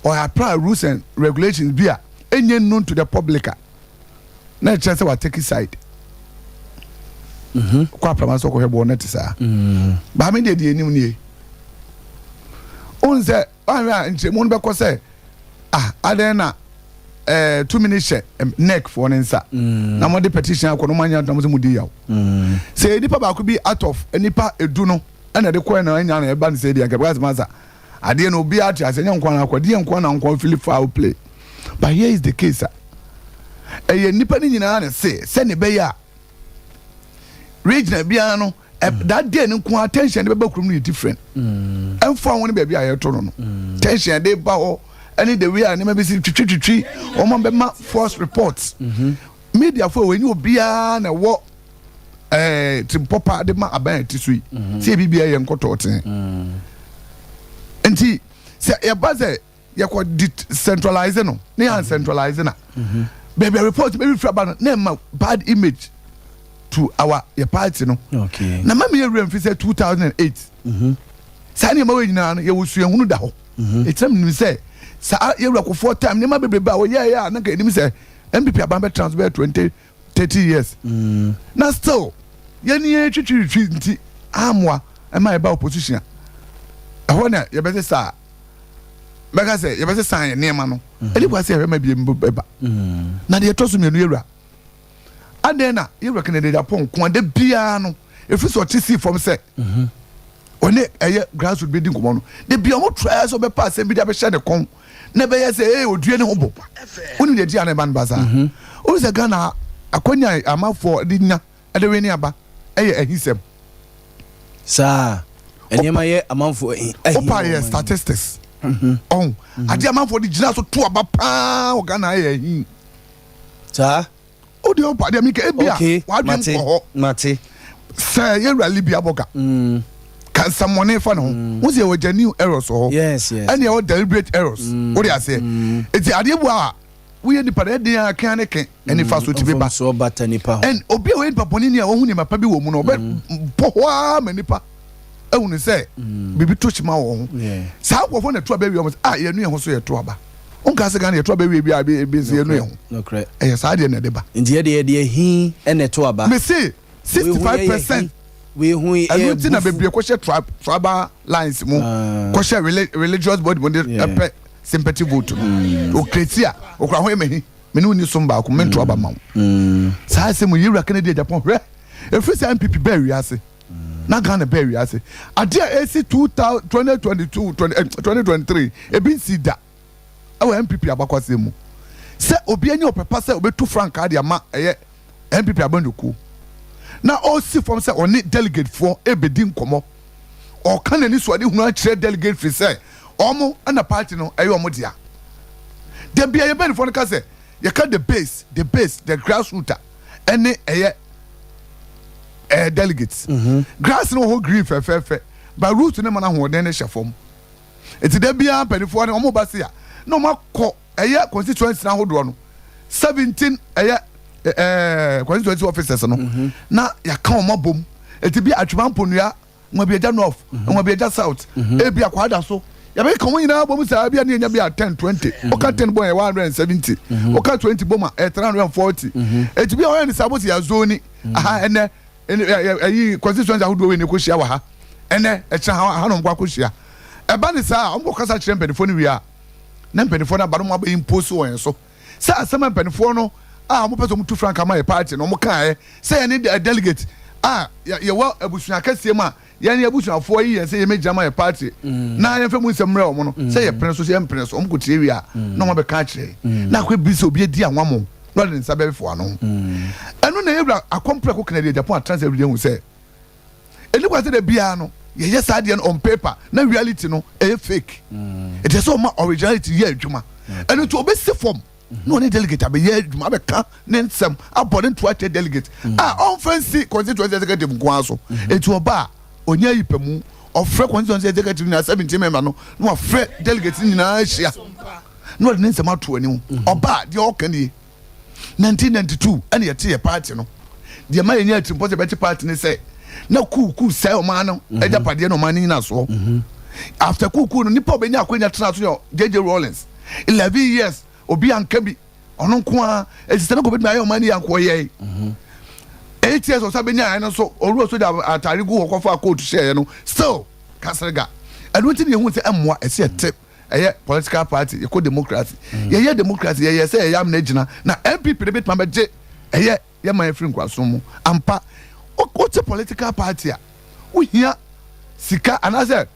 ɔyɛ apply rules and regulations bi a ɛnyɛ known to the public a na ɛkyerɛ sɛ watake side mhm. kɔ aprama so kɔhwɛ bɔɔl no te saa mm. baame deɛ deɛ anim nie wohu sɛ woahwɛ a nkyerɛmu no bɛkɔ sɛ ah adɛn na eh, tumi no hyɛ nec foɔ no nsa mm. na mode petition akɔ no moanya ntom sɛ modi yaw mm. sɛ nipa baako bi out of nipa edu no ɛna ɛde kɔɛ na ɛnya na ɛba no sɛ deɛ nka bɛka sɛ masa Adeɛ no obiara te ase ɛnyɛ nkoa na akɔ deɛ nkoa na nkoa fili foul play but here is the case a ɛyɛ nipa no nyinaa na se sɛne ɛbɛyɛ a regional biara no mm. that day no nkoa tension de bɛba kurom no yɛ different mm. ɛmfa ho ne baabi a yɛto no no mm. tension de ba hɔ ɛne the way a nneɛma bi si twitwitwitwi wɔn bɛma false reports mm-hmm. media fo a wɔnyɛ obiara na ɛwɔ ɛɛ tirimpɔ pa de ma aban a ɛte so yi mhm. sɛ ebi bia yɛ nkɔtɔɔ tee mm. nti sɛ yɛba sɛ yɛkɔ decentralize no ne yɛn centralize na mhm. baabi a report bɛbi fira ba no na ɛma bad image to our yɛ party no na ma mi yɛ wura nfi sɛ 2008 mhm. saa nneɛma wɔ nyinaa no yɛwɔ suahunu da hɔ ɛkyerɛ mi nim sɛ saa yɛwura kofoɔ time nneɛma bebrebe a wɔyɛɛyɛ a na nka yɛnim sɛ npp aban bɛtena so bɛyɛ 20 30 years mm. na still yɛne yɛn twitwiritwi nti amoa ɛma yɛba opposition a ɛhɔ na yɛbɛsesa bɛka sɛ yɛbɛsesa yɛn nneɛma no mm-hmm. ɛde kwa sɛ yɛhwɛ ma bie mu bɛba mm. na deɛ ɛtɔ so mmienu yɛwura adɛn na yɛwura Kennedy Agyapong nko ada biara no ɛfiri sɛ ɔte sii fam sɛ mm-hmm. ɔne ɛyɛ grassroot bɛdi nkɔmmɔ no de bia ɔmo try sɛ ɔbɛpa asɛm bi de abɛhyɛ ne kɔn na ɛbɛyɛ sɛ ee odue ne ho bo wonim deɛ ɛti a na ɛba no ba saa mhm. wonim sɛ Ghana akwanya amafoɔ de nya ɛde wene aba ɛyɛ ahisɛm saa nneɛma yɛ amanfoɔ ahi wopa yɛ statistics mhm. ɔho mhm. adeɛ amanfoɔ de gyina so to aba paa wɔ Ghana yɛ ahi saa O deɛ ɔpa deɛ meka ebi a wadwen kɔ hɔ. Mate. Sɛ yɛwura Libya bɔga. Mm. Ka nsɛmmɔne fa ne ho. Mm. Wo sɛ yɛwɔ genuine errors wɔ hɔ. Yes, yes. Ɛne yɛwɔ deliberate errors. Mm. Wo de aseɛ. Mm. Eti adeɛ bu a woyɛ nipa na ɛden a kea ne ke ɛne fa so ti ba. Mfomsoɔ bata nipa ho. And obi a ɔyɛ nipa bɔne ni a ɔhu nneɛma pa bi wɔ mu no ɔbɛ bɔ hɔ ara ma nipa ehunu sɛ biribi to kyima wɔ ho. Saa nkurɔfoɔ na ɛto aba wie wɔn sɛ ah yɛnu yɛn ho so yɛto aba. Wonka sɛ Ghana yɛto aba wie bi a ebi nso yɛnu yɛn ho. Ɛyɛ saa deɛ na ɛde ba. Nti yɛde yɛde ahi na ɛto aba. Mese 65%. Ɛno nti na bebree kɔhyɛ tribal lines mu, ah. kɔhyɛ religious body mu de ɛpɛ sympathy vote no. Mm. Okreti a okura ho yɛ mahi me ne wo ni som baako mento aba ma wo. Mm. Saa asɛm yi yɛwura Kennedy Agyapong hwɛ ɛfiri sɛ NPP bɛɛ wiase. na Ghana bɛɛ wiase adeɛ a ɛsi 2022 2023 ebi nsi da ɛwɔ NPP abakwasɛm mu sɛ obi anya ɔpɛ pa sɛ ɔbɛtu frankaa de ama ɛyɛ NPP abanyɔkuo na ɔsi fam sɛ ɔne delegate foɔ ɛbɛdi nkɔmmɔ ɔka n'ani so ade hunu akyerɛ delegate firi sɛ ɔmo ɛna party no ɛyɛ ɔmo dea da bia yɛ bɛnifoɔ no ka sɛ yɛka the base the base the grassroot a ɛne ɛyɛ ɛɛ delegates mhm. grass no wɔ hɔ green fɛfɛɛfɛ but root no ma no ahoɔden no hyɛ fam nti da biara mpanimfoɔ no wɔn ba se a na wɔn akɔ ɛyɛ constituency ahodoɔ no 17 ɛyɛ ɛɛ constituency officers no mhm. na yɛaka wɔn abom eti bi atwema mponua Nwabiagya North, Nwabiagya South, ebi Akwaada so. Yɛbɛkeka wɔn nyinaa bom saa bi a ne yɛnya bi a 10, 20. Woka 10 bom a ɛyɛ 170. Woka 20 bom a ɛyɛ 340. Eti bi a wɔyɛ ne saa bom sɛ yɛazoni. Aha ɛnɛ ɛyi constituency ahodoɔ wei na ɛkɔhyia wɔ ha. Ɛnɛ ɛkyerɛ ha ha na wɔn kɔ akɔhyia. Ɛba ne saa a wɔn kɔkasa kyerɛ mpanimfoɔ no wie a na mpanimfoɔ no aba no wɔn abɛ impose wɔ yɛn so. Sɛ asɛm a mpanimfoɔ no a wɔpɛ sɛ wɔtu frankaa ma yɛ party no wɔkaeɛ sɛ yɛne delegate a yɛwɔ abusua kɛseɛ mu a yɛn abusuafoɔ yi yɛn sɛ yɛmmɛgyina ma yɛ party mm. na yɛmfa mu nsɛm mmerɛ wɔn no mm. sɛ yɛpene so sɛ yɛmpene so wɔn kɔ tie wie a mm. na wɔn abɛka akyerɛ na akɔ ebi sɛ obi adi anwammo na ɔde ne nsa bɛfo ano. Ɛno na. na yɛwura akɔmprɛko Kennedy Agyapong atena sɛ awurade ahu sɛ ɛni kwan sɛ da biara no yɛyɛ saa adeɛ no on paper na reality no ɛyɛ fake. Ɛte sɛ ɔma originality yɛ adwuma. Ɛno nti ɔbɛsi fam na ɔne delegate abɛyɛ adwuma, abɛka ne nsɛm, abɔ ne ntoa kyerɛ delegate a ɔmfa nsi constituency executive nko ara so. Eti ɔba a ɔnyɛ ayi pɛ mu, ɔfrɛ constituency executive nyinaa, 17 member no, na wafrɛ delegate nyinaa ahyia na ɔde ne nsɛm ato anim. Ɔba a deɛ ɔka nie. 1992 ɛna yɛte yɛ party no. Deɛ ma yɛnya atirimpɔ sɛ yɛbɛte party ne sɛ na kuukuu sɛe ɔman no agyapadeɛ na ɔman no nyina soɔ. After kuukuu no, nipa a ɔbɛnya akwanya tena so yɛ JJ Rawlings. 11 years obi anka bi, ɔno nko ara. Ɛti sɛ na kɔbɛtumi ayɛ ɔman no yɛ anka ɔyɛe. 8 years ɔsa bɛnya ɛno nso ɔwura sogya atare gu hɔ kɔfa kootu hyɛeɛ no still kaserega. Ɛno nti na yɛhu sɛ ɛmmoa ɛsɛ yɛte ɛyɛ political party, yɛkɔ democracy. Yɛyɛ democracy, yɛyɛ sɛ yɛyɛ amena gyina na NPP no bɛtumi abɛgye ɛyɛ yɛman afiri nkoasom mu ampa. Wote political party a, wohia sika anaasɛ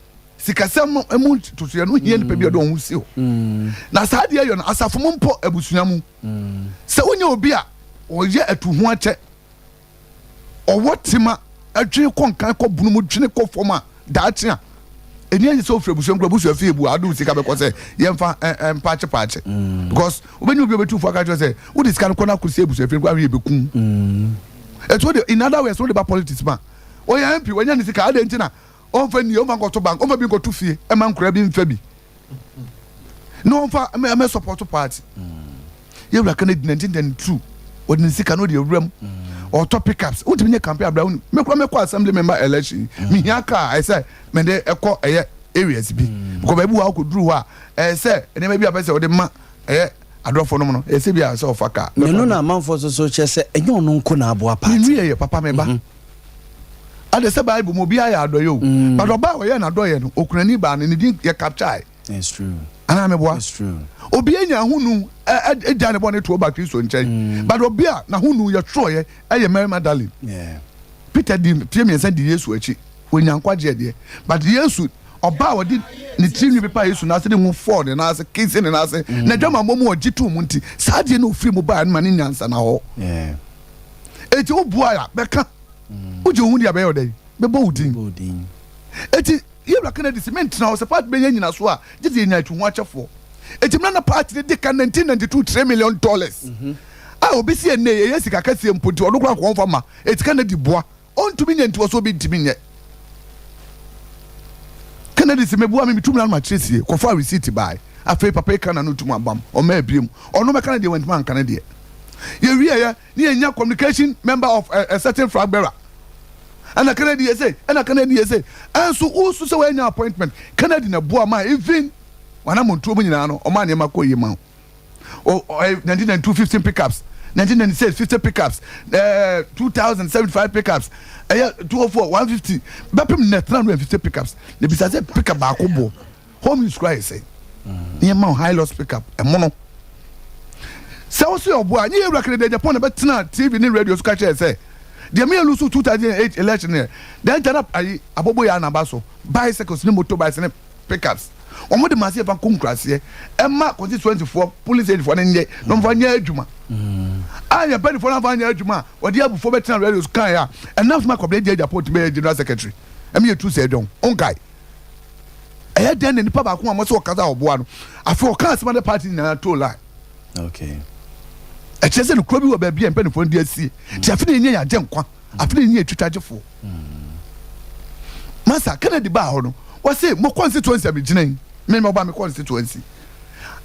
sikasɛm mu ntosoeɛ no, wohia nipa bi a ɔde wɔn ho si hɔ. Na saa adeɛ yɛ no asafo mu mpo, abusua mu, sɛ wonyɛ obi a ɔyɛ atuho akyɛ, ɔwɔ tema, dwene kɔ nkan kɔ bunu mu, dwene kɔ fam a, daakye a ɛni ayɛ sɛ ofiri abusua mu kura abusua fie bu a ade wo sika bɛkɔ sɛ yɛmfa mpaakye paakye, because wobɛnya obi a ɔbɛtu fo aka kyerɛ sɛ wode sika no kɔ no akɔsi abusua fie no kɔ ahwɛ yɛbɛku. Ɛti wode, in other words, wode ba politics ma ɔyɛ MP, wanya ne sika adɛn nti na ɔmfa nnie, ɔmfa nkɔto bank, ɔmfa bi nkɔto fie ɛma nkora bi mfa bi na ɔmfa mɛ support party. Yɛwura Kennedy 1992 ɔde ne sika no ɔde awura mu, ɔtɔ pickups. Wontumi nyɛ campaign abira woni. Mekora mɛkɔ assembly member election, mehia car ɛsɛ mɛde ɛkɔ ɛyɛ areas bi because baabi wɔ akɔduru hɔ a ɛyɛ sɛ nneɛma bi a pɛ sɛ ɔde ma ɛyɛ adɔfo nom no, ɛyɛ sɛ bi a sɛ ɔfa car. Na ɛno na amanfoɔ nso so kyerɛ sɛ ɛnyɛ ɔno nko na aboa party. Menwie yɛ papa me ba. Ade sɛ Bible mu obiara yɛ adɔyɛ o, but ɔbaa a ɔyɛɛ n'adɔyɛ no, okunani baa no, ne din yɛ capture. It's true. Anaa meboa? It's true. Obi anya ahonu gya ne bɔne to ba Kristo nkyɛn, but obi a n'ahonu yɛ twerɛeɛ ɛyɛ Mary Magdalene. Yeah. Peter di mfeɛ 3 di Yesu akyi, wɔnya nkwagyeɛ deɛ, but Yesu ɔbaa a ɔde ne tirinwi pepaa Yesu nan ase de ngo fɔɔ ne nan ase, kisi ne nan ase, n'adwamammɔ mu ɔgye too mu nti, saa adeɛ no ofiri mu baeɛ no ma ne nyansa na hɔ. Yeah. Eti wo boa a bɛka, wogye wo ho di a bɛyɛ wo dɛn? Bɛbɔ wo din. Eti Yewura Kennedy se mentena hɔ sɛ party bɛnya nyinasoɔ a gye sɛ yɛnya atuhoakyɛfoɔ. Eti mmerɛ na party no di ka 1992 $3 million a obi se ɛnnɛ yi ɛyɛ sika kɛseɛ mpo nti ɔno koraa nka ɔmfa mma. Eti Kennedy boa ɔntumi nyɛ nti ɔse obi ntumi nyɛ. Kennedy se meboa me metu mmara no makyerɛ sie kɔfaa receipt bae. Afei papa yi ka n'ano tum abam ɔmaa biom ɔno mɛka no deɛ wantumi anka ne deɛ. Yɛwieɛ ne yɛnya communication member of a, a certain flag bearer ɛna Kennedy yɛ sei ɛna Kennedy yɛ sei ɛnso wosu sɛ woanya appointment. Kennedy na boa ma even wanamontuo mu nyinaa no ɔma nneɛma kɔ yie ma wo. 1992 15 pickups, 1996 50 pickups, 2000 75 pickups, ɛyɛ 204 150 bɛpem nnɛ 350 pickups. Na bisa sɛ pickup baako boɔ home use kora yɛ sɛ nneɛma wo Hilux pickup ɛmono sɛ wo so yɛ ɔboa nye yɛwura Kennedy Agyapong na bɛtena TV ne radio so ka kyerɛ sɛ deɛ meyɛ lose 2008 election yɛ then tana ayi abobo yɛ anaba so bicycles ne motorbikes ne pickups wɔn de maase yɛfa kɔ nkuraseɛ ɛma constituency foɔ police aid foɔ ne nyɛ na wɔn fa nyɛ adwuma a yɛn mpanyinfoɔ no afa nyɛ adwuma a wɔde abufoɔ bɛtena radio so kan a ɛnam so ma Kwabena Agyapong Agyapong tumi bɛyɛ general secretary ɛmi yɛ tu sɛ ɛdɔn ɔnkae. Ɛyɛ dɛn na nipa baako a wɔsɛ ɔkasa a ɔboa no afei ɔka asɛm a party nyinaa to line? Okay. Ɛkyerɛ sɛ nokora bi wɔ baabi a mpanimfoɔ no de asie. Nti afei na yɛnyɛ yɛn agye nkwa, afei na yɛnyɛ atwitwagyefoɔ. Masa Kennedy baa hɔ no, wɔse mo constituency a megyina yi, me mɔba me constituency.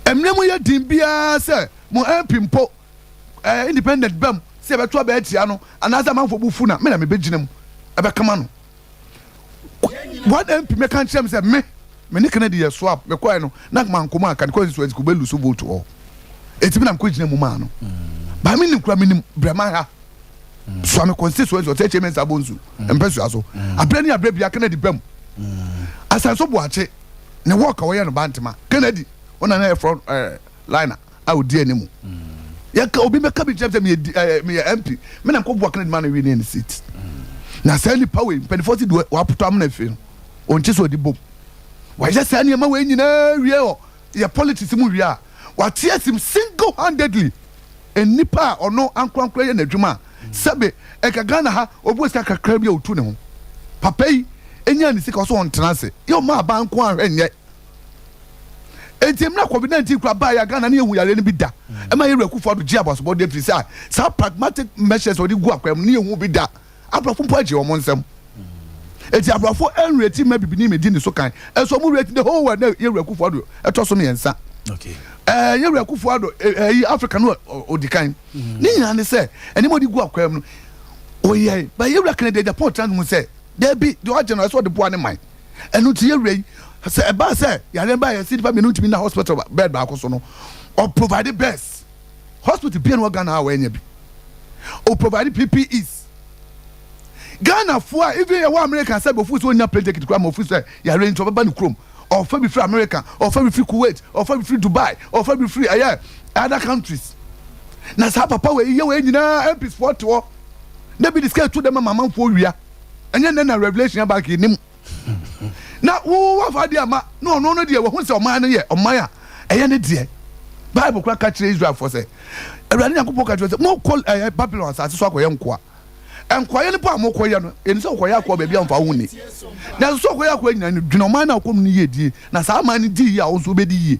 Mmerɛ mu yɛ den biara sɛ mo MP mpo eh, independent bam sɛ yɛbɛto aba atia no anaasɛ amanfoɔ bo fu na me na mebɛgyina mu ɛbɛkama no. One MP mɛka nkyerɛ me sɛ me me ne Kennedy yɛ swap, mekɔɛ no na manko mu anka ne constituency ko bɛ lose vote hɔ, eti mi na mekɔ gyina mu maa no. Baa mi nim kura mi nim brɛma ha soa me constituency ɔsɛ kyɛ mɛnsa bonsu mpɛsua so abrɛ ne abrɛ bia Kennedy bam asanso boakye ne work a wɔyɛ no bantema Kennedy ɔna na yɛ front liner a odi anim. Yɛka obi bɛka bi kyerɛ sɛ meyɛ ɛɛ meyɛ MP, me na nkɔboa Kennedy ma no win ne seat. Na saa nipa wei mpanimfoɔ si de wapotɔ amena fie no, ɔnte sɛ ɔde bom. Wayɛ saa nneɛma wei nyinaa wie wɔ yɛ politics mu wie a, wate asim single handedly nnipa a ɔno ankorankora yɛ n'adwuma a. Sɛbe ɛka Ghana ha obi wɔ sika kakra bi a otu ne ho. Papa yi nyaa ne sika ɔsɛ ɔntena ase. Yɛ ɔma aban nko ahwɛ nyɛ. Enti mmerɛ covid 19 kura baeɛ a Ghana ne yɛhu yareɛ no bi da. Ɛma yɛwura Akufo Addo gye abasobɔdeɛ firi sɛ saa pragmatic measures ɔde gu akwan mu ne yɛhu bi da. Aborɔfo mpo agye wɔn nsam. Eti aborɔfo ɛnreti mma bibini medi ne so kan. Ɛnso wɔn reti the whole world na Yewura Akufo Addo ɛtɔ so mmiɛnsa. Ɛɛ Yewura Akufo Addo ɛyi Africa no odi kan. Mm. Ne nyinaa ne sɛ ɛnneɛma ɔde gu akwan mu no ɔyɛ ba Yewura Kennedy Agyapong tena ne ho sɛ daabi deɛ ɔagye no ɛsɛ ɔde boa ne man. Ɛno nti Yewura yi sɛ ɛbaa sɛ yareɛ no baa yɛ sɛ nipa mmienu ntumi nna hospital bed baako so no ɔprovide beds. Hospital bia no wɔ Ghana a wɔanya bi. O provide PPEs. Ghana fo a even ɛwɔ America sɛ bɔfu sɛ ɔnya plane ticket koraa ma ɔfiri sɛ yare nti ɔbɛba ne kurom. Ɔfa bi firi America, ɔfa bi firi Kuwait, ɔfa bi firi Dubai, ɔfa bi firi ɛyɛ other countries. Na saa papa wei yɛ wei nyinaa MPs foɔ te hɔ na bi de sika etu dɛm ama amanfoɔ wia. Ɛnyɛ nnɛ na revelation aba nka yɛnim. Na wo wafa adeɛ ama na ɔno no deɛ wahu sɛ ɔman no yɛ ɔman a ɛyɛ ne deɛ. Bible koraa ka kyerɛ Israelfoɔ sɛ Awurade Nyankopɔn ka kyerɛ sɛ mokɔ ɛyɛ Babylon asase so akɔyɛ nkoa. Nkoayɛ no po a mokɔyɛ no, ɛni sɛ wokɔyɛ akoa baabi a mfa wo ho nni. Nanso sɛ wokɔyɛ akoa nyinaa no, dwene ɔman no a wokɔ mu no yie die, na saa ɔman no di yie a, wo nso wobɛdi yie.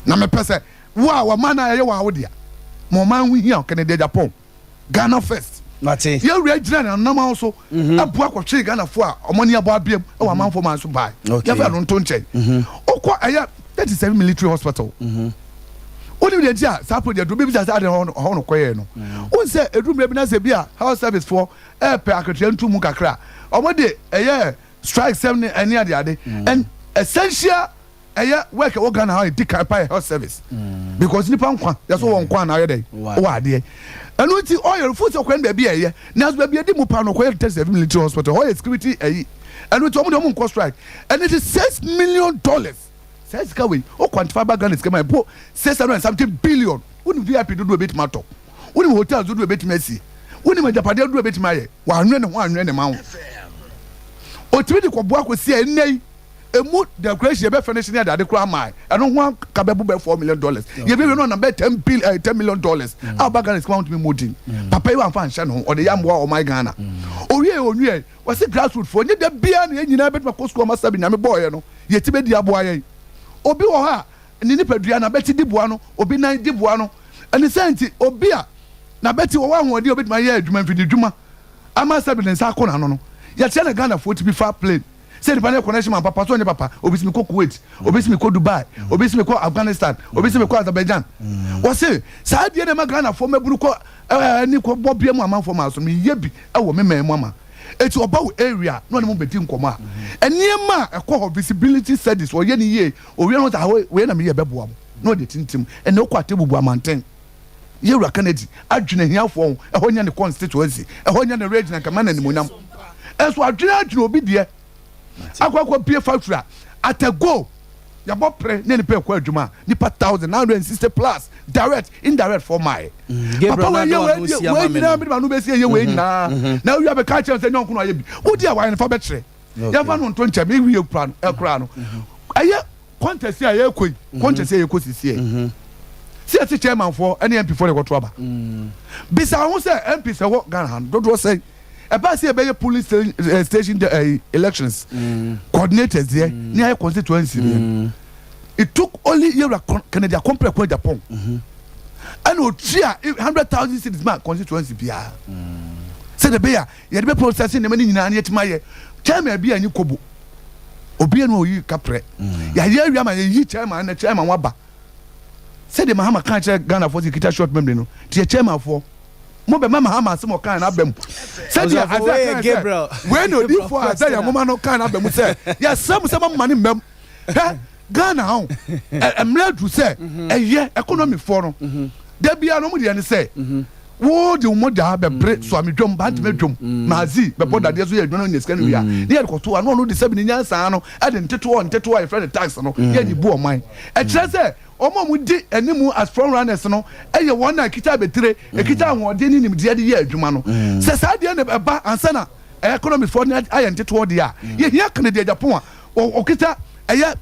Na mepɛ sɛ wo a ɔman no a ɛyɛ wo a wo dea, ma ɔman ho hia wo, Kennedy Agyapong. Ghana first. Mate. Yɛn wura gyina ne nanam so mhm. aboa kɔtwee Ghanafoɔ a wɔn ani abɔ abeam wɔ mhm. amanfoɔ man so bae. Yɛfɛ no nto nkyɛn. Mhm. Wokɔ ɛyɛ 37 military hospital. Wonim deɛ nti a saa project obi bisa sɛ adeɛ hɔ no kɔyɛɛ no. Wohu sɛ ɛduru mmerɛ bi na sɛ bi a health service foɔ ɛɛpɛ akatua nto mu kakra a wɔn de ɛyɛ strike sɛm ne ɛne adeade and essential ɛyɛ work ɛwɔ Ghana ha ɛdi kan pa yɛ health service mm. because nipa nkwa yɛsɛ wɔ nkwa na ayɛ dɛ wɔ adeɛ ɛno nti ɔyɛ fo sɛ ɔkɔyɛ no baabi a ɛyɛ nanso baabi ɛdi mu pa no ɔkɔyɛ test ɛfi military hospital hɔ yɛ security ɛyi ɛno nti ɔmo de ɔmo nkɔ strike ɛno nti $6 million sɛ sika wei o quantify ba Ghana sika ma ɛpo 600 and something billion. Wonim VIP dodoɔ ebetumi atɔ, wonim hotels dodoɔ ebetumi asi, wonim agyapadeɛ dodoɔ ebetumi ayɛ. Wɔanwene ne ho anwene ne ma ho, otumi de kɔboa kɔsi a ɛnnɛ yi emu decoration yɛbɛ furnish ne adade koraa maa ɛno ho aka bɛbo bɛ $4 million. Yɛbɛwie no ɔnam bɛ ten bill ɛɛ $10 million a ɔba Ghana sika wɔntumi mu din. Papa yi wamfa nhyɛ ne ho, ɔde yɛ amoa ɔman Ghana. Owie onwie wɔsi grassroots foɔ nye da biara na yɛn nyinaa bɛtumi akɔ sukuu ama sɛbi Nyame bɔɔyɛ no yɛti bɛdi aboa yɛn. Obi wɔ hɔ a ne nipadua n'abɛti di boa no, obi nan di boa no. Ɛne sɛ nti obi a n'abɛti wɔwɔ ahoɔden a obɛtumi ayɛ adwuma mfidi dwuma ama sɛbi ne nsa akɔ n'ano no, yɛkyerɛ na Ghanafoɔ tumi fa plane sɛ nipa no yɛ connection man papa so ɔnyɛ papa. Obi si mi kɔ Kuwait, obi si mi kɔ Dubai, obi si mi kɔ Afghanistan, obi si mi kɔ Azerbaijan. Wɔse saa deɛ na ɛma Ghanafoɔ mmabunu kɔ ɛɛ ne kɔ bɔ bia mu amanfoɔ maa so no meyɛ bi ɛwɔ me man mu ama eti ɔba wo area na ɔne mo bɛdi nkɔmɔ a nneɛma a ɛkɔ hɔ, visibility studies ɔyɛ ne yie owie no sɛ awo wei na meyɛ bɛboa mo na ɔde tintim. Ɛnna ɔkɔ atebubu amanten. Yɛwura Kennedy adwene ahiafoɔ ho, ɛhɔ nyɛ ne constituency, ɛhɔ nyɛ ne region, anka ma no animuonyam. Ɛnso adwene adwene obi deɛ akɔ akɔ bie factory a at a go yɛbɔ pere ne nipa ɛkɔ adwuma a nipa 1,960 plus direct indirect for my papa wei yɛ wei deɛ wei nyinaa mi de ma no bɛsi ɛyɛ wei nyinaa na awia bɛka kyerɛ sɛ nyɔnko no ayɛ bi wodi a wayɛ no fa bɛkyerɛ yɛmfa no nto nkyɛn mewie kura no ɛkura no ɛyɛ contest a yɛkɔ yi, contest a yɛkɔ sisi yɛ sɛ yɛte chairman foɔ ɛne MP foɔ de kɔto aba. Bisa ho sɛ MP sɛ wɔ Ghana ha no dodoɔ sɛn ɛbaa sɛ yɛbɛyɛ polling station elections coordinators deɛ ne ayɛ constituency deɛ. It took only Yewura Kennedy Akompreko Agyapong ɛna otua 100,000 cedis ma constituency biara sɛdeɛ ɛbɛyɛ a yɛde bɛ process nneɛma no nyinaa na yɛtumi ayɛ chairman bi a nyi kobo obi enu oyi kaprɛ yɛayɛ awia ma yɛyi chairman na chairman waba sɛdeɛ Mahama kan kyerɛ Ghana foɔ sɛ kita short memory no te yɛ chairman foɔ mo bɛ ma Mahama asɛm ɔkan na aba mu sɛdeɛ Isaiah kan sɛ wei na odiifoɔ Isaiah nwoma no kan na aba mu sɛ yɛsrɛ mo sɛ mama ne mmam hɛ Ghana ho mmerɛ aduru sɛ ɛyɛ economy foɔ no da biara no ɔmo deɛ ne sɛ wo de wo mogya bɛbere soame dwom bantama dwom maazi bɛbɔ dadeɛ so yɛ adwuma no nya sika no wie a ne yɛde kɔto a na ɔno de sɛbi ne nyansaa no ɛde ntetoɔ ntetoɔ a yɛfrɛ no tax no yɛde bu ɔman. Ɛkyerɛ sɛ wɔn a wɔdi anim as front runners no yɛ wɔn a ɛkita abetire, ɛkita ahoɔden ne nimdeɛ de yɛ adwuma no. Sɛ saa deɛ na ɛba ansa na economist foɔ no ayɛ ntetoɔ deɛ a, yɛhia Kennedy Agyapong a ɔkita ɛyɛ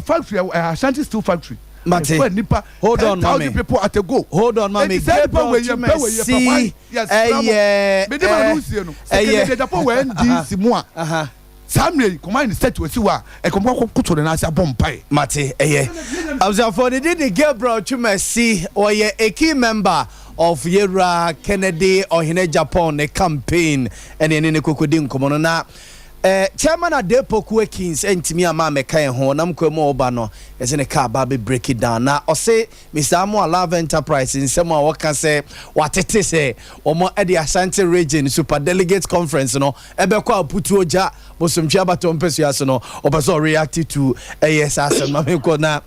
factory, Ashanti Steel Factory. Mate. Ɛfa nipa Hold on, 10,000 mami. people at a go. Hold on, mami. Enti saa nipa Gabriel wei yɛ mpɛ wei yɛ pɛ hwan Twumasi yɛsrɛ mo. ɛyɛ Mede ma no nsie no. Sɛ ɛyɛ Kennedy Agyapong wɔ NDC mu a saa mmerɛ yi kɔma ne statue asi hɔ a ɛkɔm kɔ koto ne nan ase abɔ mpaeɛ. Mate, ɛyɛ. Abusuafoɔ, ne din de Gabriel Twumasi, ɔyɛ a key member of Yɛwura Kennedy Ɔhene Agyapong ne campaign ɛne ɛne ne kɔkɔdi nkɔmmɔ no. Na eh, Chairman Adepoku Akins antumi amma ammɛka yɛn ho, ɔnam kwan mu a ɔreba no, yɛse ne car ba abɛ break down. Na ɔse Mister Amoah Love Enterprise nsɛm a ɔka sɛ watete sɛ wɔn de Ashanti Region Super Delegates Conference no ɛbɛkɔ Aputuo gya Bosomtwe abatoɔ mpɛsua so no, ɔpɛ sɛ ɔreact to ɛyɛ saa asɛm no. Ma menkɔ na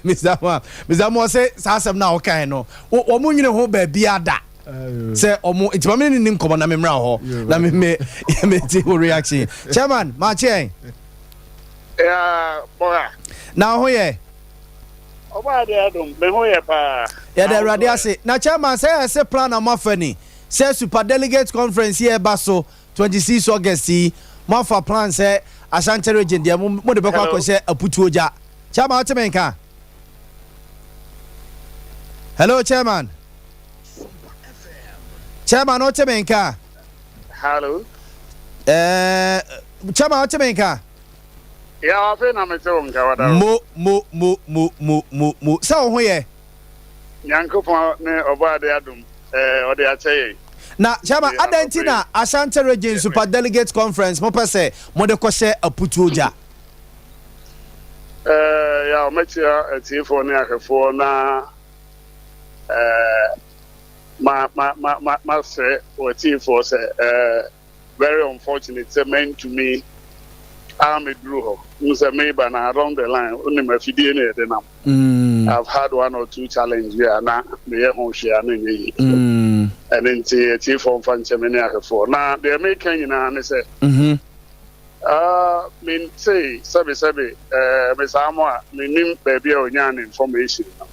Mister Amoah, Mister Amoah ɔse saa asɛm no a ɔkae no, wɔn nwene ho baabiara da sɛ ɔmo nti ma me ne ne nkɔmɔ na me mmra hɔ na me me me ti wo reaction. Chairman, maakye yɛn. Yeah, bɔga. Na ho yɛ. Ɔbaa ade adom, me ho yɛ paa. Yɛda Awurade ase. Na chairman, sɛ yɛse plan a moafa ni, sɛ super delegate conference yi a ɛba so 26 August yi, moafa plan sɛ Ashanti region deɛ mode bɛkɔ akɔhyɛ aputuo gya. Chairman, wote me nka? Hello, chairman. Chairman, wote me nka? Hello. Eh, chairman, wote me nka? Yeah, afei na mete wo nka wada. Mo mo mo mo mo mo mo. Sɛ wo ho yɛ? Nyankopɔn ne ɔbɔ ade adom. Eh, ɔde akyɛ yɛn. Na chairman, adɛn nti na Ashanti Region Super Delegates Conference mopɛ sɛ mode kɔhyɛ aputuo gya? Eh, ya mɛkyia atiefoɔ ne ahwɛfoɔ na eh, ma ma ma ma masrɛ wɔ atiefoɔ sɛ eh, very unfortunate sɛ mantumi ameduru hɔ. N sɛ meba na along the line wonim afidie ne yɛde nam. I've had one or two challenge bi a na meyɛ ho hwee a na ɛnyɛ yie. Ɛno nti atiefoɔ mfa nkyɛ me ne ahwɛfoɔ. Na deɛ meka nyinaa ne sɛ mente sɛbesɛbe mesaa mo a mennim baabi a ɔnyaa ne information no.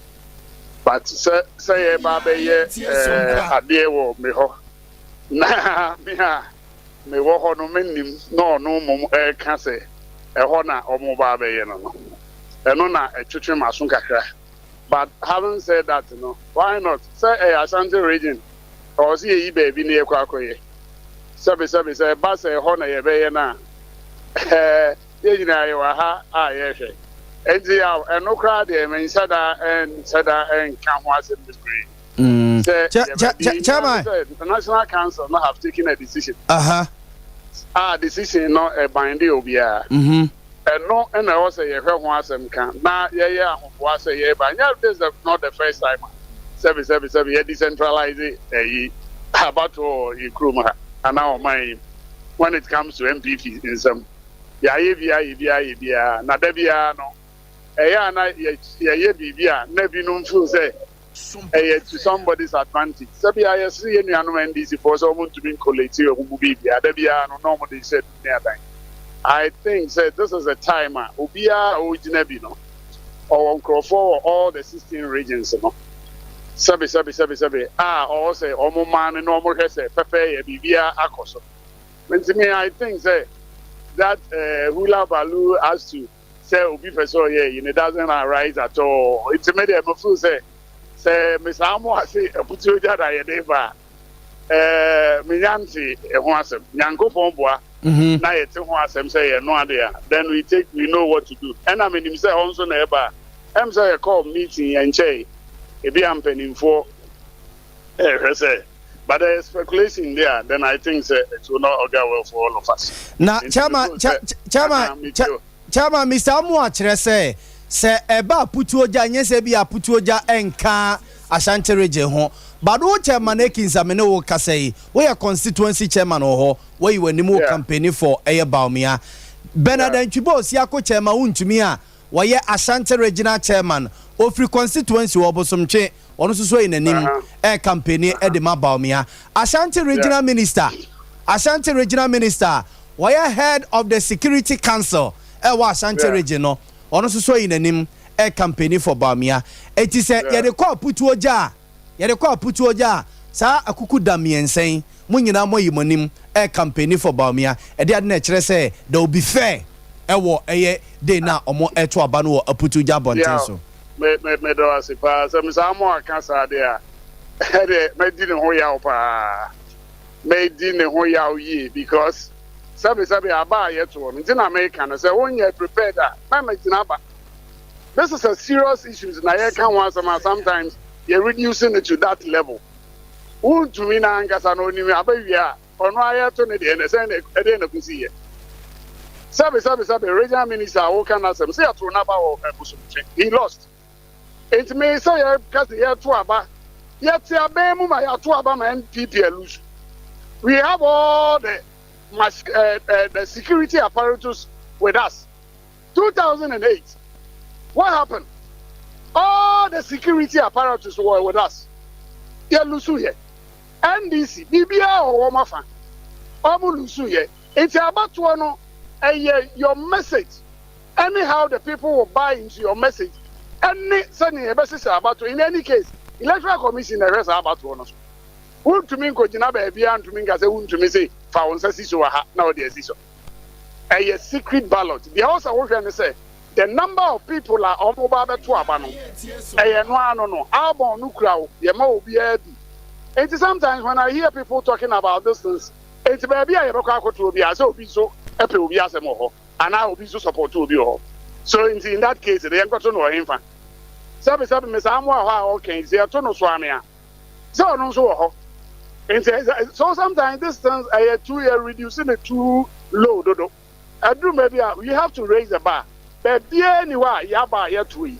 But sɛ sɛ yɛba abɛyɛ adeɛ wɔ me hɔ na me a mewɔ hɔ no mennim na ɔno mmom ɛreka sɛ ɛhɔ na ɔmo ba abɛyɛ no no, ɛno na ɛtwetwe m'aso kakra. But having said that no, why not? Sɛ ɛyɛ Ashanti region, ɛwɔ sɛ yɛyi baabi na yɛkɔ akɔyɛ. Sɛbe sɛbe sɛ ɛba sɛ ɛhɔ na yɛbɛyɛ no a, ɛɛ yɛn nyinaa yɛwɔ ha a yɛrehwɛ. Nti yaw, ɛno koraa deɛ menhyɛ da nhyɛ da nka ho asɛm bebree. Sɛ yɛbɛdi Chairman. Sɛ National Council no have taken a decision. A decision no ɛban de obiara. Ɛno na ɛwɔ sɛ yɛhwɛ ho asɛm ka na yɛyɛ ahoboa sɛ yɛreba. Nyɛ this is not the first time a sɛbi sɛbi sɛbi yɛ decentralize ɛyi abatoɔ wɔ yɛ kurom ha anaa ɔman yi when it comes to NPP nsɛm. Yɛayɛ bi ayɛ bi ayɛ biara na da biara no ɛyɛ a na yɛyɛ biribi a na binom feel sɛ ɛyɛ to somebody's advantage. Sɛbi a yɛsere yɛn nuanom NDC foɔ sɛ wɔn ntumi ncollate wɔn mu biribiara da biara no na wɔn de hyɛ dum ne adan. I think sɛ this is a time a obiara a ɔgyina bi no ɔwɔ nkurɔfoɔ wɔ all the 16 regions no sɛbi sɛbi sɛbi sɛbi a ɔwɔ sɛ wɔn maa no na wɔn hwɛ sɛ pɛpɛɛyɛ biribiara akɔ so. Nti me I think sɛ that hula baloo as to sɛ obi pɛ sɛ ɔyɛ yi no doesn't arise at all. Nti me deɛ me feel sɛ sɛ mesaa mo ase aputuo gya da yɛde ba a, menya nte ɛho asɛm. Nyankopɔn boa na yɛte ho asɛm sɛ yɛno ade a, then we take we know what to do. Ɛna menim sɛ hɔ nso na ɛba a, ɛm sɛ yɛkɔɔ meeting yɛnkyɛe, ebi a mpanimfoɔ ɛhwɛ sɛ, but ɛyɛ speculation there, then I think sɛ it will not augur well for all of us. Na chairman, chairman, chairman, Mr. Amoah kyerɛ sɛ sɛ ɛba aputuo gya nyɛ sɛ bi aputuo gya ɛnka Ashanti region ho, but wo chairman Akins a me ne wo kasa yi, woyɛ constituency chairman wɔ hɔ, woayi w'anim wo campaign for ɛyɛ Bawumia. Bernard Antwiba Osiako chairman wontumi a wɔyɛ Ashanti regional chairman, ofiri constituency wɔ Bosomtwe, ɔno nso so ayi n'anim ɛɛkampeni de ma Bawumia. Ashanti regional minister, Ashanti regional minister a wɔyɛ head of the security council ɛwɔ Ashanti region no, ɔno nso so ayi n'anim ɛɛkampeni for Bawumia. Eti sɛ yɛde kɔ aputuo gya a, yɛde kɔ aputuo gya a, saa akuku da mmiɛnsa yi, mo nyinaa mo ayi mo anim ɛɛkampeni for Bawumia. Ɛde ade na ɛkyerɛ sɛ there will be fair ɛwɔ ɛyɛ day no a wɔn ɛto aba no wɔ aputuo gya abɔnten so. Me me meda wo ase paa. Sɛ me saa mo aka saa deɛ a, ɛdeɛ mɛdi ne ho yaw paa. Mɛdi ne ho yaw yie because sɛbe sɛbe aba a yɛtoɔ no nti na meka no sɛ wonyɛ prepared a mɛma gyina aba. This is a serious issues na yɛka ho asɛm a sometimes yɛ reducing it to that level. Wontumi na ankasa no onim aba wie a ɔno ara yɛto ne deɛ na sɛn na ɛdeɛn na ɛkɔsi yɛ. Sɛbe sɛbe sɛbe regional minister a woka n'asɛm sɛ yɛtoo n'aba wɔ Bosomtwe he lost. Enti me sɛ yɛka sɛ yɛto aba yɛte abɛn mu ma yɛato aba ma NPP alusu. We have all the, the security apparatus with us. 2008 what happened? All the security apparatus were with us. Yɛlusu yɛ. NDC biribiara wɔ wɔn afa. Wɔn lusu yɛ. Nti abatoɔ no ɛyɛ your message ɛne how the people will buy into your message ɛne sɛnea yɛbɛhyehyɛ abatoɔ. In any case, Electoral Commission na ɛhwɛ saa abatoɔ no so. Wontumi nkɔgyina baabiara ntumi nka sɛ wontumi se fa wo nsa si so wɔ ha na wode asi so. Ɛyɛ secret ballot. Deɛ ɛwɔ sɛ wohwɛ ne sɛ the number of people a wɔn ba abɛto aba no, ɛyɛ no ara no no. Album no kura wo, yɛma obiara bi. Nti sometimes when I hear people talking about this things, nti baabi a yɛbɛkɔ akɔto obiara sɛ obi nso pɛ obi asɛm wɔ hɔ anaa obi nso support obi wɔ hɔ. So nti in that case no yɛnkɔto no wɔ henfa? Sɛbe sɛbe me saa mmoa hɔ a ɔka yi, sɛ yɛto no so ame a, sɛ ɔno nso wɔ hɔ. Nti so sometimes this things ɛyɛ too yɛ reducing it too low dodo. Ɛduru baabi a you have to raise the bar. Baabiara nni hɔ a yɛaba a yɛto yi.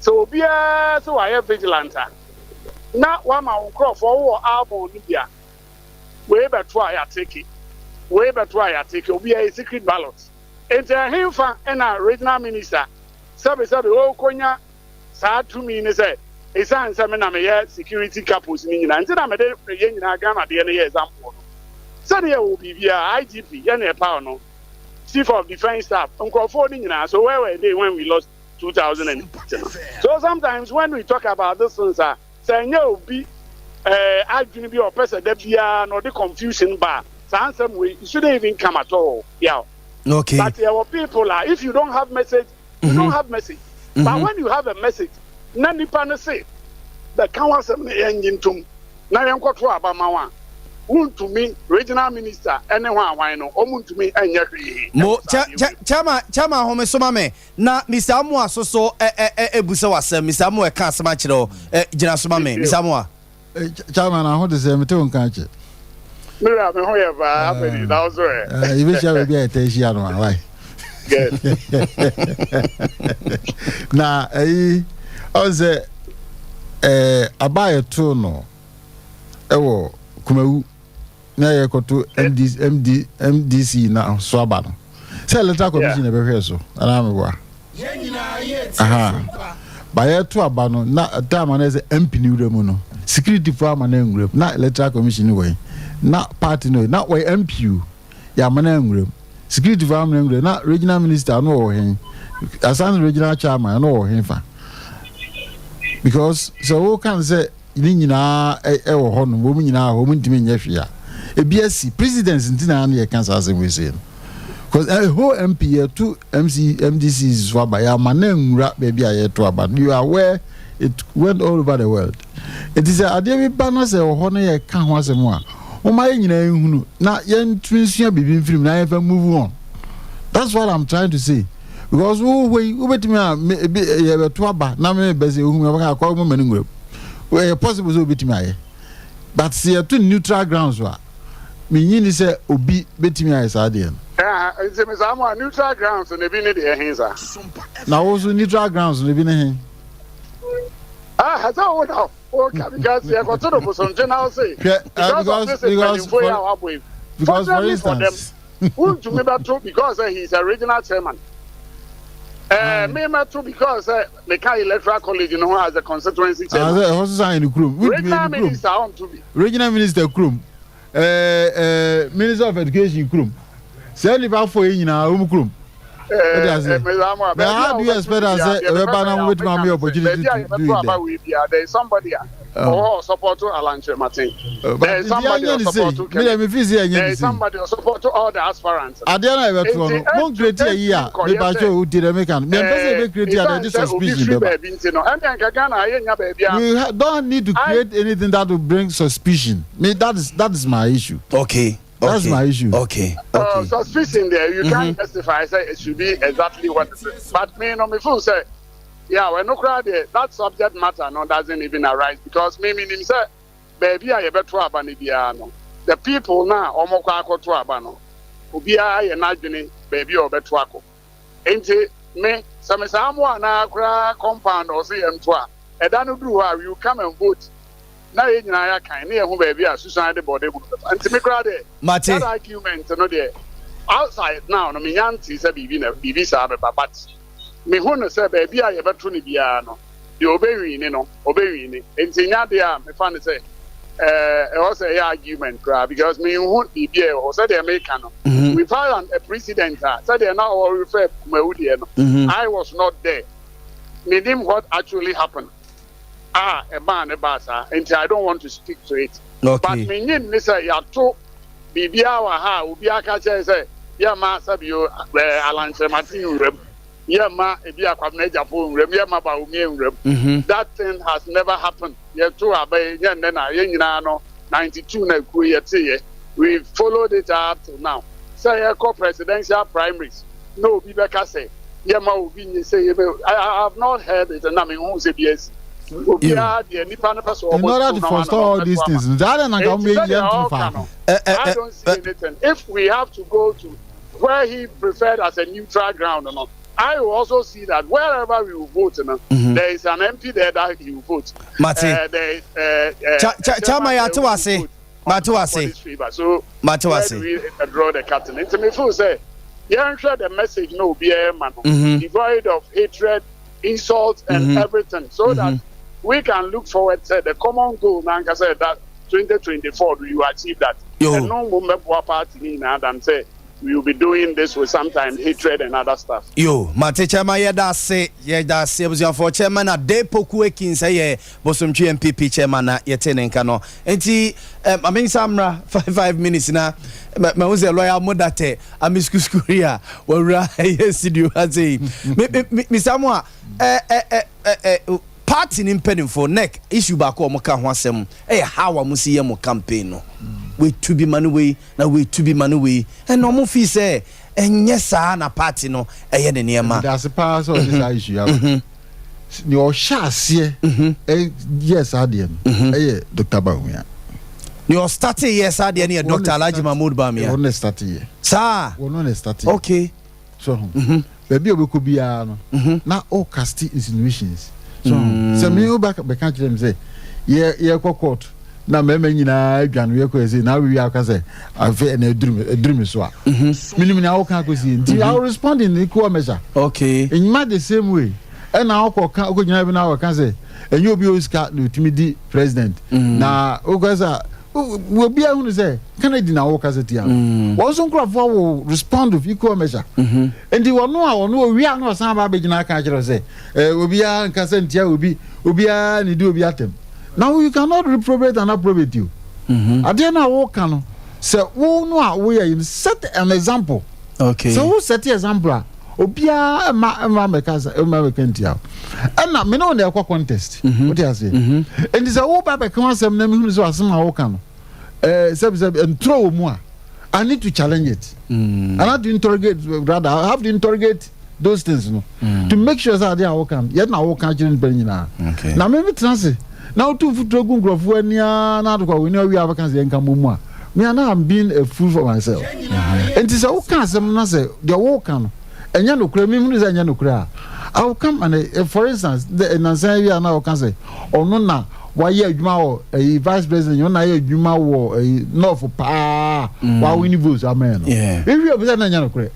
Sɛ obiara sɛ wayɛ vigilant a, na wama wo nkurɔfoɔ wowɔ album no bi a, wei bɛto a yɛateke, wei bɛto a yɛateke, obiara yɛ secret ballot. Nti ɛhenfa na regional minister sɛbe sɛbe ɔrekɔnya saa tumi no sɛ esiane sɛ me na meyɛ security capos no nyinaa nti na mede yɛn nyinaa Ghana deɛ no yɛ example no. Sɛdeɛ yɛwɔ biribiara, IGP, yɛn na yɛpaw no, Chief of Defence Staff, nkurɔfoɔ no nyinaa, so where were they when we lost 2008 no? So sometimes when we talk about these things a, sɛ ɛnyɛ obi eh, adwene bi a ɔpɛ sɛ da biara na ɔde confusion ba a, saa nsɛm wei, it shouldn't even come at all. Yeah. Okay. But yɛwɔ people a, if you don't have message, you don't have message. But when you have a message, na nipa no se bɛka w'asɛm no yɛngye ntom na yɛnkɔto aba ma wo a, wontumi, regional minister ne hwan hwan no, wɔn ntumi nyɛ hwee Mo wɔ saa adeɛ wei mu. chairman chairman home so ma me na Mister Amoah so so ɛ ɛ ɛ ebusa w'asɛm Mister Amoah ɛka asɛm akyerɛ wo ɛ gyina so ma me Mister Amoah. Chairman aho te sɛ mete wo nka akyɛ. Me wura me ho yɛ paa afɛdi na wo so ɛ. Yɛbɛhyia baabi a yɛtaa hyia no a wai. Good. Na ɛyi ɔn sɛ ɛɛ aba a yɛtoo no ɛwɔ Kumawu na yɛkɔto MD, MD, MDC na so aba no sɛ electoral commission na ɛbɛhwɛ so anaa meboa aha ba yɛto aba no na time a na ɛsɛ MP no wura mu no security fo ama no anwura mu na electoral commission wɔ yi na party no na wɔyɛ MP o yɛama no anwura mu security fo ama no anwura na regional minister no wɔ he asan regional chairman no wɔ he fa because sɛ woka sɛ ne nyinaa wɔ hɔ nom, wɔn nyinaa wɔ hɔ, wɔn ntumi nyɛ hwee a, ebi asi. Presidents nti na ano yɛka saa asɛm wei sei no. Because a whole MP yɛto MC, MDCs so aba, yɛama no anwura baabi a yɛto aba no. You are aware it went all over the world. Nti sɛ adeɛ bi ba na sɛ wɔ hɔ na yɛka ho asɛm a, wɔma yɛn nyinaa nhunu na yɛntumi nsua biribi mfiri mu na yɛmfa move on. That's what I'm trying to say. Because wo hɔ yi wobɛtumi a me ebi yɛbɛto aba na me bɛ sɛ ohun mi ɔbɛka akɔ mo mɛ no nwura mu. Ɛyɛ possible sɛ obɛtumi ayɛ. But sɛ yɛto neutral ground so a menyi ni sɛ obi bɛtumi ayɛ saa deɛ no. Ɛɛ nti me saa mo a neutral grounds no ebi ne deɛ he saa. Na wo so neutral grounds no ebi ne he? Ah sɛ wo na wo ka because yɛkɔto no bosontwe na wo se because of this mpanyinfoɔ yi a wabɔ yi. Because for Fortunately for them. instance. Wontumi bɛto because sɛ he is a regional chairman. Ɛɛ me mɛto because sɛ meka electoral college no ho as the constituency chairman. Sɛ ɛhɔ sisan yɛ ne kurom. Wontumi Regional yɛ ne kurom. minister ɔnto bi. Regional minister kurom. Ɛɛ ɛɛ minister of education kurom. Saa nipa afɔ yi nyinaa wɔn kurom. Ɛde ase. But how do you expect us sɛ ɛbɛba na mo betumi ama opportunity to do it there? There is somebody a. Ɔwɔ hɔ ɔsupport Alan Kyerematen. There is somebody ɔsupport Kennedy. There is somebody ɔsupport all the aspirants. Adeɛ no a yɛbɛtoɔ no, mo nkreti ayi a, mepakyɛ o, tie deɛ meka no. Mempɛ sɛ yɛbɛ kreti adeɛ de suspicion bɛba. Baabi nti no, ɛnna nka Ghana yɛnnya baabi a. We don't need to create anything that will bring suspicion. Me, that is my issue. Okay. That's my issue. Okay. Okay. Suspicion there, you can't justify sɛ it should be exactly what it is. But me no, me feel sɛ, yeah, ɛno koraa deɛ, that subject matter no doesn't even arise because me menim sɛ baabi a yɛbɛto aba no biara no, the people na wɔn kɔ akɔto aba no, obiara yɛ n'adwene baabi a ɔbɛto akɔ. Nti me sɛ me saa mo anaa koraa compound ɔse yɛn to a, ɛda no duru hɔ a, we will come and vote na yɛn nyinaa yɛakan ne yɛho baabi a susan de bɔde mu no bɛfa. Nti me koraa deɛ, Mate. that argument no deɛ, outside now no menya ntee sɛ biribi na biribi saa bɛba, but mehu no sɛ baabi a yɛbɛto no biara no, deɛ ɔbɛwini no, ɔbɛwini. Nti nyɛ adeɛ a mefa no sɛ ɛɛ ɛwɔ sɛ ɛyɛ argument koraa because menhu biribi a ɛwɔ hɔ sɛdeɛ meka no. We've had an, a precedent a sɛdeɛ na ɔrefer Kumawu deɛ no, I was not there. Menim what actually happened a ɛmaa ne baa saa, nti I don't want to speak to it. But menye nni sɛ yɛato biribiara wɔ ha a obiara ka kyerɛ sɛ yɛmma sɛbio ɛɛ Alan Kyerematen nwura mu, yɛmma ebi a Kwabena Agyapong nwura mu, yɛmma Bawumia nwura mu. That thing has never happened. Yɛto aba yi nyɛ nnɛ na yɛn nyinaa no 92 na ekuo yɛteeɛ. We followed it up till now. Sɛ yɛkɔ presidential primaries na obi bɛka sɛ yɛma obi nye sɛ yɛbɛ, I have not heard it na menhu sɛ bi asi. Obiara deɛ nipa no pɛ sɛ In ɔbɔ order to to na forestall wana all these ɔbɛto ama. things, saa de na nka wɔn Enti bɛ sɛdeɛ yɛn tumi ɔreka faako. no, I don't see anything. If we have to go to where he preferred as a neutral ground no, I will also see that wherever we will vote no, there is an MP there that he will vote. Mate. There is Cha a cha chairman chairman there yɛate who will wase. vote on Mate wase. somebody's favor. So Mate where wase. do we draw the curtain? Nti me feel sɛ yɛnhwɛ the message na obiara ma no, devoid of hatred, insult and everything, so that we can look forward sɛ the common goal na ankasa that 2024 we will achieve that. Yo. Ɛno mmom bɛboa party ne nyinaa than sɛ we will be doing this with sometimes hatred and other stuff. Yo, mate chairman, yɛda ase, yɛda ase abusuafoɔ. Chairman Adepoku Ekins ɛyɛ Bosomtwe NPP chairman na yɛte ne nka no. Nti maame nsa mmra 5 5 minutes na mahu sɛ lawyer Modatɛ ame skuskuri a wawura ɛyɛ studio ha sei yi. Misa mo a ɛ ɛ ɛ ɛ ɛ party ne mpanimfoɔ nec issue baako a wɔn ka ho asɛm ɛyɛ how a mo si yɛ mo campaign no, wetu bi ma no wei na wetu bi ma no wei, ɛna wɔn fi sɛ ɛnyɛ saa na party no ɛyɛ ne nneɛma. Medase paa sɛ ɔde saa issue aba. Nea ɔhyɛ aseɛ ɛyɛ saa deɛ no ɛyɛ Dr. Bawumia. Nea ɔstart yɛ saa deɛ no yɛ Dr. Alhaji Mahmood Bawumia. Ɔno na start yɛ. Saa. Ɔno na start yɛ. So ho baabi a ɔbɛkɔ biara no na ɔcast insinuations. So ho sɛ me wo bɛka kyerɛ me sɛ yɛ yɛkɔ court na mmarima nyinaa adwa no yɛkɔ yɛ sɛ na awie aka sɛ afei ɛna aduru me so a menim nea woka akɔsie, nti I will respond in equal measure. Enyima the same way ɛna ɔkɔ ka ɔkɔ gyina bi na ɔka sɛ ɛnyɛ obi a osika na otumi di president na ɔkɔ sɛ obi ahunu sɛ Kennedy na ɔka sɛ tia no, wɔn nso nkurɔfoɔ will respond with equal measure. Nti wɔn a wɔn owia na ɔsan ba abɛgyina aka akyerɛ sɛ obiara nkasa ntia obi, obiara ne di obi atɛm. Now you cannot reprobate and approbate you. Adeɛ no a wɔka no sɛ wo no a woyɛ yi no, set an example. Sɛ wo set example a, obiara ɛma mɛka sɛ ɛma mɛka ntia o, ɛna me ne wo na ɛkɔ contest. Wote aseɛ? Nti sɛ wo ba bɛka ho asɛm na mehunu sɛ asɛm a woka no sɛbi ntorɔ wɔ mu a, I need to challenge it and I have to interrogate, rather I have to interrogate those things no to make sure sɛ adeɛ a woka no yɛde na woka kyerɛ nipa no nyinaa. Na me tena ase na wotu mfuturo gu nkurɔfoɔ ani ara na adokɔ wɔ ni awie a bɛka sɛ yɛnka mmɔ mu a, me ana I'm being a fool for myself. Nti sɛ woka asɛm na sɛ deɛ woka no ɛnyɛ nokorɛ, mehunu sɛ ɛnyɛ nokorɛ a, I will come and for instance, the nansan yi a na ɔka sɛ ɔno na wayɛ adwuma wɔ ɛyi vice president, ɔno na ayɛ adwuma wɔ ɛyi north paa, wawin votes ama yɛn no, ewi obi sɛ na ɛnyɛ nokorɛ,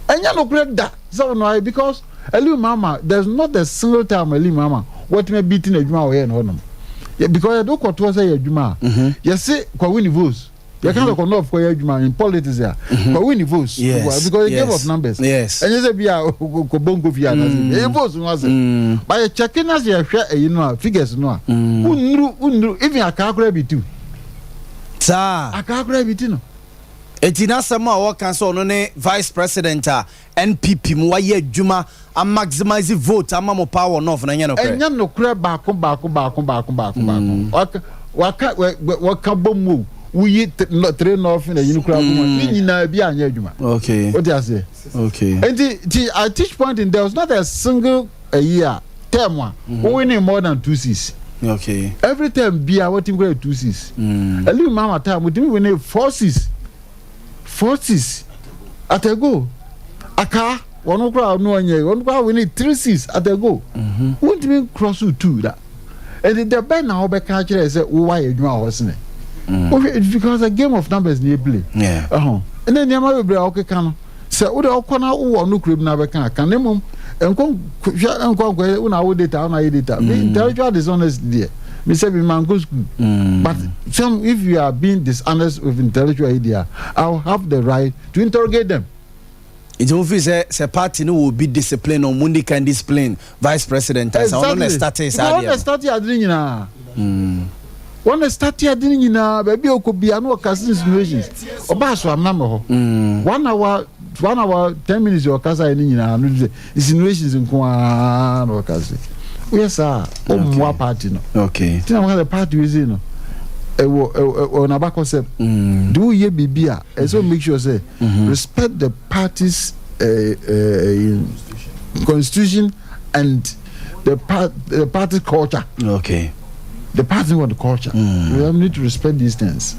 ɛnyɛ nokorɛ da sɛ ɔno ayɛ, because Aliu Mahama, there is not a single time Aliu Mahama wɔtumi bi ti na adwuma a ɔyɛ no hɔnom, because yɛde kɔtoɔ sɛ yɛ adwuma a yɛse kɔ win votes. Yɛ kan sɛ kɔ north kɔ yɛ adwuma in politics a kɔ win votes. Yes. Because a game of numbers. Yes. Ɛnyɛ sɛ bi a kɔ bɔ nkofi a nase. Ɛyɛ votes no ase. But yɛ check na sɛ yɛhwɛ ɛyi no a figures no a. Wonnuru wonnuru even akaa koraa bi tu. Saa. Akaa koraa bi ti no. Eti n'asɛm a ɔka sɛ ɔno ne vice president a NPP mu wayɛ adwuma a maximize vote ama mo paa wɔ North no ɛnyɛ nokorɛ? Ɛnyɛ nokorɛ baako baako baako baako baako baako. Waka waka wɔka bɔ mu o woyi tre North na ɛyi no koraa bɔ mu ne nyinaa bi anyɛ adwuma. Okay. Wote aseɛ? Okay. Nti ti at each point in there was not a single ayi a term a wo winning more than two seats. Okay. Every term bia wɔtumi kura two seats. Aliu Mahama time wɔtumi winning four seats. Four seats at a go. Akaa wɔn koraa ɔno ɔnyɛ wɔn koraa winning three seats at a go. Wɔntumi cross two da. Ɛdi dɛ bɛn na wɔbɛka akyerɛ sɛ wowɔ ayɛ adwuma wɔ hɔ sene. Wohwɛ it's because a game of numbers na yɛ play. Ɛho ɛna nneɛma bebree a wɔkeka no sɛ wode ɔkɔ na wowɔ ɔno kura bi na bɛka aka na mmom nkɔ hwɛ nkɔ nkɔ wo na awo data wo na ayɛ data. Mm. Intellectual dishonesty deɛ me sɛ me man kɔ school. Mm. But some if you are being dishonest with intellectual idea, I will have the right to interrogate them. Nti mo fi sɛ sɛ party no wɔ obi discipline ɔmo ndi kan discipline vice president ansa ɔno na ɛstartee saa adeɛ no. Ɔno na ɛstartee ade no nyinaa. Wɔn na ɛstartee ade no nyinaa baabi a ɔkɔ bia na ɔka insinuations ɔbaa so amena mɛ hɔ. 1 hour 1 hour 10 minutes ɔkasa yɛ no nyinaa no sɛ insinuations nko ara na ɔka se woyɛ saa a ɔmmoa party no. Okay. Ti na mo ka sɛ party wei sei no ɛwɔ ɛwɔ n'abakɔsɛm. De woyɛ biribi a ɛsɛ make sure sɛ respect the party's constitution and the party culture. Okay. The party want the culture. We need to respect these things.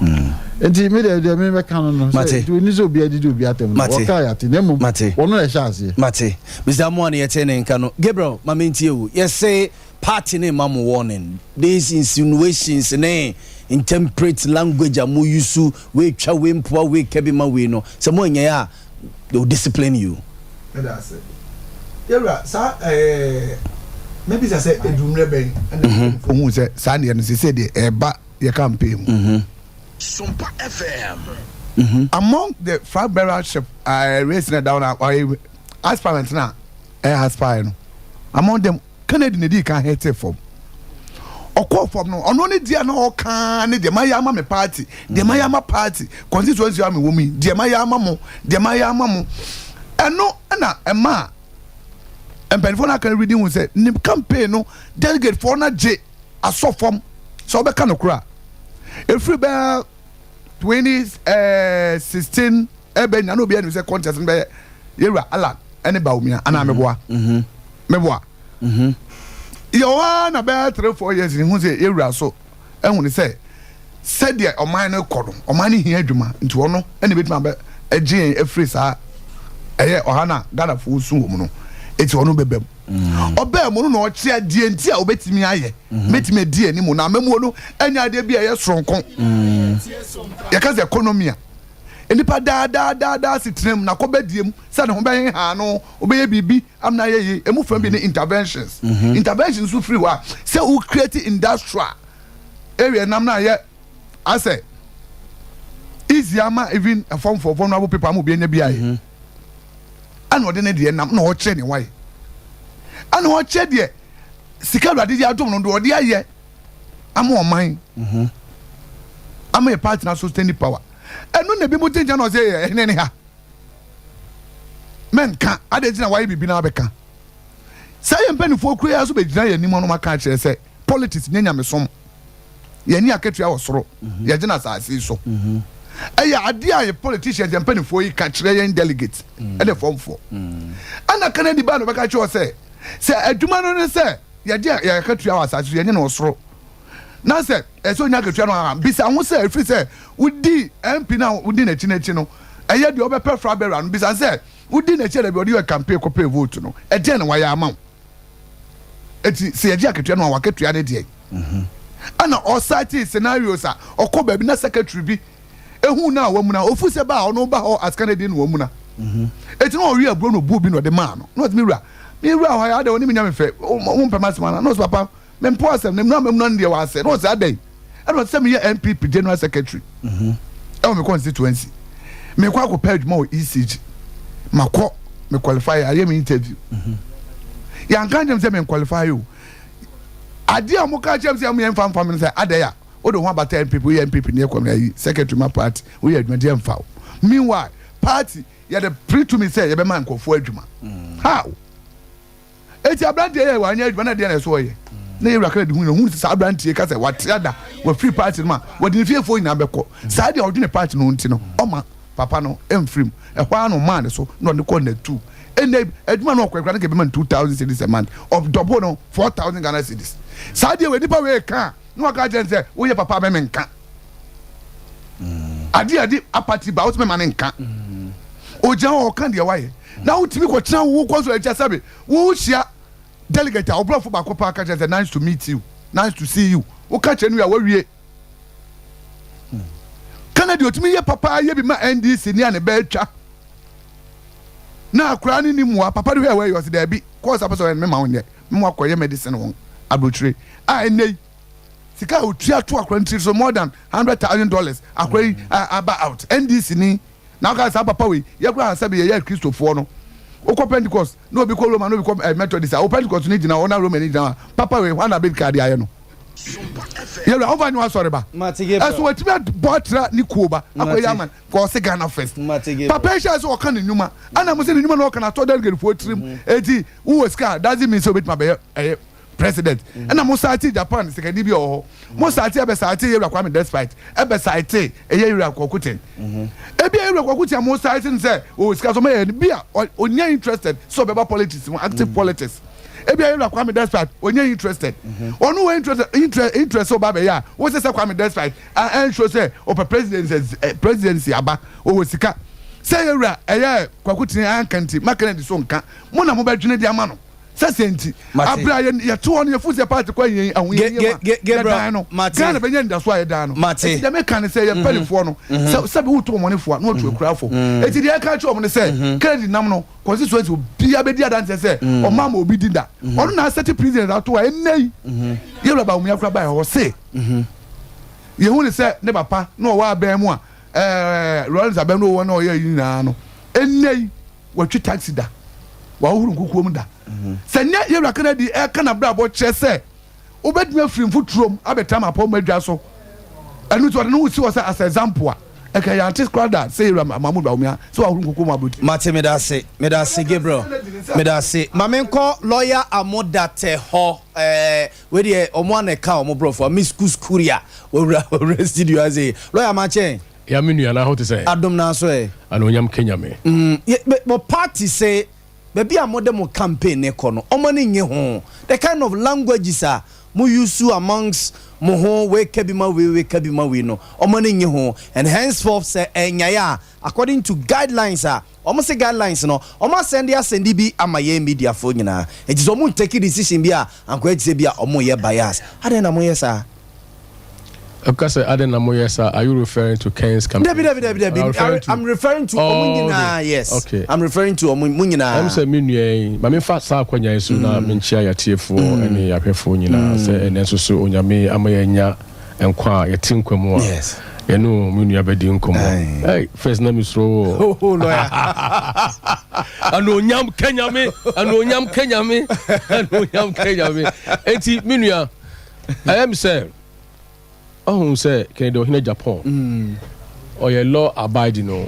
Nti mi de de mi bɛ kan no no. Mate. Sɛ ni sɛ obi adidi obi atɛm no. Wɔka yate na emu. Mate. Wɔn na ɛhyɛ aseɛ. Mate. Mr. Amoah ne yɛte ne nka no. Gabriel maame ntie o. Yɛsɛ party ne ma mo warning. These insinuations ne intemperate language a mo use wei twa wei mpoa wei kɛbi ma wei no. Sɛ mo nyɛ a they will discipline you. Ɛda ase. Yɛwura saa ɛɛ mɛbisa sɛ edummerɛ bɛn ɛna ohun sɛ saa deɛ no sese deɛ ɛɛba yɛ campaign mu. Sompa FM. Among the flag bearership race na ɛda hɔ na ɔyɛ aspirant na ɛyɛ aspire no among them Kennedy na edi kan hete fam. Ɔkɔɔ fam no ɔno ne deɛ na ɔka ne deɛ mayɛ ama me party deɛ mayɛ ama party constituency a mewɔ mu yi deɛ mayɛ ama mo deɛ mayɛ ama mo ɛno ɛna ɛma mpanimfoɔ no aka no redi hu sɛ ne campaign no delegate foɔ no agye asɔ fam sɛ ɔbɛka no kora efiri bɛɛ 2016 ɛbɛ nyina na obi anim sɛ contest no bɛyɛ yɛwura Alan ɛne Bawumia anaa meboa meboa yɛ hɔ na bɛyɛ 3, 4 years hu sɛ yɛwura so ɛhu ne sɛ sɛdeɛ ɔman no kɔ no ɔman no hia adwuma nti ɔno ɛna ebɛtumi abɛ ɛgye yɛn afiri saa ɛyɛ ɔha na Ghanafoɔ su wɔ mu no eti ɔno bɛbɛ mu ɔbɛn mu no na ɔkyerɛ deɛ nti a ɔbɛtumi ayɛ mɛtumi adi anim na amamuo no ɛnyɛ adeɛ bi a ɛyɛ soronko. Yɛka sɛ economy a nipa daadaadaadaa si tena mu na kɔ bɛdie mu sɛ ne ho bɛyɛ ha no ɔbɛyɛ biribi amuna yɛ yie emu fɛn bi ne interventions. Interventions nso firi hɔ a sɛ o create industrial area nam na yɛ asɛ easy ama even ɛfɔmfɔ vulnerable people ama obi anya bi ayɛ ɛna ɔde ne deɛ nam na ɔkyerɛ ne wayɛ ɛna ɔkyerɛ deɛ sika awurade de adom no deɛ ɔde ayɛ ama ɔman ama yɛ party na sustain power. Ɛno na ebi mo gyinagyina na ɔsɛ yɛ ɛhene ne ha mɛnka ade gyina wayɛ biribi na abɛka saa yɛ mpanimfoɔ kura yi aso bɛgyina yɛn anim ɔnom aka akyerɛ sɛ politics nyɛ nyamesom yɛn ni akatua wɔ soro yɛgyina asase yi so. Ɛyɛ adeɛ a yɛ politicians yɛn mpanimfoɔ yi ka kyerɛ yɛn delegate ɛne fɔmfoɔ ɛna Kennedy baa na ɔbɛka kyerɛ sɛ sɛ adwuma no ne sɛ yɛgye yɛ akatua wɔ asase so yɛnyɛ no wɔ soro na sɛ ɛsɛ onya akatua no a bisa ho sɛ ɛfiri sɛ wodi MP na wodi n'akyi n'akyi no ɛyɛ deɛ ɔbɛpɛ fra bɛwura no bisa sɛ wodi n'akyi ɛdɛ bi ɔde yɛ campaign kɔpɛ vote no ɛdeɛn na wayɛ ama wo. Eti sɛ yɛgye akatua no a wakatua ne deɛ ɛna ɔsate scenarios a ɔkɔ baabi na secretary bi ehu na wɔn mu na ofu sɛ ba a ɔno ba hɔ as Kennedy na wɔn mu na eti na ɔwi aburo na obu bi na ɔde maa no na ɔte mi wura mi wura hɔ ayɛ adɛ wɔn mi nya mi fɛ wɔn mpɛ ma asɛm ana na ɔsɛ papa mɛ mpo asɛm na mu na mɛ mu na ne deɛ wɔ asɛ na ɔsɛ adɛ ɛna ɔsɛ mi yɛ NPP general secretary. Ɛwɔ me constituency. Mekɔ akɔpɛ adwuma wɔ ECG. Makɔ, me qualify, ayɛ me interview. Yɛanka nkyɛm sɛ me qualify o. Adeɛ a wɔka kyerɛ me sɛ yɛn mfa mfa me no sɛ adɛn a wode ho abata NPP, woyɛ NPP ne yɛ ayi secretary ma party, woyɛ adwuma deɛ mfa wo. Meanwhile, party yɛde pere tumi sɛ yɛbɛma nkurɔfoɔ adwuma. How? Eti aberanteɛ yɛ wanyɛ adwuma na deɛ na ɛsɛ ɔyɛ na yɛwura kra de hu na ohun sɛ saa aberanteɛ ka sɛ wate ada wafiri party no mu a wɔde ne fiefoɔ nyinaa bɛkɔ saa deɛ ɔdwene party no ho nti no ɔma papa no mfiri mu ɛhɔ ara na ɔmaa ne so na ɔde kɔ natu ɛnna adwuma no ɔkɔ akura no kɛbɛma no 2000 cedis a month ɔdɔbo no 4000 Ghana cedis saa deɛ wɔ nipa wei ka na waka kyerɛ no sɛ woyɛ papa mɛmɛ nka adeɛ ade apati ba wotumi ma ne nka ogyina hɔ ɔka deɛ wayɛ na wotumi kɔtena wo kɔ so akyia sɛbe wohyia delegate a ɔborɔfo baako paa ka kyerɛ sɛ nice to meet you, nice to see you, woka kyerɛ no wie a wawie. Kennedy otumi yɛ papa yɛ bi ma NDC ne a ne bɛɛ atwa na akora ne ni mmoa papa no hwɛ wɔyɛ ɔsɛ daabi kɔɔsa pɛ sɛ ɔyɛ no mema wo nyɛ mema wakɔyɛ medicine wɔn aburokyire a ɛnnɛ yi sika a otua to akora no tiri so more than $100,000 akora yi aba out NDC ni. Na ɔka sɛ, Saa papa wei, yɛ koraa sɛbe yɛyɛ Akristofoɔ no, wokɔ Pentecost, na obi kɔ Roma, na obi kɔ eh, Methodist a, wo Pentecost no gyina hɔ na Roma no gyina hɔ a, papa wei, hwan na bɛdi kan de ayɛ no? Yɛwura, womfa nyɛ w'asɔre ba. Ɛso watumi abɔ atra ne kuo ba, akɔyɛ ama ka ɔse Ghana first. Papa yi hyɛ sɛ ɔka ne nnwuma, ɛna mo sɛ ne nnwuma na ɔka no atɔ delegatefoɔ tirim, mhm. eti wowɔ sika a, doesn't mean sɛ obɛtumi abɛyɛ ɛyɛ president. Ɛna mo saate Japan sikani bi wɔ hɔ. Mo saate ɛbɛ saate Yewura Kwame Despite ɛbɛ saate ɛyɛ Yewura Kwaku Ten. Ebi a Yewura Kwaku Ten mo saate no sɛ o sika so mɛyɛ no bi a onya interested sɛ ɔbɛba politics mu active politics. Ebi a Yewura Kwame Despite onya interested. Ɔno wɔ interested interest interest sɛ ɔba abɛyɛ a wo sɛ sɛ Kwame Despite a ɛnhwɛ sɛ ɔpɛ presidency presidency aba ɔwɔ sika. Sɛ Yewura ɛyɛ Kwaku Ten anka nti ma Kennedy so nka mo na mo bɛdwene de ama no. Sɛ sɛ nti, abere a yɛte hɔ no yɛfo sɛ party kɔ yɛn ahohiahia mu a, yɛdan no. Ghana bɛnya anidaso a yɛdan no. Enti deɛ meka ne sɛ, yɛn mpanimfoɔ no, sɛ sɛbi woto ɔmɔnefoɔ a, na wɔtu akurafo. Enti deɛ yɛka kyerɛ wɔn ne sɛ, Kennedy nam no, constituency obiara bɛdi adanseɛ sɛ ɔma ma obi di da. Ɔno na asɛte president ato a ɛnnɛ yi, Yɛwura Bawumia koraa baeɛ hɔ, ɔse yɛhu ne sɛ ne papa na ɔwɔ abɛn mu a, ɛɛ Lawrence abɛn mu na ɔwɔ na ɔyɛ yi nyinaa no, ɛnnɛ yi, Watwi taxi da. Wahohoro nkukuo mu da. Sɛ nyɛ Yɛwura Kennedy ɛreka n'abrabɔ kyerɛ sɛ wobɛtumi afiri mfuturo mu abɛtra mapɔmma adwa so. Ɛno nti ɔde ne ho si hɔ sɛ as example a, ɛka yɛante koraa da sɛ Yɛwura Mahmood Bawumia sɛ wahohoro nkukuo mu abrotire. Mate medase medase Gabriel medase ma menkɔ lawyer Amodatɛ hɔ ɛɛ wei deɛ ɔmo a na ɛka ɔmo brɔfo a Miss Kuskuria wawura wawura studio ha sei lawyer makyɛn. Ya me nua na ho te sɛn? Adom na so ɛ. Anuonyam ka Nyame. Mm yɛ bɛ mo party se baabi a mode mo campaign no kɔ no ɔmo ani nnye ho the kind of languages a mo use amongst mo ho wei ka bi ma wei wei ka bi ma wei no ɔmo ani nnye ho and henceforth sɛ ɛnyae a according to guidelines a ɔmo se guidelines no ɔmo asɛnde asɛnde bi ama yɛn media foɔ nyinaa nti sɛ ɔmo ntake decision bi a ankoyɛ te sɛ bi a ɔmo yɛ bias adɛn na moyɛ saa? Ɛka sɛ adɛn na moyɛ saa? Are you referring to Ken's campaign? Dabi dabi dabi dabi. Referring to... I'm referring to ɔmo oh, nyinaa yes. Okay. I'm referring to ɔmo mo nyinaa. Ɛm sɛ me nua yi, ma memfa saa akwanya yi so na menkyia yɛatiefoɔ ne yɛahwɛfoɔ nyinaa sɛ ɛnɛ nso so Onyame ama yɛanya nkwa a yɛte nkwa mu a yɛne wo me nua bɛdi nkɔmmɔ. Hey, first na mesuro wo. Oh, lawyer. Anuonyam ka Nyame, anuonyam ka Nyame, anuonyam ka Nyame. Enti me nua, Ɛyɛ me sɛ ɔhu sɛ Kennedy Ohene Agyapong mm. ɔyɛ law abiding o.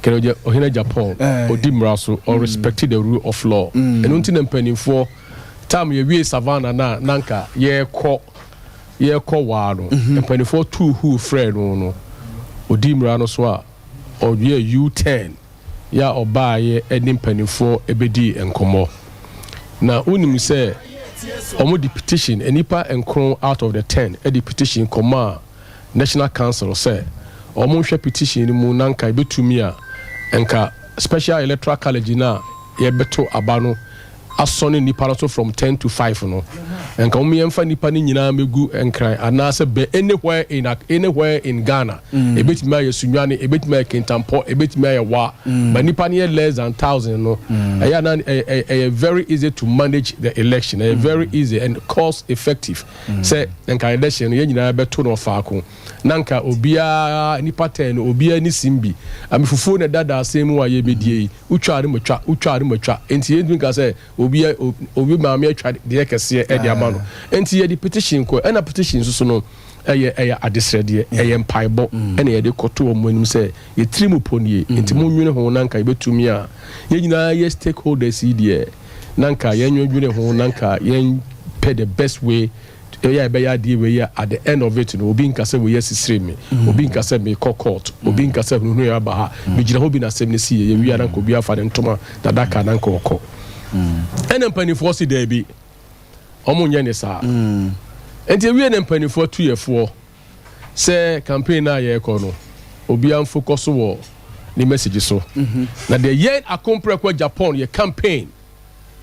Kennedy Ohene Agyapong eh. ɔdi mmara so, ɔ mm. respect the rule of law. Mm. Ɛno nti na mpanimfoɔ tam yɛwie Savannah na nanka yɛkɔ yɛkɔ waa no mm-hmm. mpanimfoɔ tuu huu frɛ no no ɔdi mmara no so a ɔyɛ U-turn. yɛ a ɔbaeɛ ne mpaninfoɔ bɛdii nkɔmmɔ. Na wonim sɛ wɔn de petition, nnipa nkron out of the ten de petition kɔmaa National Council sɛ wɔn nhwɛ petition no mu na nka ɛbɛtumi a nka Special Electoral College no a yɛbɛto aba no. asɔne nnipa no so from 10 to 5 no, nka wɔn yɛmfa nnipa no nyinaa mɛgu Nkran anaasɛ bɛ anywhere in Ghana. Ebɛtumi ayɛ Sunyani, ebɛtumi ayɛ Kintampɔ, ebɛtumi ayɛ Wa, but nnipa no yɛ less than 1,000 no, ɛyɛ anan ɛyɛ very easy to manage the election, ɛyɛ very easy and cost effective sɛ nka election no yɛn nyinaa bɛto no faako na nka obiara nipa 10 no obiara ni sim bi ame fufuo na ɛda daasɛn mu a yɛbɛdie yi, wotwa ne matwa, wotwa ne matwa, nti yɛntumi nka sɛ obi obi maame atwa deɛ kɛseɛ ɛde ama no. Nti yɛde petition kɔ, ɛna petition nso so no ɛyɛ adesrɛdeɛ, ɛyɛ mpaebɔ, ɛna yɛde kɔto wɔn anim sɛ yɛtiri mu po nie, nti mo nwene ho na nka yɛbɛtumi a yɛn nyinaa yɛ stakeholders yi deɛ na nka yɛn nwene ho na nka yɛn pɛ the best way ɛyɛ a ɛbɛyɛ adeɛ wei a at the end of it no, obi nka sɛ wei asisire mi, obi nka sɛ mekɔ court, obi nka sɛ hunuhunu yɛ aba ha megyina hɔ bi na asɛm no si yɛ yɛwia na nka obi afa ne ntoma dadaka na nka ɔkɔ. Ɛna mpanimfoɔ si daabi, ɔmo nyɛ ne saa. Nti ewie ne mpanimfoɔ tu yɛfoɔ sɛ campaign na yɛrekɔ no, obiara mfokɔ so wɔ ne message so. Na deɛ yɛn Akompreko Agyapong yɛ campaign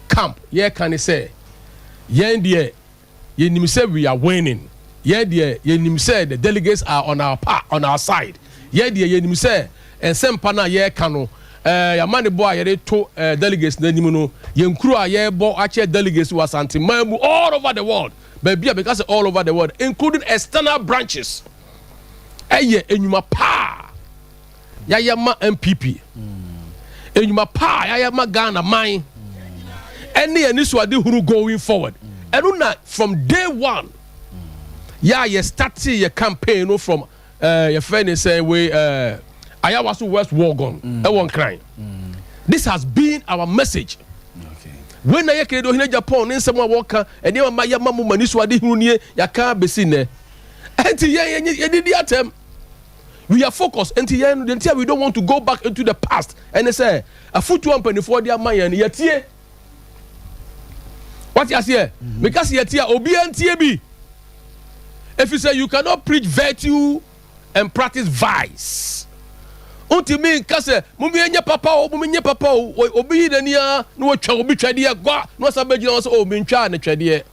camp yɛreka ne sɛ yɛn deɛ yɛnim sɛ we are winning, yɛn deɛ yɛnim sɛ the delegates are on our side, yɛn deɛ yɛnim sɛ nsɛmpa no a yɛreka no, yɛama ne bɔ a yɛde to delegates n'anim no, yɛn kuro a yɛrebɔ akyɛ delegates wɔ Asanteman mu all over the world, baabi a bɛka sɛ all over the world including external branches, ɛyɛ enyuma paa yɛayɛ ma NPP, enyuma paa yɛayɛ ma Ghana man, ɛne yɛn nisuade huru going forward. Ɛno na from day one yɛ a yɛ start yɛ campaign no from yɛfrɛ ne sɛ wei Ayawaso West Wuogon ɛwɔ Nkran, this has been our message. Wei na yɛ Kennedy Ohene Agyapong ne nsɛm a wɔka, nneɛma ma yɛ ma mo ma nisuade huru nie yɛaka bɛsi nnɛ. Ɛnti yɛn yɛdidi atɛm, we are focused. Nti yɛn no, nti a we don't want to go back into the past ɛne sɛ afutuo mpanimfoɔ de ama yɛn no, yɛtie. Wate aseɛ? Meka sɛ yɛtie a, obiara ntie bi efi sɛ you cannot preach virtue and practice vice. Ntumi nka sɛ mumi enye papa o, mumi nye papa o, obi yi n'ani a na watwa obi twɛdeɛ gua na wasa bɛgyina hɔ sɛ o mi ntwa ne twɛdeɛ.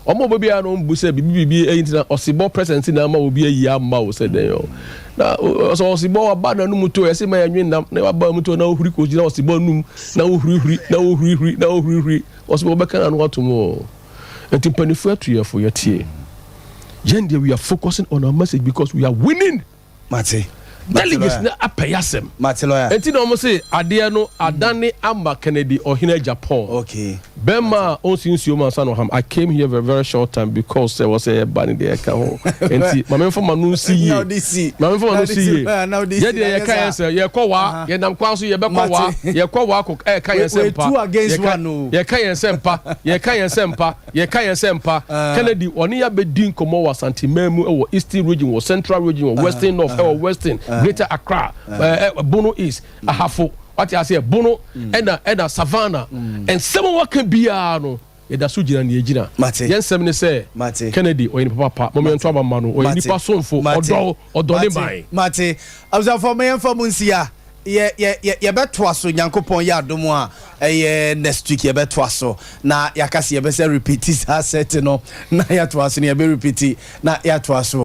Ɔmo obi biara no mbu sɛ bibi bibi ɛyi ntina ɔsibɔ present na ama obi ayi ama o sɛ dɛn o na ɔsɛ ɔsibɔ waba n'anum to ɛsɛ ma yɛnwe nam na waba mu to na ohuri ko gyina ɔsibɔ num na ohurihuri na ohurihuri na ohurihuri ɔsibɔ bɛka n'ano atom o. Nti mpanimfoɔ atu yɛ fo, yɛtie. Yɛn deɛ, we are focusing on our message because we are winning. Mate. Delegates na apɛ yɛ asɛm. Mate, lawyer. Nti na wɔn sɛ adeɛ no adane ama Kennedy Ohene Agyapong. Bɛrima a ɔnsi nsuo mu ansa na ɔham. I came here very very short time because sɛ wɔsɛ ɛba ne deɛ ɛka ho, nti maame nfa ma no nsi yie, maame nfa ma no nsi yie. Yɛ deɛ yɛka yɛn sɛ yɛkɔ wa, yɛnam kwan so yɛbɛkɔ wa, yɛkɔ wa kɔ ɛka yɛn sɛ mpa, yɛka yɛn sɛ mpa, yɛka yɛn sɛ mpa, yɛka yɛn sɛ mpa. Kennedy ɔne yɛ abɛdi nkɔmɔ wɔ Asanteman mu, ɛwɔ Eastern Region, wɔ Central Region, wɔ Western North, ɛwɔ Western, Greater Accra, Bono East, Ahafo, wate aseɛ, Bono ɛna Savannah. Nsɛm a waka biara no, yɛda so gyina ne yɛgyina. Yɛn nsɛm ne sɛ Kennedy ɔyɛ nipa papa, mɔmɔ yɛn to aba ma no, ɔyɛ nipa somfo, ɔdɔ ne man. Mate. Abusuafo, ma yɛmfa mu nsi a yɛ yɛ yɛ yɛbɛtoa so. Nyankopɔn yɛ adom a, ɛyɛ next week yɛbɛtoa so na yɛaka sɛ yɛbɛsɛ repeat saa set no na yɛatoa so no, yɛbɛ repeat na yɛatoa so.